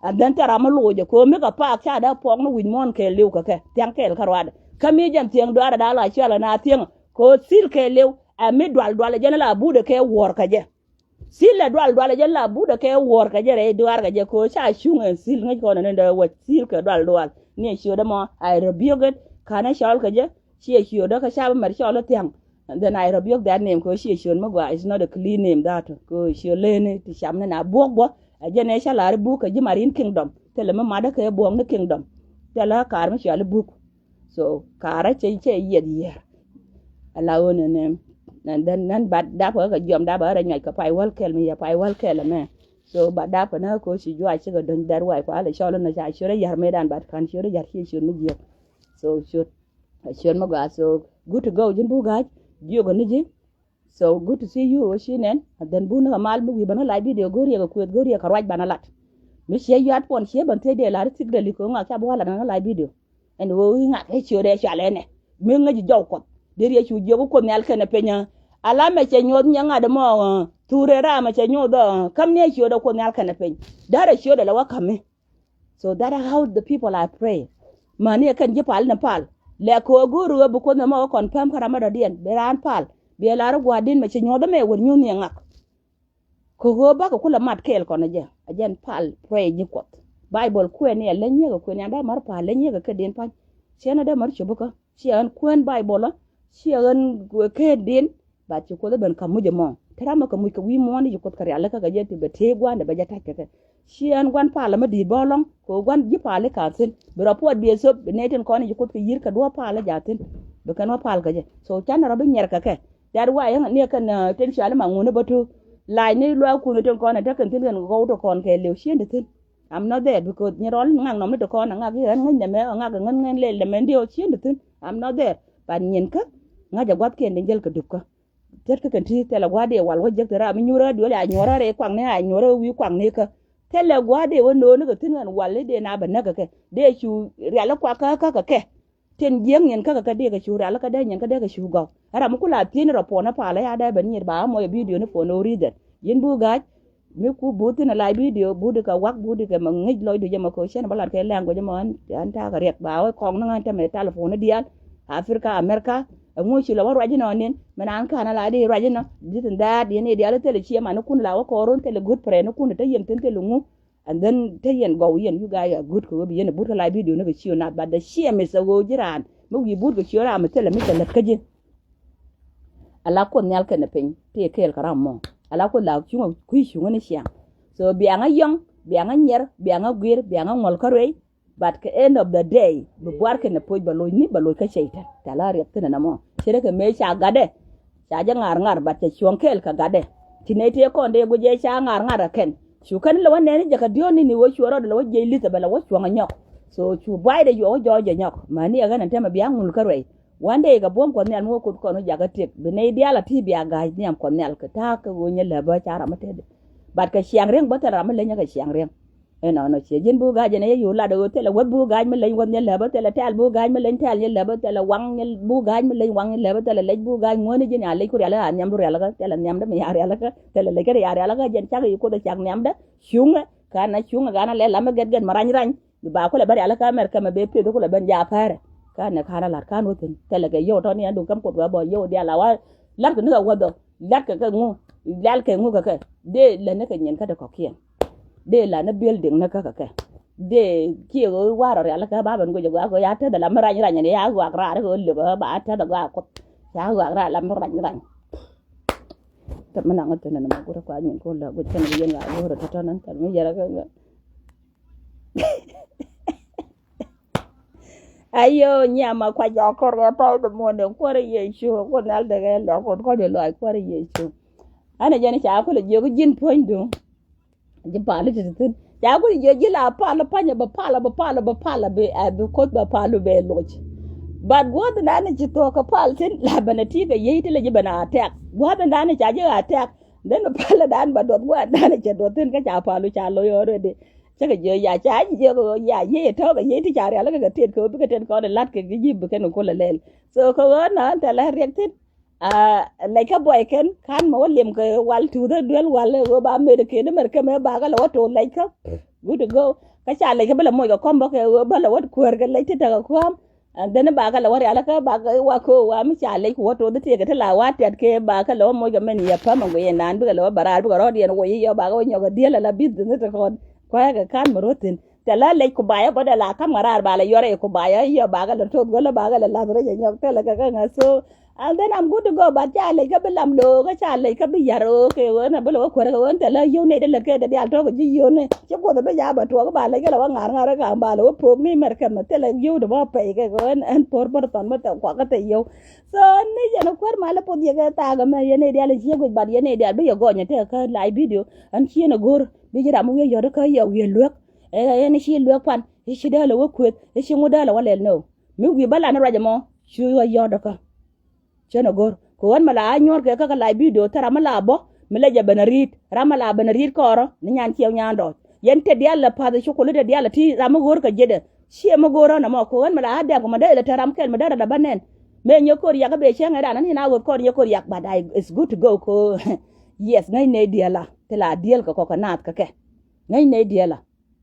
And then thil ram mi loc ɛ ko̱o̱m mi kɛ paak ca dee puɔk ni wi̱c muɔ̱ɔ̱n kɛɛl li̱w kɛ kɛ thiaŋ kɛɛl kä ruaadɛ kä mi jɛn thiäŋ duaar a da̱a̱ la cial kɛ na thiäŋ ko̱o̱m thil kɛɛl li̱w. Ɛ mi dual dual ɛ jɛn la budɛ kɛ wuɔ̱ɔ̱r kɛ jɛ. Thil ɛ dual dual ɛ jɛn la budɛ kɛ wuɔ̱ɔ̱r kɛ jɛ rɛy duaar kɛ jɛ ko̱o̱m ca cuŋ ɛn thil ŋäc kɔn ɛn in dee wä thil kɛ dual dual ni ɛ ciötdä mɔ. I rebuke it. Ka̱n ɛ cɔl kɛ jɛ ciɛ ciötdä kä ca bä mɛr cɔl ɛ thiaŋ. And then I rebuke that name kɛ ɣöö ciɛ ciöt mi gɔaa, it's not a clean name that. Kɛ ɣöö ciöt leni ti cam ni na buɔ̱k buɔ̱k ɛ jɛn ɛ ca lar i̱ buk kɛ ji̱ Marine Kingdom. Thilɛ mi matdä kɛ buɔ̱k ni kingdom. Thilɛ kaar mi cɔal i̱ buk. So kaarä cɛ cɛ yiɛth yiɛr. Ala ɣöö nɛnɛ nɛn dhän nɛn bat dapkɛ kɛ jiɔam dapkɛ rɛy nyuac kɛ pay wäl kɛl mi yɛ pay wäl kɛl ɛmɛ. So bat dapkɛ nä kɛ ɣöö ci juaac cikɛ döny that way kua lɛ cɔl inɔ ca ciöt a ya̱r mëëdan bat ka̱n ciöt a ya̱r ciɛ ciöt mi jiäk. So ciöt a ciöt mi gɔaa. So good to go ji̱n buk ga̱a̱c jiök ni ji̱. So good to see you ɣöö ci nɛn and then buk ni kɛ mal mi wi̱i̱ bän kä live video go̱o̱r yɛ kɛ kuëth go̱o̱r yɛ kɛ ruac banɛ lat. Mi ciɛ yuat puɔn ciɛ bän thiec dee lar i̱ thik dee li̱k kɛ ɣöö ŋak ca bi wä lat ɣän kä live video. Ɛn ɣöö i̱ ŋak ɛ ciöt ɛ cual ɛnɛ mi ŋäc jɔw kuɔth. Dee riɛ cu jiök i̱ kuoth nhial kɛnɛ piny ɛ ala mɛ cɛ nyuɔth nyɛ ŋa̱t ɛmɔ. Thurɛ ram ɛ cɛ nyuɔth ɛ käm ni ɛ ciöt ɛ kuoth nhial kɛnɛ piny. Da̱rɛ ciöt ɛ lɛ wä kämi. So that is how the people are praying. Mäni ɛ kɛn ji̱ pal ni pal lɛ kɛ ɣöö go̱o̱r ɣöö bi kuoth nhial mɔ ɛ confirm kä ram ɛ dɔ̱diɛn bi raan pal. Bi ɛ lar i̱ gua̱a̱r din mɛ cɛ nyuɔth ɛmɛ wër nyuɔth ni ɛ ŋak. Kɛ ɣöö bakɛ kulɛ mat kɛɛl kɔn ɛ jɛ ɛ jɛn pal pray ji̱ kuɔth. Bible kuɛn ni ɛ leny yek ɛ kuɛn yan dee mär pal leny yek ɛ kä din pa̱ny. Ciɛ ni dee mär cop kä ciɛ ɣän kuɛn Bible ɔ ciɛ ɣän kä din. Bat ci kuoth ɛ ben ka̱m muc ɛmɔ te ram ɛ kɛ muc kɛ wi̱i̱ muɔ̱ɔ̱n i̱ ci kuoth kɛ rialikä kɛ jɛ ti bɛ tëë gua̱a̱ndɛ bɛ jɛ ta̱c kɛ kɛ. Ciɛ ɣän gua̱n pal ɛmɛ di̱i̱t bä ɛlɔ̱ŋ kɛ ɣöö gua̱n ji̱ pal i̱ ka̱a̱thin bi rɔ puɔt bi ɛ thöp bi nɛy tin kɔn i̱ ci kuoth kɛ yi̱r kɛ duɔ̱ɔ̱p pal ɛ ja̱thin. Bi kɛn wä pal kɛ jɛ so canɛ rɔ bi nyɛr kɛ kɛ. That why ni kɛn tin cuali ma ŋuni bä tu lac ni luaak kun tin kɔn in tekɛn thin kɛn gɔw ti kɔn kɛ liw cien ti thin. I'm not there because nyi rɔl ŋak nɔm ni ti kɔn a ŋak i̱ ɣän ŋäc nɛmɛ a ŋak ŋän ŋän lɛl nɛmɛ ndiw cien ti thin. I'm not there. But nyin kä ŋa̱c a gua̱thkiɛn tin jäl kɛ dup kä. Thät kä kɛn ti thilɛ gua̱a̱r dee wal wä jek ti ram mi nyuur ɣä duel a nyuɔr ɣä rɛy kuakni a nyuɔr ɣä wi̱i̱ kuakni kä. Thilɛ gua̱a̱r dee wä no̱o̱ni kɛ thin ɣän wal i̱ dee na bɛ näk kɛ kɛ dee cu rial i̱ kuak kä kä kɛ kɛ. Tin jiäk nyin kä kɛ kɛ dee kɛ cu rial kä dee nyin kä dee kɛ cu gɔw. Ɛ ram mi ku la thiec ni rɔ puɔn ɛ pal ɛ ya dee ben nyiet ba ɛ mɔc ɛ bidio ni for no reason. Yɛn buk ga̱a̱c mi ku but thin a live video, but kɛ wak, but kɛ mɛ ŋi̱c lɔcdu jɛ mɛ kɛ cɛn bä lat kɛ language mɔ. An ta̱a̱ kɛ riɛk ba wä kɔŋ ni ɣän tämɛ telephone ni diaal Africa, America. Ɛŋu ci la wä ruac inɔ niɛn mɛ naan ka̱n a la di ruac inɔ. This and that, yɛn i̱ diaal thilɛ ciɛ man ni kun la wä kɔɔrun, thilɛ good friend ni kun te yɛn thin, thilɛ ŋu. And then te yɛn gɔw yɛn, you guys are good kɛ ɣöö bi yɛn a but kɛ live video ni kɛ ciö nath, but the shame is a ɣöö ji̱ raan mi wi̱i̱ but kɛ ciö raan mi thilɛ mi thilɛ kä ji̱. Ala Kuoth Nhial kɛnɛ piny ti kɛɛl kɛ ram mɔ. Ala Kuoth la cuŋä kui̱ cuŋä ni ciaŋ. So biaŋä yɔ̱ŋ, biaŋä nyiɛr, biaŋä guir, biaŋä ŋuɔl kä ruey. But kɛ end of the day bi buar kɛnɛ poc bɛ loc ni bɛ loc kä cɛy tɛn. Tɛ la riɛk thin ɛnɛ mɔ. Cɛ rɛ kɛ mëë ca gatdɛ. Ca jɛ ŋa̱r ŋa̱r, but cɛ cuɔ̱ŋ kɛɛl kɛ gatdɛ. Ci nɛy tëë kɔn dee guic ɛ ca ŋa̱r ŋa̱r ɛ kɛn. Cu kɛn lɛ wä nɛn ni jɛ kɛ diɔ̱ɔ̱k ni ni wä cuɛ rɔɔdɛ lɛ wä jiɛc li̱th ɛ bɛ lɛ wä cuɔ̱ŋ ɛ nyɔk. So cu buaydɛ yuɔk wä jɔɔc jɛ nyɔk. Mäni ɛ ɣän ɛn tɛmɛ bia ŋul kä ruɛy. One day kɛ buɔ̱m Kuɔth Nhial mi wä Kuoth kɔn wä jakä tiek. Bi nɛy diaal a ti bia ga̱a̱c nhiam Kuɔth Nhial kɛ ta̱a̱ kä ɣöö nyɛ lääpä ca ram mi tetdɛ. But kɛ ciaŋ riɛŋ bä thil ram mi leny kɛ ciaŋ riɛŋ. Inɔnɔ ciɛ ji̱n buk ga̱a̱c ɛn ɛ yɛ yo̱o̱ lat ɣöö thilɛ wäth buk ga̱a̱c mi leny wäth nyɛ lääpä, thilɛ tɛl buk ga̱a̱c mi leny tɛl nyɛ lääpä, thilɛ waŋ nyɛ buk ga̱a̱c mi leny waŋ nyɛ lääpä, thilɛ lec buk ga̱a̱c ŋuäni ji̱n ya lec ku rialikä a nhiamdu rialikä, thilɛ nhiamdä mi ya rialikä, thilɛ lec kä ya rialikä. Jɛn cak yi Kuoth ɛ cak nhiamdä cuŋɛ. Ka̱n a cuŋɛ ka̱n a lɛ lam mi gɛt gɛt mi rany rany. Bi ba kulɛ ben rialikä America mɛ bee pith kulɛ ben ja pɛrɛ. Ka̱n ɛ ka̱n a la̱t ka̱n wä thi̱n thilɛ kɛ yio̱w tɔ̱ ni ɛn duŋ käm Kuoth kɛ bä yio̱w diaal a wa la̱t kɛ ni kɛ wäthɔ. La̱t kɛ kɛ ŋu? Lɛl kɛ ŋu kɛ kɛ? Dee lɛ ni kɛ nyin kä ti kɔ̱kiɛn. Dee la ni building ni kä kɛ kɛ. Dee kiɛ ɣöö warɔ rial kä ba ben guic ɛ guak ɣöö ya tɛth ɛ la mi rany rany ni ya guak raar ɣöö lök ɛ ba tɛth ɛ guak Kuoth. Ya guak raar la mi rany rany. Tɛ mi naŋ thin ni ma gurɛ kua nyin kun la guic kɛn bi yen ɣaa go̱o̱rɛ tɔ̱tɔ̱ ni tɛl mi yɛrɛ kɛ. Ayo nyama kua jɔk kɔr kɛ pal kɛ muɔ̱n dee kuɔrɛ Yecu kun nal dee kɛ lɔk kun kɔc dee lɔc kuɔrɛ Yecu. Anɛ jɛn ca kulɛ jiök ji̱n puɔ̱nydu. Ji̱ pal ti ti thin ca kulɛ jiök ji̱ la pal panyɛ bɛ pal bɛ pal bɛ pal bɛ ɛ bi Kuoth bɛ pal bɛ loc. But guɔ̱th dan ci thuɔ̱k kɛ pal thin la bɛn a ti kɛ yiey ti lɛ ji̱ bɛn a tɛk guɔ̱th dan ca ji̱ a tɛk. Then bɛ pal dan bɛ duɔth guɔ̱th dan cɛ duɔth thin kä ca pal ca loc already. Cä kɛ jiök ya ca jiök ya yiey tɔ̱ kɛ yiey ti ca rial kɛ kɛ tet kɛ bikɛ tet kɔn lat kɛ ji̱ bikɛn kulɛ lɛl. So kɛ ɣöö nɔ thilɛ riɛk thi̱n. Lɛc kä buɔy kɛn ka̱n mɛ wä liɛm kɛ wal tuuthä duel wal ɛ ɣöö ba met kɛn mɛr kɛ mɛ bakɛ lɛ wä tuuth lɛc kä. Good to go. Kä ca lɛc kä bä lɛ moc kɛ kɔm bä kɛ ɣöö bä lɛ wä kuäär kɛ lɛc ti tekɛ kɔm. And then bakɛ lɛ wä rial kä bakɛ wa köö wa mi ca lɛc ku wä tuuth ti kɛ ti la wa tɛt kɛ bakɛ lɛ wä moc kɛ mɛn yɛ päm ɛ guiyɛ naan bikɛ lɛ wä bɛ raar bikɛ rɔɔdiɛn woc i̱ yɔ bakɛ wä nyɔk kɛ diel ala business ti kɔn. Kua̱a̱kɛ ka̱n mɛ rot thi̱n. Tɛ la lɛc ku bayä bä dee la ka̱m ŋa̱raar ba lɛ yɔrɛ ku bayä yɔ bakɛ lɛ toth gölä bakɛ lɛ lath rɛc ɛ nyɔk tɛlɛ kɛ kä ŋa̱ so. And then I'm good to go, but ca lɛc kä bi lam lo̱o̱ kä ca lɛc kä bi yar ɣöö kɛ ɣöö na bi lɛ wä kuäär kɛ ɣöö tɛ la yio̱w nɛy dee lät kɛ dee diaal tɔ̱ kɛ ji̱ yio̱w nɛy ci Kuoth bi ca bɛ tuɔɔk ba lɛc kɛ lɛ wä ŋa̱r ŋa̱r kä ka̱m ba lɛ wä po̱o̱k ni mɛr kɛmɛ tɛlɛ yio̱w dee bä pɛy kɛ ɣöö ɛn po̱r bär thɔn bä tɛ kuak kä tɛ yio̱w. So ni jɛn kuäär malä poth yɛ kɛ thaak ɛmɛ yɛn nɛy diaal ɛ ciek guic, but yɛn nɛy diaal bi yɛ gɔny ɛ tɛk kä live video. Ɛn cieen ɛ go̱r bi ji̱ ram mi wi̱i̱ yɔ̱t kä yɛ wi̱i̱ luäk. Ɛ ɛn ci luäk pan i̱ ci dee lɛ wä kueth i̱ ci ŋut dee lɛ wä lɛl nɔ. Mi wi̱i̱ bä lan ruac ɛmɔ ci wä yɔ̱t kä. Cä nɛ go̱r kɛ ɣän mi la a nyuɔ̱ɔ̱r kɛ kä kɛ live video thil ram mi la bä mi lɛ jɛ ben a ri̱i̱t ram mi la ben a ri̱i̱t kɔɔrä ni nyan ciɛw nyan dɔɔc. Yɛn te diaal lɛ pa̱th i̱ cukul i̱ te diaal lɛ ti ram mi go̱o̱r kɛ ji̱dɛ. Ciɛ mi go̱o̱r ɣän ɛmɔ kɛ ɣän mi la a dɛp kɛ mi dee rɛ dɛ ram kɛl mi dee rɛ dɛ bä nɛn. Mëë nyɛ ko̱r yak kä bee cäŋ ɛ dan ni na ɣöth kɔɔr nyɛ ko̱r yak, but I, it's good to go kɛ. Yes, ŋäcnɛ diɛla ti la diɛl kɛ kɔk kɛ naath kɛ kɛ. Ŋäcnɛ diɛla.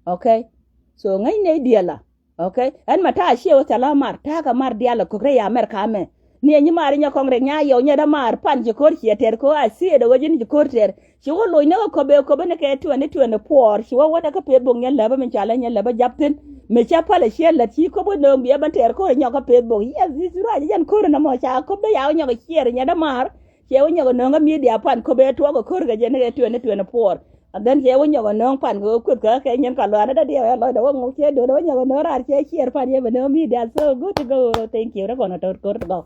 Okay. So ŋäcnɛ diɛla. Okay. Ɛn ma ta̱a̱ ciɛ wä thɛl a mar ta̱a̱ kɛ mar diɛla kɔk rɛy America mɛ. Ni ɛ nyi mar nyɛ kɔŋ rɛk nya yɛw nyɛ dä mar pan ci ko̱r ciɛ tɛr kɛ ɣöö a ciɛ dɛ ɣöö ji̱n ci ko̱r tɛr. Ci wä loc ni kä köp ëë köp ni kɛ tuɛn ni tuɛn ni puɔɔr ci wä wä ni kä peth bok nyɛ läpä mi ca lä nyɛ läpä jap thi̱n. Mi cä pälɛ ciɛ lät ci köp wä nööŋ biɛ bä tɛr ko̱r nyɔk kä peth bok. Yes, this is right. Jɛn ko̱r ni mɔ ca köp dä ya wä nyɔk ciɛɛr nyɛ dä mar. Cɛ wä nyɔk ɛ nööŋ kä midia pan köp ëë tuɔɔk ɛ ko̱r kɛ jɛ ni kɛ tuɛn ni tuɛn puɔɔr. And then cɛ wä nyɔk ɛ nööŋ pan kɛ wä kueth kä kɛ nyin ka luaanä dä diɛw ɛ lɔcdɛ wä ŋuk cɛ do̱n wä nyɔk ɛ nööŋ raar cɛ ciɛɛr pan yɛ bɛ nööŋ midia. So good to go. Thank you rɛ kɔn ɛ tɔt ko̱r to gɔw.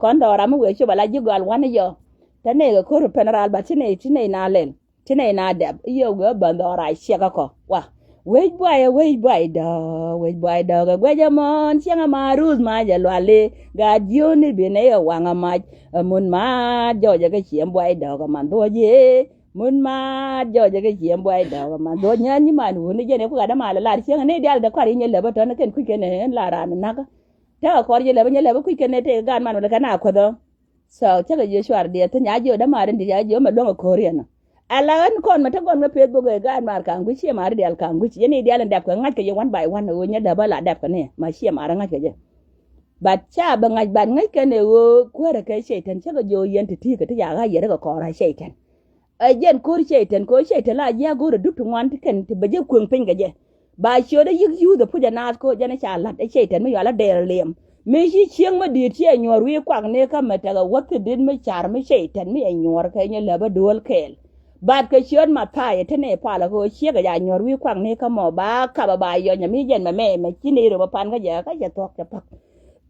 Kɔn dɔɔr ram mi wëë cop ala ji̱ gɔal wanɛ yɔ. Te nɛy kɛ ko̱r pɛn raal ba ci nɛy ci nɛy na lɛl. Ci nɛy na dɛp i̱ yɛ wee bä dhɔra ciɛkä kɔ wa. Wec buay ɛ wec buay dɔ̱k wec buay dɔ̱k ɛ guɛc ɛmɔn cieŋ ɛma ruth ma jɛ luali. Gat jiöni bi nɛy ɛ waŋ ɛmac. Ɛmun ma jɔcɛ kɛ cieŋ buay dɔ̱k ɛman dhuɔc yee. Mun ma jɔcɛ kɛ cieŋ buay dɔ̱k ɛman dhuɔc nyɛn nyi man wuni jɛn ɛ ku gat ɛma lɛ lar cieŋ ɛ nɛy diaal dɛ kɔar yi nyɛ lɛpä tɔ̱n kɛn kui̱ kɛn ɛ ɛn la ran nakä. Tekɛ kɔr nyɛ lɛpä nyɛ lɛpä kui̱ kɛn ɛ tëë gat man wuni kɛn a kuäthä. So cä kɛ jiö cuar diɛ thi̱n a jiö dämaari di̱t a jiö mɛ luäŋ ɛ ko̱r yɛn ɔ. Ala ɣän kɔn mɛ te gɔn kä Facebook ɛ gaat mar ka̱a̱ŋ gui̱c ciɛ mar diaal ka̱a̱ŋ gui̱c yɛn i̱ diaal in dɛp kɛ ŋa̱c kɛ yɛ one by one ɣöö nyɛ däpä la dɛp kɛ ni ma ciɛ mar ŋa̱c kɛ jɛ. But ca bɛ ŋa̱c bat ŋäc kɛn ɛ ɣöö kuäärä kɛ Cɛy-tan cä kɛ jiök yɛn ti ti̱i̱ kɛ ti ca ɣa̱c yɛ ri kɛ kɔɔr a Cɛy-tan. Ɛ jɛn ko̱r Cɛy-tan ko̱r Cɛy-tan la jiaak go̱o̱r ɛ dup ti ŋuan ti kɛn ti bɛ jɛ kueŋ piny kɛ jɛ. Ba ciöt ɛ yi̱k yuuth ɛ puc ɛ naath ko̱ jɛn ɛ ca la̱t ɛ Cɛy-tan mi yɔal ɛ dɛɛr liɛm. Mi ci cieŋ mi di̱i̱t ci ɛ nyuɔ̱ɔ̱r wi̱i̱ kuak ni kä mɛ tekɛ wäth ti di̱t mi car mi Cɛy-tan mi ɛ nyuɔ̱ɔ̱r kɛ nyɛ läpä duel kɛɛl. Bat kɛ ciöt Mathay ɛ te nɛy palä ko̱ ciek ɛ ca nyuɔ̱ɔ̱r wi̱i̱ kuak ni kä mɔ ba kapɛ ba yɔnyɛ mi jɛn mɛ mɛ mɛ ci nɛy röm ɛ pan kä jɛ kä cɛ thuɔ̱k cɛ pa̱k.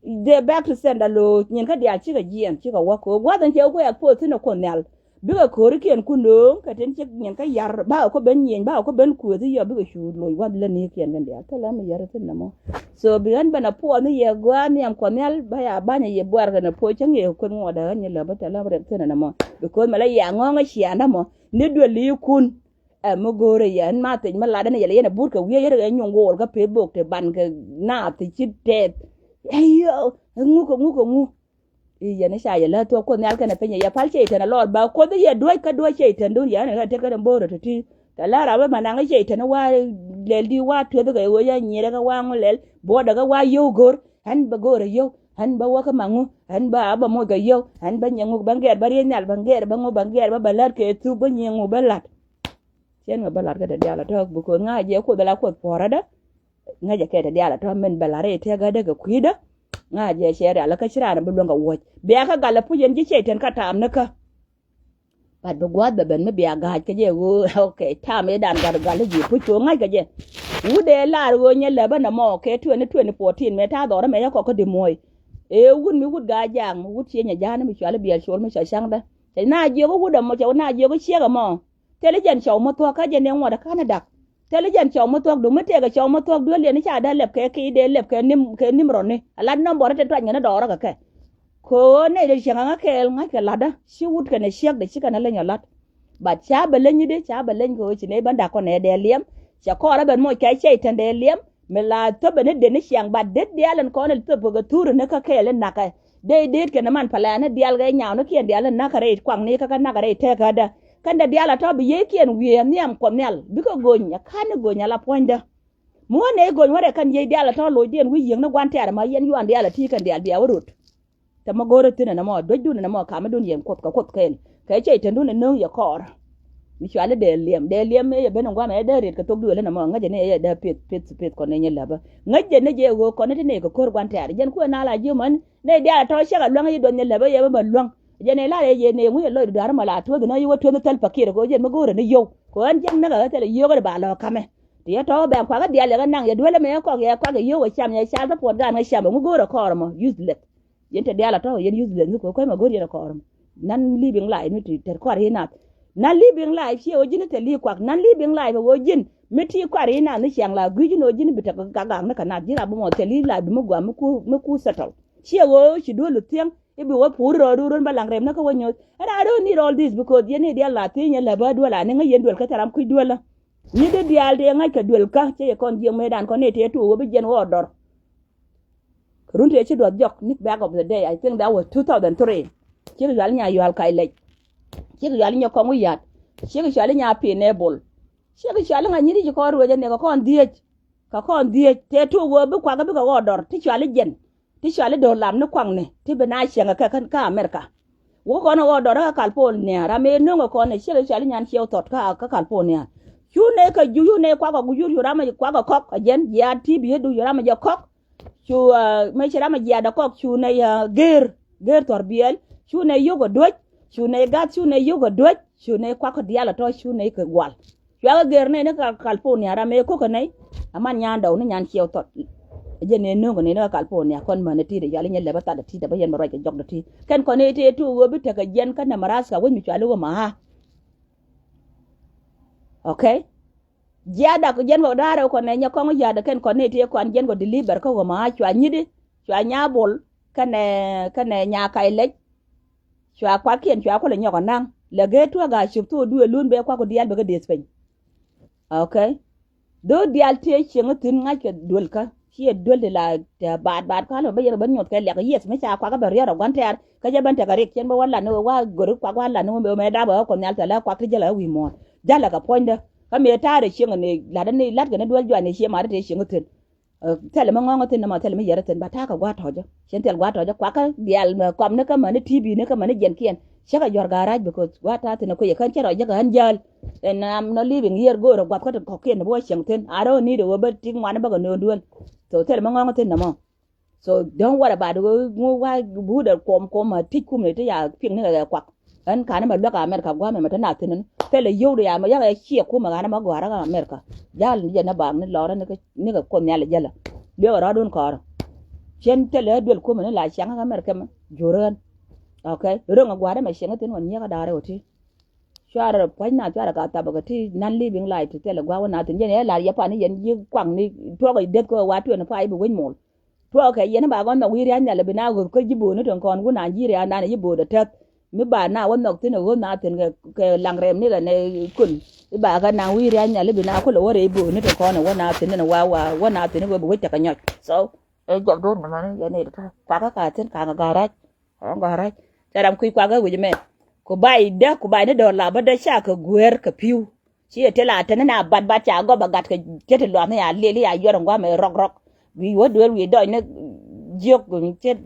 They back to sender lo̱o̱c nyin kä diaal cikɛ jiɛn cikɛ wä ko̱o̱k gua̱th in cɛ wä kuɛ poth thi̱n ɛ Kuoth Nhial. Bikɛ ko̱rikiɛn kun nööŋ kɛ tin cik nyin kä yar bakɛ kɔ ben nyieny bakɛ kɔ ben kuethi yɔ bikɛ cu loc wath länikiɛn kɛn diaal thilɛ mi yar thi̱n nɛmɔ. So bi ɣän ben a puɔth ni yɛ gua̱a̱ nhiam Kuɔth Nhial ba ya ba̱nyɛ yɛ buar kɛn a puɔc cäŋ yɛ kueth ŋuɔdɛ ɣän yɛ lɛ bä tɛlɛ rɛp thi̱n nɛmɔ. Because mɛ la yɛ ŋɔ̱ŋ a cia̱a̱n dämɔ ni duel li̱i̱kun. Ɛ mi go̱o̱rɛ yɛ ɛn ma thiec mi latdä ni yɛ lɛ yɛn a but kɛ wiee yɛn a nyuŋ go̱o̱r kä peth bok te ban kɛ naath ti ci tɛth. Ɛ yɔ ŋuk kɛ ŋuk kɛ ŋuk. I̱ yɛn i̱ ca yɛ lä thuɔ̱k Kuoth Nhial kɛnɛ piny yɛ pal Cɛy-tan a lɔɔr ba Kuoth i̱ yɛ duäc kä duäc Cɛy-tan dun yɛn i̱ tek kä den bo̱o̱rä ti̱ti̱. Kɛ lär a bä ma naŋ i̱ Cɛy-tan i̱ wa lɛl di wa tueth kɛ i̱ ɣöö ya nyiɛrɛ kɛ wa ŋu lɛl buɔdɛ kɛ wa yio̱w go̱r. Ɣän bä go̱o̱rä yio̱w ɣän bä wä kä ma ŋu ɣän bä a bä moc kɛ yio̱w ɣän bä nyiɛ ŋu bä ŋɛɛr bä riey nhial bä ŋɛɛr bä ŋu bä ŋɛɛr bä bä lät kɛ thuk bä nyiɛ ŋu bä la̱t. Cien ŋa bä la̱t kä te diaal a tɔ̱ bikos ŋa̱ jɛ Kuoth ala Kuoth puɔ̱rä dä. Ŋäcɛ kɛ te diaal a tɔ̱ min bɛ la̱r i̱ tëkädä kɛ kui̱dä. Ŋa̱ jɛ cɛ rial kä ci raan bi luäŋ kɛ wuɔ̱c bia kä gal a puc yɛn ji̱ Cɛy-tan kä taam ni kä. But bi gua̱a̱th bɛ ben mi bia ga̱a̱c kä jɛ ɣöö okay taam i̱ dan gat gal i̱ ji̱ puc kɛ ɣöö ŋa̱c kɛ jɛ. Wut dee lar ɣöö nyɛ läpä nɛ mɔ kɛ twenty twenty fourteen mëë ta̱a̱ dhɔrä mëë cä kɔk kä di muɔ̱ɔ̱c. Ëë wut mi wut ga̱a̱c ja̱a̱ŋ wut cië nyɛ ja̱a̱n mi cual i̱ biɛl col mi cɔl ca̱ŋdä. Cɛ na jiök i̱ wut ɛmɔ cɛ wut na jiök i̱ ciek ɛmɔ. Thil i̱ jɛn cɔw mi thuɔ̱k kä jɛn dee ŋuɔt ɛ ka̱n ɛ dak. Thil i̱ jɛn cɔw mi thuɔ̱k duŋ mi tëëkɛ cɔw mi thuɔ̱k duël yɛn i̱ ca dee lɛp kɛ ki̱i̱ dee lɛp kɛ nim kɛ nim rɔni a lat nɔmbɔr i̱ te tuany kɛn i̱ dɔɔrä kɛ kɛ. Kɛ ɣöö nɛy dee cieŋ aŋä kɛɛl ŋa̱ckɛ la̱tdä ci wut kɛnɛ ciekdɛ ci kɛnɛ leny ɔ la̱t. But ca bɛ leny i̱di ca bɛ leny kɛ ɣöö ci nɛy bän dak kɔn ɛ dee liɛm. Cɛ kɔɔrä ben moc kɛ Cɛy-tan dee liɛm. Mi la thöpɛ ni den ni ciaŋ bat det diaal in kɔn in thöpɛ kɛ thuri ni kä kɛɛl in nakä. Dee deet kɛn man pɛlɛɛni diaal kɛ nyawnikiɛn diaal in nakä rɛy kuakni kä kä nakä rɛy tɛkädä. Kɛn dee diaal a tɔ̱ bi yiëëkiɛn wiee nhiam Kuɔth Nhial bikɛ gony a ka̱n ni gony a la puɔ̱nydä. Mi wä nɛy gony wä rɛ kɛn yiëë diaal a tɔ̱ locdiɛn wi̱i̱ yiëŋni gua̱n tɛ̈r ma yɛn yuan diaal a ti̱i̱ kɛn diaal bia wä rot. Tɛ mɔ go̱o̱rä thi̱n ɛn ɛmɔ duecdun ɛn ɛmɔ kamdun yɛn Kuoth kɛ Kuoth kɛɛl kɛ Cɛy-tan dun ɛ nööŋ yɛ kɔɔr. Mi cuali dee liɛm dee liɛm ëë yɛ ben in guamɛ ɛ dee riet kɛ thok duël ɛn ɛmɔ ŋäcɛ ni ɛ yɛ dee pith pith pith kɔn ni nyɛ läpä. Ŋäcɛ ni jɛ ɣöö kɔn ni ti ni kɛ ko̱r gua̱n tɛ̈r jɛn kuɛ na la ji̱ män ni diaal a tɔ̱ cäk a luäŋ yi duɔth nyɛ läpä yɛ bä bä luäŋ. Jɛn ɛ lar ɛ yɛ ni ŋuc ɛ lɔcdu da̱r mɔ la tuɔth ni yi wä tuɔth thäl pakir kɛ ɣöö jɛn mi go̱o̱rä ni yio̱w kɛ ɣän jiäk näk ɛ ɣä thilɛ yio̱w kɛ di ba lɔ kamɛ. Ti yɛ tɔ̱ bɛn kuakä diaal yɛ kɛ naŋ yɛ duel ɛmɛ kɔk yɛ kuak yɛ yio̱w ɛ cam yɛ cal kä puɔt gaan kä cam ɛ ŋu go̱o̱rä kɔɔr ɛmɔ useless. Yɛn te diaal a tɔ̱ yɛn useless ni kɛ kueec ma go̱r yɛn a kɔɔr. Non living life mi ti te kɔar i̱ nath. Non living life ciɛ ɣöö ji̱n te li̱i̱ kuak. Non living life ɣöö ji̱n mi ti kɔar i̱ nath ni ciaŋ la gui̱c in ɣöö ji̱n bi te gak gak ni kɛ nath ji̱n rap bi mɔ thil i̱ life bi mi guam mi ku mi ku settle. Ciɛ ɣöö ci duel thiäŋ i̱ bi wä pur rɔɔdu run ba laŋ rɛm ni kä wä nyoth. And I don't need all this because yɛn i̱ diaal la thi̱i̱ nyɛ lɛ bä duel ani ŋäc yɛn duel kä thil ram kui̱c duel. Nyi di diaal tëë ŋa̱c kɛ duel kä cɛ yɛ kɔn jiɛk mëëdan kɔn i̱ tëë tuuk wä bi jiɛn wä dɔr. Kɛ run tëë ci duɔth jɔk ni back of the day, I think that was two thousand three. Cikɛ cuali nya yual kac lɛc. Cikɛ cuali nya kɔŋ wi̱i̱ ya̱t. Cikɛ cuali nya pin ɛ bol. Cikɛ cuali ŋa nyiri ci kɔn ruëc ɛn kɛ kɔn dhiec. Kɛ kɔn dhiec tëë tuuk wee bi kuak bi kɛ ɣɔɔdɔr ti cuali jɛn. Ti cuali do̱r lam ni kuakni ti bi na cieŋ kɛ kä America. Wä kɔn ɣɔɔdɔr kä California ram ëë nöŋ kɛ kɔn ɛ cikɛ cuali nyan ciɛw thɔt kä California. Cu nɛ kɛ ju cu nɛ kuak kɛ guc cu ram ɛ kuak kɛ kɔk ɛ jɛn jiaat ti bi ɛ du cu ram ɛ jɛ kɔk. Cu mëë ci ram a jiaat a kɔk cu nɛy a géer géer thɔr biɛl. Cu nɛy yök a duec. Cu nɛy gath cu nɛy yök a duec. Cu nɛy kuak kä diaal a tɔ̱ cu nɛy kɛ gual. Cuakɛ géer nɛy ni California ram ëë ko̱kä nɛy. A man nyan dɔw ni nyan ciɛw thɔt. A jɛ nɛy nööŋ kɛ nɛy ni California kɔn män a ti̱i̱t a cuali nyɛ lɛp a that a ti̱i̱t a bä yɛn bɛ ruac kɛ jɔk dɔ ti̱i̱t kɛn kɔn nɛy tëë tuuk ɣöö bi tekɛ jiɛn kä Nebraska wec mi cuali ɣöö ma ɣa̱. Okay. Jiadak jiɛn wä da̱rɛ wä kɔn nɛ nyɛ kɔŋ ya̱dɛ kɛn kɔn ni ti kɔn jiɛn wä deliver kä wä ma cua nyit. Cua nya bol kɛnɛ kɛnɛ nya kac lɛc. Cua kuakiɛn cua kulɛ nyɔk anaŋ lɛ gee tuäk a cop thok duëë lun bɛ kuak ku diaal bɛ kä deth piny. Okay. Dho̱o̱ diaal tëë cieŋ thi̱n ŋa̱ckɛ duëlkä. Ciɛ duel ti la tɛ baat baat kɔn bä yɛn bä nyuɔth kɛ liak. Yes, mi ca kuak bɛ riɛt ɔ guan tɛɛr. Kä jɛ ben tekɛ rik cɛn bä wä lan ni wä go̱ri kuak wä lan ni wä mɛ dap ɛ kuɔth nhial thɛlɛ kuak ti jälɛ wi̱i̱ muɔ̱ɔ̱n. Jalɛ kɛ puɔ̱nydä. Kä mëë ta̱a̱r ɛ cieŋ ni lat ni lat kɛ ni duel juan ni cie mat ti cieŋ thi̱n. Thilɛ mi ŋɔ̱ŋä thi̱n nɔmɔ, thilɛ mi yɛrɛ thi̱n, ba ta̱a̱ kɛ gua̱a̱r tɔ̱cä. Cɛn thil gua̱a̱r tɔ̱cä kuakä diaal mɛ kɔm ni kä mäni T V ni kä mäni jiɛnkiɛn. Cä kɛ jua̱r ga̱a̱r rac because gua̱a̱r ta̱a̱ thi̱n ɛ kui̱ ɛ kän cä rɔ jek ɛ ɣän jäl. And I'm not living here, go̱o̱rä gua̱th kä ti kɔ̱kiɛn ni bä wä cieŋ thi̱n. I don't need ɛ wä bä ti ŋuan bä kɛ nööŋ duel. So thilɛ mi ŋɔ̱ŋä thi̱n nɔmɔ. So don't worry about it. Ŋu wa buudɛ kuɔm kuɔm a tic kum ni ti ya piŋ ni kɛ kuak. Ɣän kanɛ mɛ luäk America gua̱a̱mɛ mɛ te na thi̱n ni thilɛ yio̱w di ya mɛ yakɛ ciɛ kumɛ ɣanɛ mɛ gɔ̱a̱rä kä America. Jal ni jɛ ni baak ni lɔrä ni kɛ kuoth nhial jälä. Luekɛ rɔ̱dun kɔrä. Cien thilɛ duel kumɛ ni la ciaŋä kä America mɛ jurä ɣän. Okay, ro̱ŋ a gua̱a̱rä mɛ ciaŋä thi̱n wä nyiɛkä da̱rɛ wä ti. Cuarɛ pua̱c na cuarɛ ka thapä kɛ ti non living life ti thilɛ gua̱a̱ wä na thi̱n jɛ ni ɛ lar yɛ pan ni yɛn yi kuaŋ ni tuɔk i̱ deth kɛ wa twenty five bi wec mol. Tuɔɔkɛ yɛn ba gɔn nhɔk wi̱i̱ ria̱c nhial bi na ɣöth kä ji̱ bo̱o̱ni tin kɔn wun Nigeria nan ji̱ bo̱o̱dɛ tɛth. Mi ba na wä nhɔk thi̱n ɛ ɣöth na thi̱n kɛ laŋ rɛm ni kɛ nɛ kun. I̱ ba kɛ naŋ wi̱i̱ ria̱c nhial i̱ bi na kulɛ wä rɛy bo̱o̱ni tin kɔn ɛ wä na thi̱n ni wa wa wä na thi̱n i̱ wä bi wec tekɛ nyɔc. So ɛ jɔp do̱r ni mani yɛn i̱ kuakä ka thi̱n kaŋ ɛ ga̱ra̱c. Ɛ ga̱ra̱c. Cɛ ram kui̱ kuakä wi̱c mɛ. Ku bay dä ku bay ni dɔ̱r la bä dä ca kɛ guer kɛ pi̱w. Ci ɛ tëë la tɛn ni na bat bat ca gɔp a gat kɛ cɛ ti luath ni ya liɛl ya yuɔr in guamɛ rɔk rɔk. Wi̱i̱ wä duel wi̱i̱ dɔc ni jiök cɛ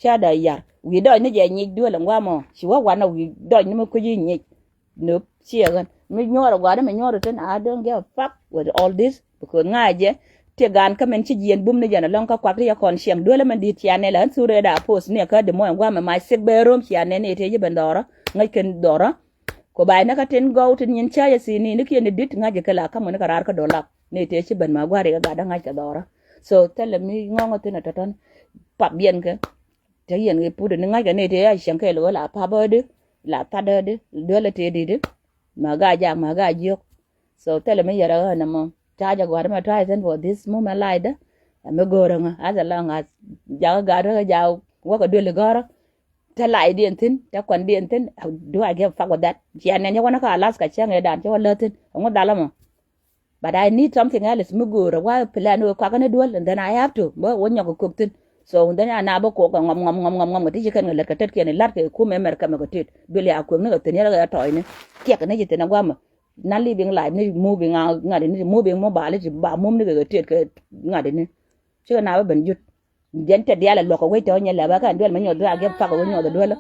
ca da yar wi̱i̱ dɔc ni jɛ nyic duel in guamɔ ci wä wanɔ wi̱i̱ dɔc ni mi kui̱ci nyic. Nöp ciɛ ɣän mi nyuɔr a gua̱a̱r mi nyuɔr tin I don't give a fuck with all this because ŋa̱cɛ. Ti gan kä min ci jiɛn bum ni jɛn alɔŋ kä kuak ti yɛ kɔn ciɛŋ duel min di̱i̱t ciɛ nɛl ɣän thurɛ da post ni kä di mɔ in guamɛ my sick bedroom ciɛ nɛl ni tëë ci ben dhɔrä ŋäc kɛn dhɔrä. Ku bay ni kä tin gɔw tin nyin cä yɛ si ni ni kiɛ ni dit ŋa̱c kɛ la ka̱m ni kɛ raar kä dolap ni tëë ci ben ma gua̱ri kɛ gat dä ŋa̱c kɛ dhɔrä. So thilɛ mi ŋɔŋä thin a tɔ̱tɔ̱n pap biɛn kɛ. Te yɛn kɛ put ni ŋa̱c kɛ ni tëë a cieŋ kɛ lo̱ la pap ɛ di la that ɛ di duel ɛ tëë di di. Ma ga jak ma ga jiök. So thilɛ mi yɛrɛ ɣän ɛmɔ ca jɛ gua̱ri ma try thin for this moment like dä. Ɛ mi go̱o̱rä ŋä as long as jakä gat rä jak wäkɛ duel gɔ̱rä. Te lay diɛn thi̱n te kuan diɛn thi̱n. Do I give a fuck with that? Cia nɛn cä wä ni kä Alaska cä ŋɛ dan cä wä lä thi̱n ɛŋu dhalä mɔ. But I need something else mi go̱o̱rä wa plan wä kuakä ni duel and then I have to bä wä nyɔk kɛ kök thi̱n. So then ana bä kok kɛ ŋɔm ŋɔm ŋɔm ŋɔm ŋɔm kɛ ti ci kɛn kɛ lät kɛ tet kiɛn ilat kɛ kumɛ mɛr kɛmɛ kɛ tet duel ya kuek ni kɛ thi̱n yɛl kɛ tɔɔc ni kiɛk ni ci thi̱n ɛ guamä. Non living life ni moving a ŋa̱t ni moving mobile ti ba mum ni kɛ kɛ tet kɛ ŋa̱t ni. Cikɛ na bä ben jut. Jɛn tɛ diaal ɛ luɔk kɛ wec tɛ wä nyɛ lɛ bä kɛn duel mɛ nyuɔth duel a giɛp pak kɛ wec nyuɔth duel.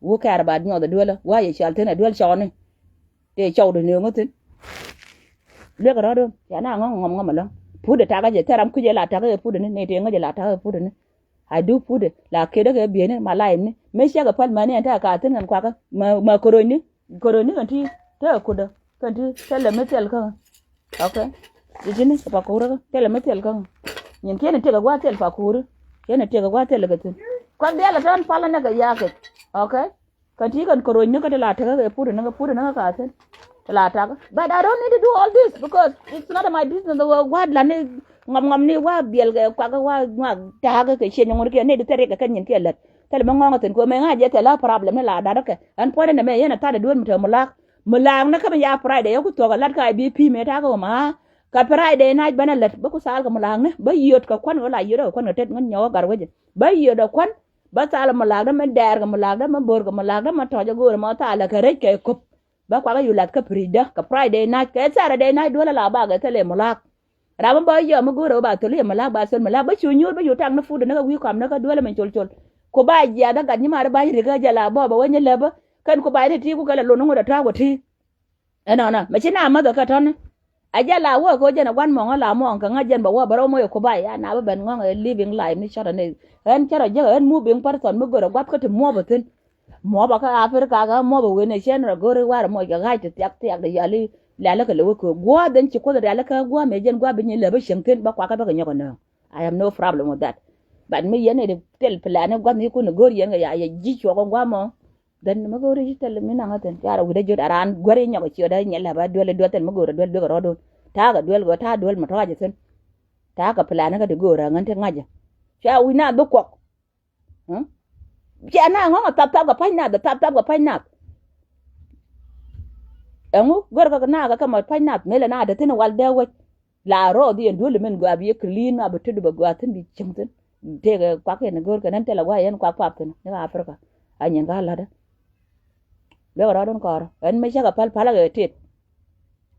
Who care about nyuɔth duel wa yɛ cual thin ɛ duel cɔɔni. Tëë cɔw di nööŋä thin. Luek rɔ̱dun ca na ŋɔ̱ŋ ŋɔm ŋɔm ɛlɔ̱ŋ. Put ɛ takä jɛ thɛram kui̱c ɛ la takä ɛ put ɛni ni tëë ŋäc ɛ la takä ɛ put ɛni. I do put ɛ la kedä kɛ bieni ma life ni mëë ciɛk ɛ päl mäni ɛn takä ka thin kɛn kuakä ma korony ni. Korony ni kɛn ti te kudä kɛn ti thilɛ mi thil kä. Okay. Di tini kɛ pakuri kä thilɛ mi thil kä. Nyin kiɛn tiɛk ɛ gua̱a̱ thil pakuri. Kiɛn tiɛk ɛ gua̱a̱ thil kɛ thin. Kuak diaal ɛ tɔn palä nɛ kɛ ya̱a̱ kɛ. Okay. Kɛn ti kɛn korony ni kä ti la tekɛ kɛ put ni kɛ put ni kɛ ka thin. Ti la takä. But I don't need to do all this because it's not my business. Gua̱a̱ la ni ŋɔm ŋɔm ni wa biɛl kɛ kuak wa ŋuak takä kɛ ciɛ nyɔŋ ni kiɛ ni di thil riɛk kɛ kɛ nyin kiɛ lät. Thil mi ŋɔŋ thin kɛ mɛ ŋa̱ jɛ thil la problem ni la da̱r kɛ ɛn puɔ̱n ni mɛ yɛn a tha̱t a duel mi te mi laak. Mi laakni kä mi ya Friday yɛ ku thuɔk a lat ka I B P mëë ta̱a̱ kä wä ma. Kä Friday nac bänä lät bä ku thal kɛ mi laakni bä yiöt kɛ kuän kɛ la yiöt kɛ kuän kɛ tet ŋän nyɔk kä gat wecɛ bä yiöt kɛ kuän. Bä thal mi laakdä mi dɛɛr kɛ mi laakdä mi bo̱r kɛ mi laakdä mi tɔ̱c ɛ go̱o̱rä mi thal kɛ rɛc kɛ köp. Bä kuakä yu lath kä piri̱cdä kɛ Friday nac kɛ Saturday nac duel a la bakɛ thilɛ mi laak. Ram mi bä yɔ mi go̱o̱rä ba thol yɛ mi la̱k ba thol mi la̱k bä cu nyuur bä cu tak ni put ni kä wi̱i̱ kɔam ni kä duel mi col col. Ku ba jiath ɛ gat nyi mar ba rikä jɛ la bɔ bä wä nyi lɛpä. Kɛn ku ba ni ti ku kɛ la lon ni ŋut a ta̱a̱ wä ti. Ɛnɔnɔ mɛ ci na mäth ɛ kɛ tɔ̱ni. A jɛ la wä kɛ wä jɛn ɛ gua̱n mɔŋä la mɔŋ kɛ ŋa̱c jɛn bɛ wä bɛ rɔ moc ɛ ku ba ya na bä ben ŋɔŋ ɛ living life ni cɔt ɛ ni. Ɣän cä rɔ jek ɛ ɣän moving person mi görɛ gua̱th kä ti muɔ̱p ɛ thi̱n. Muɔ̱pä kä Africa kä muɔ̱pä wen ɛ cɛn rɔ go̱ri warɛ muɔc kɛ ɣa̱c ti thiak thiak di yali. Liali kɛ lɛ wä köök gua̱a̱th ɛn ci kuoth riali kä gua̱a̱ mëë jɛn gua̱a̱ bi nyin lɛ bä cieŋ thi̱n bä kuakä bä kɛ nyɔk ɛ nööŋ. I have no problem with that. But mi yɛn i̱ thil plan i̱ gua̱a̱th ni kun i̱ go̱r yɛn kɛ ya yɛ ji̱ cuɔk in gua̱a̱ mɔ. Then mi go̱ri ji̱ thil mi naŋ kä thi̱n cuarɛ wi̱cdä jot a raan guäri nyɔk ɛ ciötdä nyɛ lɛ bä duel i̱ duel thil mi go̱ri duel duel kɛ rɔɔdun. Ta̱a̱ kɛ duel kɛ ta̱a̱ duel mɛ tɔ̱a̱c ɛ thi̱n. Ta̱a̱ kɛ plan i̱ kä ti go̱o̱rä ŋän ti ŋa̱cä. Cua wi̱c na dhuk kuɔk. Cia na ŋɔ̱ŋ a thap thap kɛ pa̱ny nath, thap thap kɛ pa̱ny nath. Ɛŋu gör kɛ na kɛ kɛ mɔ pa̱ny nath mëë lɛ na te thi̱n wal dee wec. La rɔɔdhi ɛn duɔli min gɔaa bi yɛ clean a bi tet bɛ gɔaa thi̱n bi cieŋ thi̱n. Tëëkɛ kuak yɛn go̱o̱r kɛ nɛn thilɛ gua̱a̱ yɛn kuak kuak thi̱n ni ka Africa. A nyin ka la̱tdä. Luek rɔɔdun kɔɔr ɛn mi cakɛ päl pälä kɛ tet.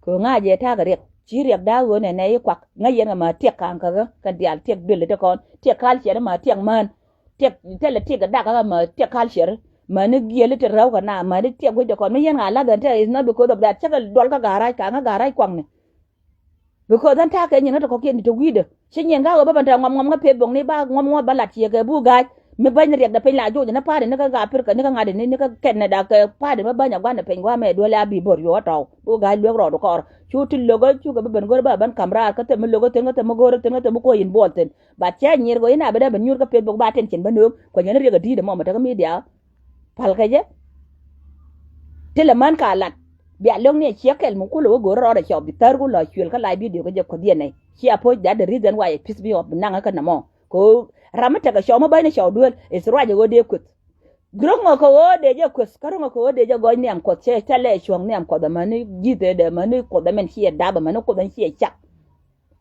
Kɛ ŋa̱c jɛ ta̱a̱ kɛ riɛk ci riɛk da̱a̱ ɣöö nɛnɛ i̱ kuak ŋäc yɛn kɛ ma tiɛk ka̱a̱ŋ käkä kɛn diaal tiɛk duël ite kɔn tiɛk culture ni ma tiɛk mään. Tiɛk thilɛ tiɛk kɛ dak käkä ma tiɛk culture. Mäni giɛli ti rɛw kɛ na mäni tiɛk guic ite kɔn mi yɛn ŋa̱ la̱th ɛn te is not because of that cakɛ duɔl kä ga̱a̱c ka̱a̱ŋ kä ga̱a̱c kuakni. Because ɛn ta̱a̱ kɛ nyin kä ti kɔ̱kiɛn ti te wi̱i̱dä ci nyin kä ɣöö bä ben te ŋuɔm ŋuɔm kä peth bok ni ba ŋuɔm ŋuɔm ba lat ciɛ kɛ buk ga̱a̱c mi bäny ni riɛk dɛ piny la joc ni party ni kä Africa ni kä ŋa̱t ni ni kä Canada kɛ party mi bäny a gua̱n ni piny gua̱a̱ mɛ duɔl a bi bo̱r yuɔk kä tɔw buk ga̱a̱c luek rɔɔd kɔɔr cu ti lo̱k kä cukɛ bä ben go̱r ba ben ka̱m raar kä thɛm mi lo̱k kä thi̱n kä thɛm mi go̱r thi̱n kä thɛm mi kuɔ̱c in buɔl thi̱n. But cɛ nyir kɛ ɣöö in a bi dee ben nyuur kä peth bok ba attention bä nööŋ kuɛ nyɛ ni riɛk a di̱i̱t ɛmɔ mi te kä media. Pal kɛ jɛ. Ti lɛ män ka lat bia lo̱ŋ ni a ciɛ kɛl mi kulɛ wä go̱r rɔɔdɛ cɔp bi thär ku lɔ cuël kä live video kä jɛ kuɔth yɛn nɛy ci a post that the reason why a piece bi ɔp bi naŋ kä nɛmɔ. Kɛ ɣöö ram mi tekɛ cɔw mi bäny ni cɔw duel is ruac ɛ ɣöö dee kueth. Ro̱ŋ ɔ kɛ ɣöö dee jɛ kueth kä ro̱ŋ ɔ kɛ ɣöö dee jɛ gɔc nhiam kuɔth cɛ thilɛ cuɔ̱ŋ nhiam kuɔth amäni ji̱thɛ dee amäni kuoth ɛmɛn ciɛ dap amäni kuoth ɛn ciɛ cak.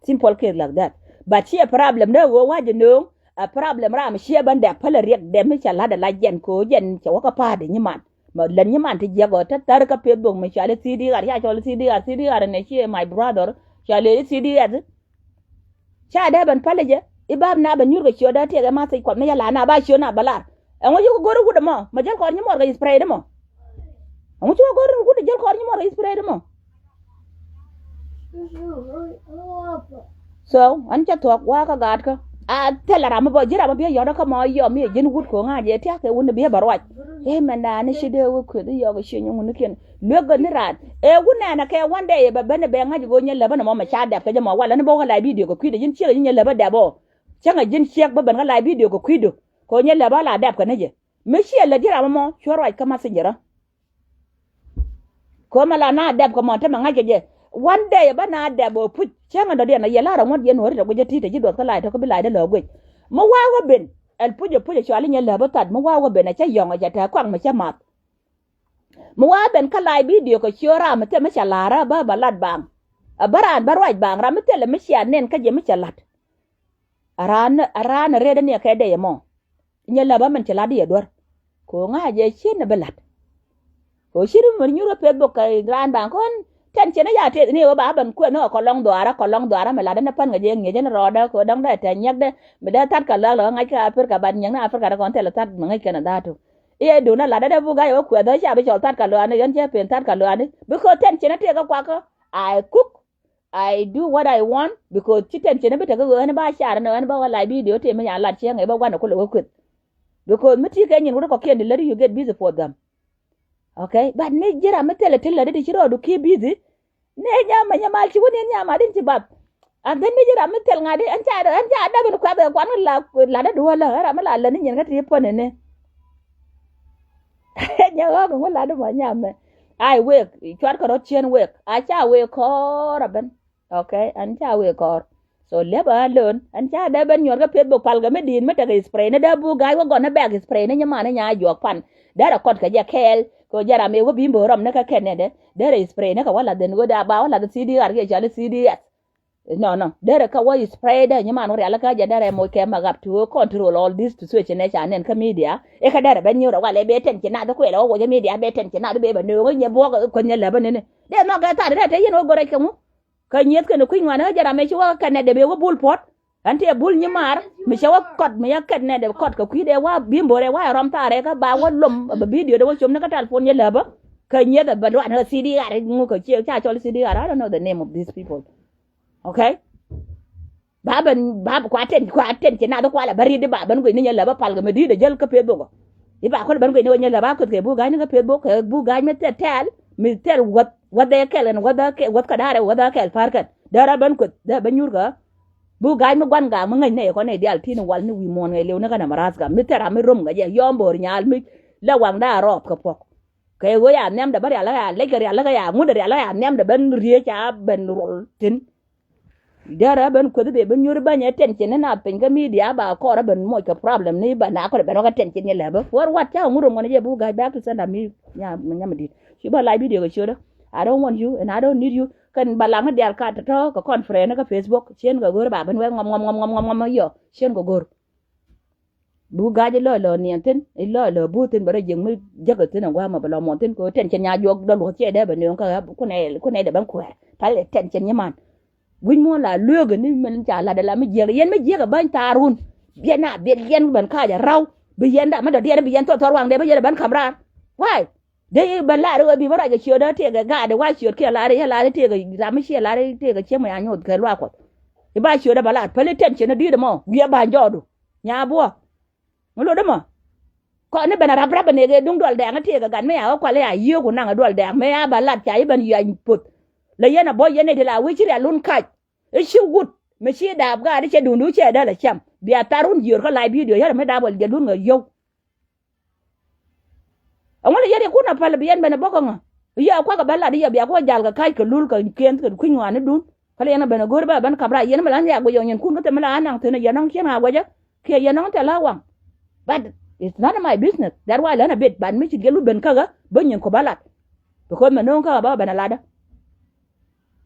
Simple case like that. But ciɛ problem dee ɣöö wa̱c ɛ nööŋ a problem ram ciɛ ben dɛk pälɛ riɛk dɛm mi cɛ la̱t ɛ la jɛn kɛ ɣöö jɛn cɛ wä kä pa̱a̱t ɛ nyiman. Ma lät nyiman ti jiɛk ɔ te thär kä peth bok mi cɔal i̱ C D R ca cɔl i̱ C D R, C D R nɛ ciɛ my brother cɔal i̱ C D S. Ca dee ben pälɛ jɛ i̱ bap na ben nyuur kɛ ciöt dee tiɛk ɛ ma thiec kuɔth mi yɛ la na ba ciöt na bä lar. Ɛŋu ci kɛ go̱r i̱ wut ɛmɔ ma jäl kɔr nyi muɔr kɛ i̱ spray dämɔ. Ɛŋu ci wä go̱r in wut jäl kɔr nyi muɔr kɛ i̱ spray dämɔ. So ɛn cɛ thuɔ̱k wa̱a̱ kä gaatkä a thilɛ ram mi bä ji̱ ram mi biɛ yɔ̱t kä mɔ yɔm mi ji̱n wut ko̱ŋ a jɛ tiak kɛ wun biɛ bä ruac. Ëë mɛn daani ci dee wä kueth i̱ yɔk i̱ cieny wun ikiɛn luek gä ni raan ëë wun nɛɛnɛ kɛ one day bɛ ben bɛ ŋa̱c go̱o̱r nyɛ läpä ni mɔ mɛ ca dɛp kɛ jɛ mɔ walɛ ni bä wä kä live video kɛ kui̱dɛ ji̱n ciek ji̱n nyɛ läpä dɛp ɔ. Cäŋɛ ji̱n ciek bä ben kä live video kɛ kui̱dɛ ko̱ nyɛ läpä la dɛp kɛ ni jɛ. Mi ciɛ lät ji̱ ram mɔ cuɛ ruac kä messenger. Ko̱mɛ la na dɛp kɛ mɔn tämɛ ŋa̱ckɛ jɛ. One day bä na dɛp ɛ puc cäŋɛ dɔ̱diɛn a yɛ la̱r ɛ ŋuɔ̱t yɛn wä ri tɛ guic ɛ ti̱i̱ tɛ ji̱ duɔth kä la̱c tɔ̱ kä bi la̱cdä lɛ guic. Mi wa̱a̱ wä ben ɛl puc ɛ puc ɛ cuali nyɛ läp ɛ that mi wa̱a̱ wä ben ɛ cä yɔ̱ŋ ɛ cɛ tɛ̱̈ kɔak mi cä math. Mi wa̱a̱ ben kä la̱c bidio kɛ ciöör ram mi thil mi cɛ la̱r ɛ bä bä lat baŋ. Ɛ bä raan bä ruac baŋ ram mi thilɛ mi cia nɛn kä jɛ mi cɛ la̱t. Ɛ raan ɛ raan ɛ rɛɛt ɛ ni ɛ kɛ dee ɛmɔ. Nyɛ läpä min ci lat yɛ duer. Ko ŋa̱c jɛ cin bi lat. Ko cin mi nyuur kä Facebook kɛ raan ba kɔn tɛn cin ya tëë ni wä ba ben kuɛn ni kɔlɔŋ dhuaarä kɔlɔŋ dhuaarä mi lat ni pän kɛ jɛ ŋi̱eec ni rɔɔdä ko däŋ dee tɛ nyiɛkdɛ mi dee that kɛ lak lak ŋa̱c kä Africa ban nyiɛk ni Africa dee kɔn thilɛ that mi ŋäc kɛn a dha̱a̱tu. Iɛ duundä latdä dee buk ga̱c wä kuɛth ɣä ca bi cɔl that kɛ luaani yɛn cɛ pen that kɛ luaani. Because tɛn cin tëë kä kuakä. I cook. I do what I want because ci tɛn cin bi tek ɣän ba car ni ɣän ba wä live video ti mi nya lat cieŋ i̱ ba wanɛ kulɛ wä kueth. Because mi ti kɛ nyin wut kɔkiɛn di lät you get busy for them. Okay, but mi ji̱ ram mi thilɛ ti lät di ci rɔɔdu ki busy. Ni nya ma nya mal ci wun in nya ma din ci bath. And then mi ji̱ ram mi thil ŋa̱ di ɛn ca ɛn ca däbin kuath kɛ kuan la lat di wä lä ram mi la lät ni nyin kä ti puɔn ni. Nya ɣɔk ŋu lat di ma nya mɛ. Ai wek cuat kɛ rɔt cien wek a ca wek kɔɔr a ben. Okay, ɛn ca wek kɔɔr. So liep a lön ɛn ca dee ben nyuɔr kä pieth bok pal kɛ mi di̱i̱t mi tek spray ni dee buk ga̱a̱c wä gɔn ni bɛk spray ni nyi man ni nya juɔk pan. Derɛ kɔt kɛ jɛ kɛɛl kɛ jɛ ram ëë wä bi̱i̱ mböör rɔm ni kä kɛn nɛdɛ derɛ spray ni kɛ wä lath dhen wä dee a ba wä lath C D R kiɛ cɔal C D S. No, no, derɛ kä wä spray dee nyi man wä rial kä jɛ derɛ moc kɛ mak up to control all this situation ni ca nɛn kä media. Ikä derɛ ben nyuur ɛ wal ɛ bee tɛn ci nath kuël ɛ wä wä jɛ media bee tɛn ci nath bee bɛ nööŋ inyɛ buɔk kueth nyɛ läpä nini. Dee nhɔk kɛ thaat dee te yin wä go̱r rɛc kɛ ŋu. Kä nyieth kɛn kui̱ny ŋuan ɣä jɛ ram ëë ci wä kɛn nɛt dee bee wä bul puɔ̱t. Ɛn tëë bul nyi maar mi cɛ wä kɔt mi ya kɛn nɛt dee kɔt kɛ kui̱ dee wa bi̱i̱ mbo̱rɛ wa ɛ rɔm thaarɛ kä ba wä lom bɛ bi̱i̱ diöt dee wä com ni kä telephone yɛ läpä. Kä nyieth ɛ bɛ luan ɣä C D R ŋu kɛ cie ca cɔl C D R, I don't know the name of these people. Okay. Ba ben ba kua ten kua ten ci nath kualɛ bä ri̱t di ba ben guic ni nyɛ läpä pal kɛ mi di̱i̱t ɛ jäl kä Facebook. I̱ ba kɔn ben guic ni wä nyɛ läpä a kueth kɛ buk ga̱a̱c ni kä Facebook kɛ buk ga̱a̱c mi thil tɛl mi thil wäth wäth ɛ kɛl kɛn wäth ɛ kɛl wäth kä da̱rɛ wäth ɛ kɛl pa̱r kɛn. Dee rɔ ben kueth dee ben nyuur kä buk ga̱a̱c mi gua̱n ga̱a̱k mi ŋäc ni ɛ kɔn ni diaal ti̱n wal ni wi̱i̱ muɔ̱ɔ̱n ŋɛc liw ni kä nɛ mɛ ra̱th kä mi thil ram mi rom kɛ jɛ yɔm bo̱o̱r nyaal mi la waŋdä a rɔɔp kɛ puɔ̱k. Kɛ ɣöö ya nhiamdɛ bä rial kä ya lec kɛ rial kä ya ŋut rial kä ya nhiamdɛ ben riee ca ben ruɔl thi̱n. Derɛ ben kueth dee ben nyuur bänyɛ tɛn ci ni na piny kä media ba kɔrɛ ben moc kɛ problem ni ba na kɔrɛ ben wä kä tɛn ci ni lɛ bä. What what ca ŋut rom kɔn jɛ buk ga̱a̱c back to sender mi nyam nyam dit. Ci bä live video kɛ ciötdä. I don't want you and I don't need you. Kɛn ba laŋ ni diaal ka tɔ̱tɔ̱ kɛ conference kä Facebook, cien kɛ go̱r ba ben wee ŋɔm ŋɔm ŋɔm ŋɔm ŋɔm ŋɔm yɔ, cien kɛ go̱r. Bu ga̱a̱c ilɔc lɔ niɛn thi̱n, ilɔc lɔ bu thi̱n bɛ rɔ jiäk mi jäk thi̱n ɛ gua̱a̱mɔ bɛ lɔ muɔn thi̱n kɛ ɣöö tɛn cɛ nya juɔk dɔl wä ciɛ dee bɛ nööŋ kä ɣä kunɛ, kunɛ dee ben kuɛɛr. Pal tɛn cɛ nyiman. Wi̱c muɔ̱ɔ̱n la lueekɛ ni min ca lat ala mi jiäk. Yɛn mi jiäk ɛ ba̱ny thaarun. Biɛn a biɛt yɛn ben kac a raw. Bi yɛn da mi dɔ̱diɛn bi yɛn thɔr thɔr waŋdɛ bi yɛn ɛ ben ka̱m raar. Why? Dee ben lar i̱ ɣöö bi bä ruac kɛ ciötdä tëëkɛ gaatdɛ wa ciöt kiɛ lar i̱ lar i̱ tëëkɛ ram mi ciɛ lar i̱ tëëkɛ ciek mi a nyoth kɛ luaak Kuɔth. I̱ ba ciötdä bä lar päli tɛn cietni di̱i̱t ɛmɔ wi̱i̱ a ba̱ny jɔɔdu. Nya buɔ. Mi lot ɛmɔ. Kɔn ni ben a rap rap ɛ nɛk ɛ duŋ duɔl dɛɛŋ i̱ tëëkɛ gat mi a ɣä kual i̱ a yiëëku naŋ ɛ duɔl dɛɛŋ mi a ba lat ca i̱ ben yuany poth. Lɛ yɛn a bä yɛn nɛy ti la wec ci rial lun kac. I̱ ci wut mi ci daap gaat i̱ cɛ duŋdu cɛ däl ɛ cam. Bia tharun jiöör kä live video yɛn a mi daap wal jɛ duŋ ɛ yio̱w. Ɛŋu lɛ yɛn ikun a päl bi yɛn ben ɛ bä kä ŋä? I̱ yɛ kuak ɛ bä lat i̱ yɛ bia kuɔ jal kɛ ka̱c kɛ lul kɛ kiɛn kɛ kui̱ny ŋuan idun. Kä lɛ yɛn a ben ɛ go̱o̱r bä ɛ ben kap rac yɛn mi la ni a guic ɔ nyin kun kä thil mi la a naŋ thi̱n ɛ yɛn nɔŋ ciɛn a guɛcä. Kiɛ yɛn nɔŋ thil la waŋ. But it's none of my business. That why lɛn a bit, but mi ci gel wä ben kä ɣä bä nyin kɔ bä lat. Because mɛ no̱o̱ŋ kä ɣä bä ben a latdä.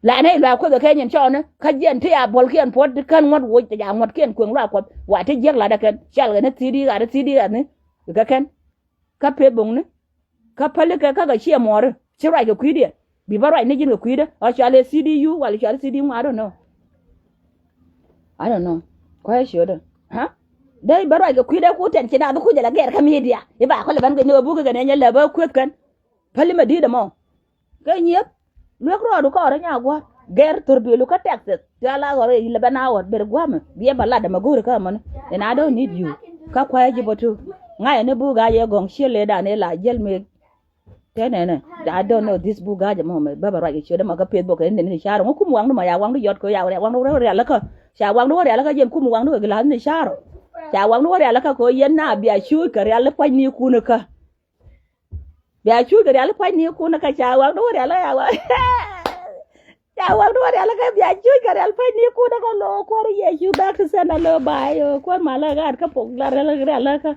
La nɛy luaak Kuoth ɛ kɛ nyin cɔɔni kä jiɛn ti a buɔlkiɛn puɔt ti kän ŋuɔ̱t woc ti ja ŋuɔ̱tkiɛn kueŋ luaak Kuɔth wa ti jiäk latdä kɛn. Cɔalkɛ ni thi̱i̱di ɣaari thi̱i̱di ɣaari ni kɛ kɛn. Kä peth boŋni. Kä päli kɛ kä kɛ ciɛ muɔɔri ci ruac kɛ kui̱diɛn. Bi bä ruac ni ji̱n kɛ kui̱dä ɔ cɔal ɛ C D U wala cɔal ɛ C D ŋuan, I don't know. I don't know. Kuäär ciötdä. Ha? Dee bä ruac kɛ kui̱dä ku tɛn ci naath ku jɛ la gɛr kä media. I̱ ba kɔlɛ ben kɛ nyɔk buk kɛ nɛ nyɛ lɛ bä kueth kɛn. Päli mɛ di̱i̱t ɛmɔ. Kɛ nyieth. Luek rɔɔdu kɔɔrɛ nya gua̱a̱r gɛr thor biëlu kä Texas. Cua la ɣɔr ilɛ bɛ na ɣɔr ber gua̱a̱mɛ biɛ bɛ lat ɛmɛ go̱o̱ri kä ɛmɔni. And I don't need you. Kä kua̱a̱c ji̱ bä tu ŋa̱cɛ ni buk ga̱a̱c ɛ gɔ̱ŋ ciël lëëdan ila jiɛl mëë. Tɛnɛnɛ, I don't know this buk ga̱a̱c ɛmɔ mɛ bä bɛ ruac kɛ ciöt ɛmɔ kä Facebook ɛn ni ni carɔ ŋä kum waŋdu mɔ ya waŋdu yɔt kɛ ya waŋdu wä rialikä. Ca waŋdu wä rialikä jɛn kum waŋdu kɛ gila̱th ni carɔ. Ca waŋdu wä rialikä kɛ yɛn na bia cuuc kɛ rial i̱ pua̱cnikun ikä. Bia cuc kɛ rial i̱ pua̱cnikun kä ca waŋdu wä rial kä ca waŋ. Ca waŋdu wä rial kä bia cuc kɛ rial pua̱cnikun kä lo kuɔr Yecu back to sender lo ba̱a̱ yo kuɔr mal kä gat kä pok la rial kä.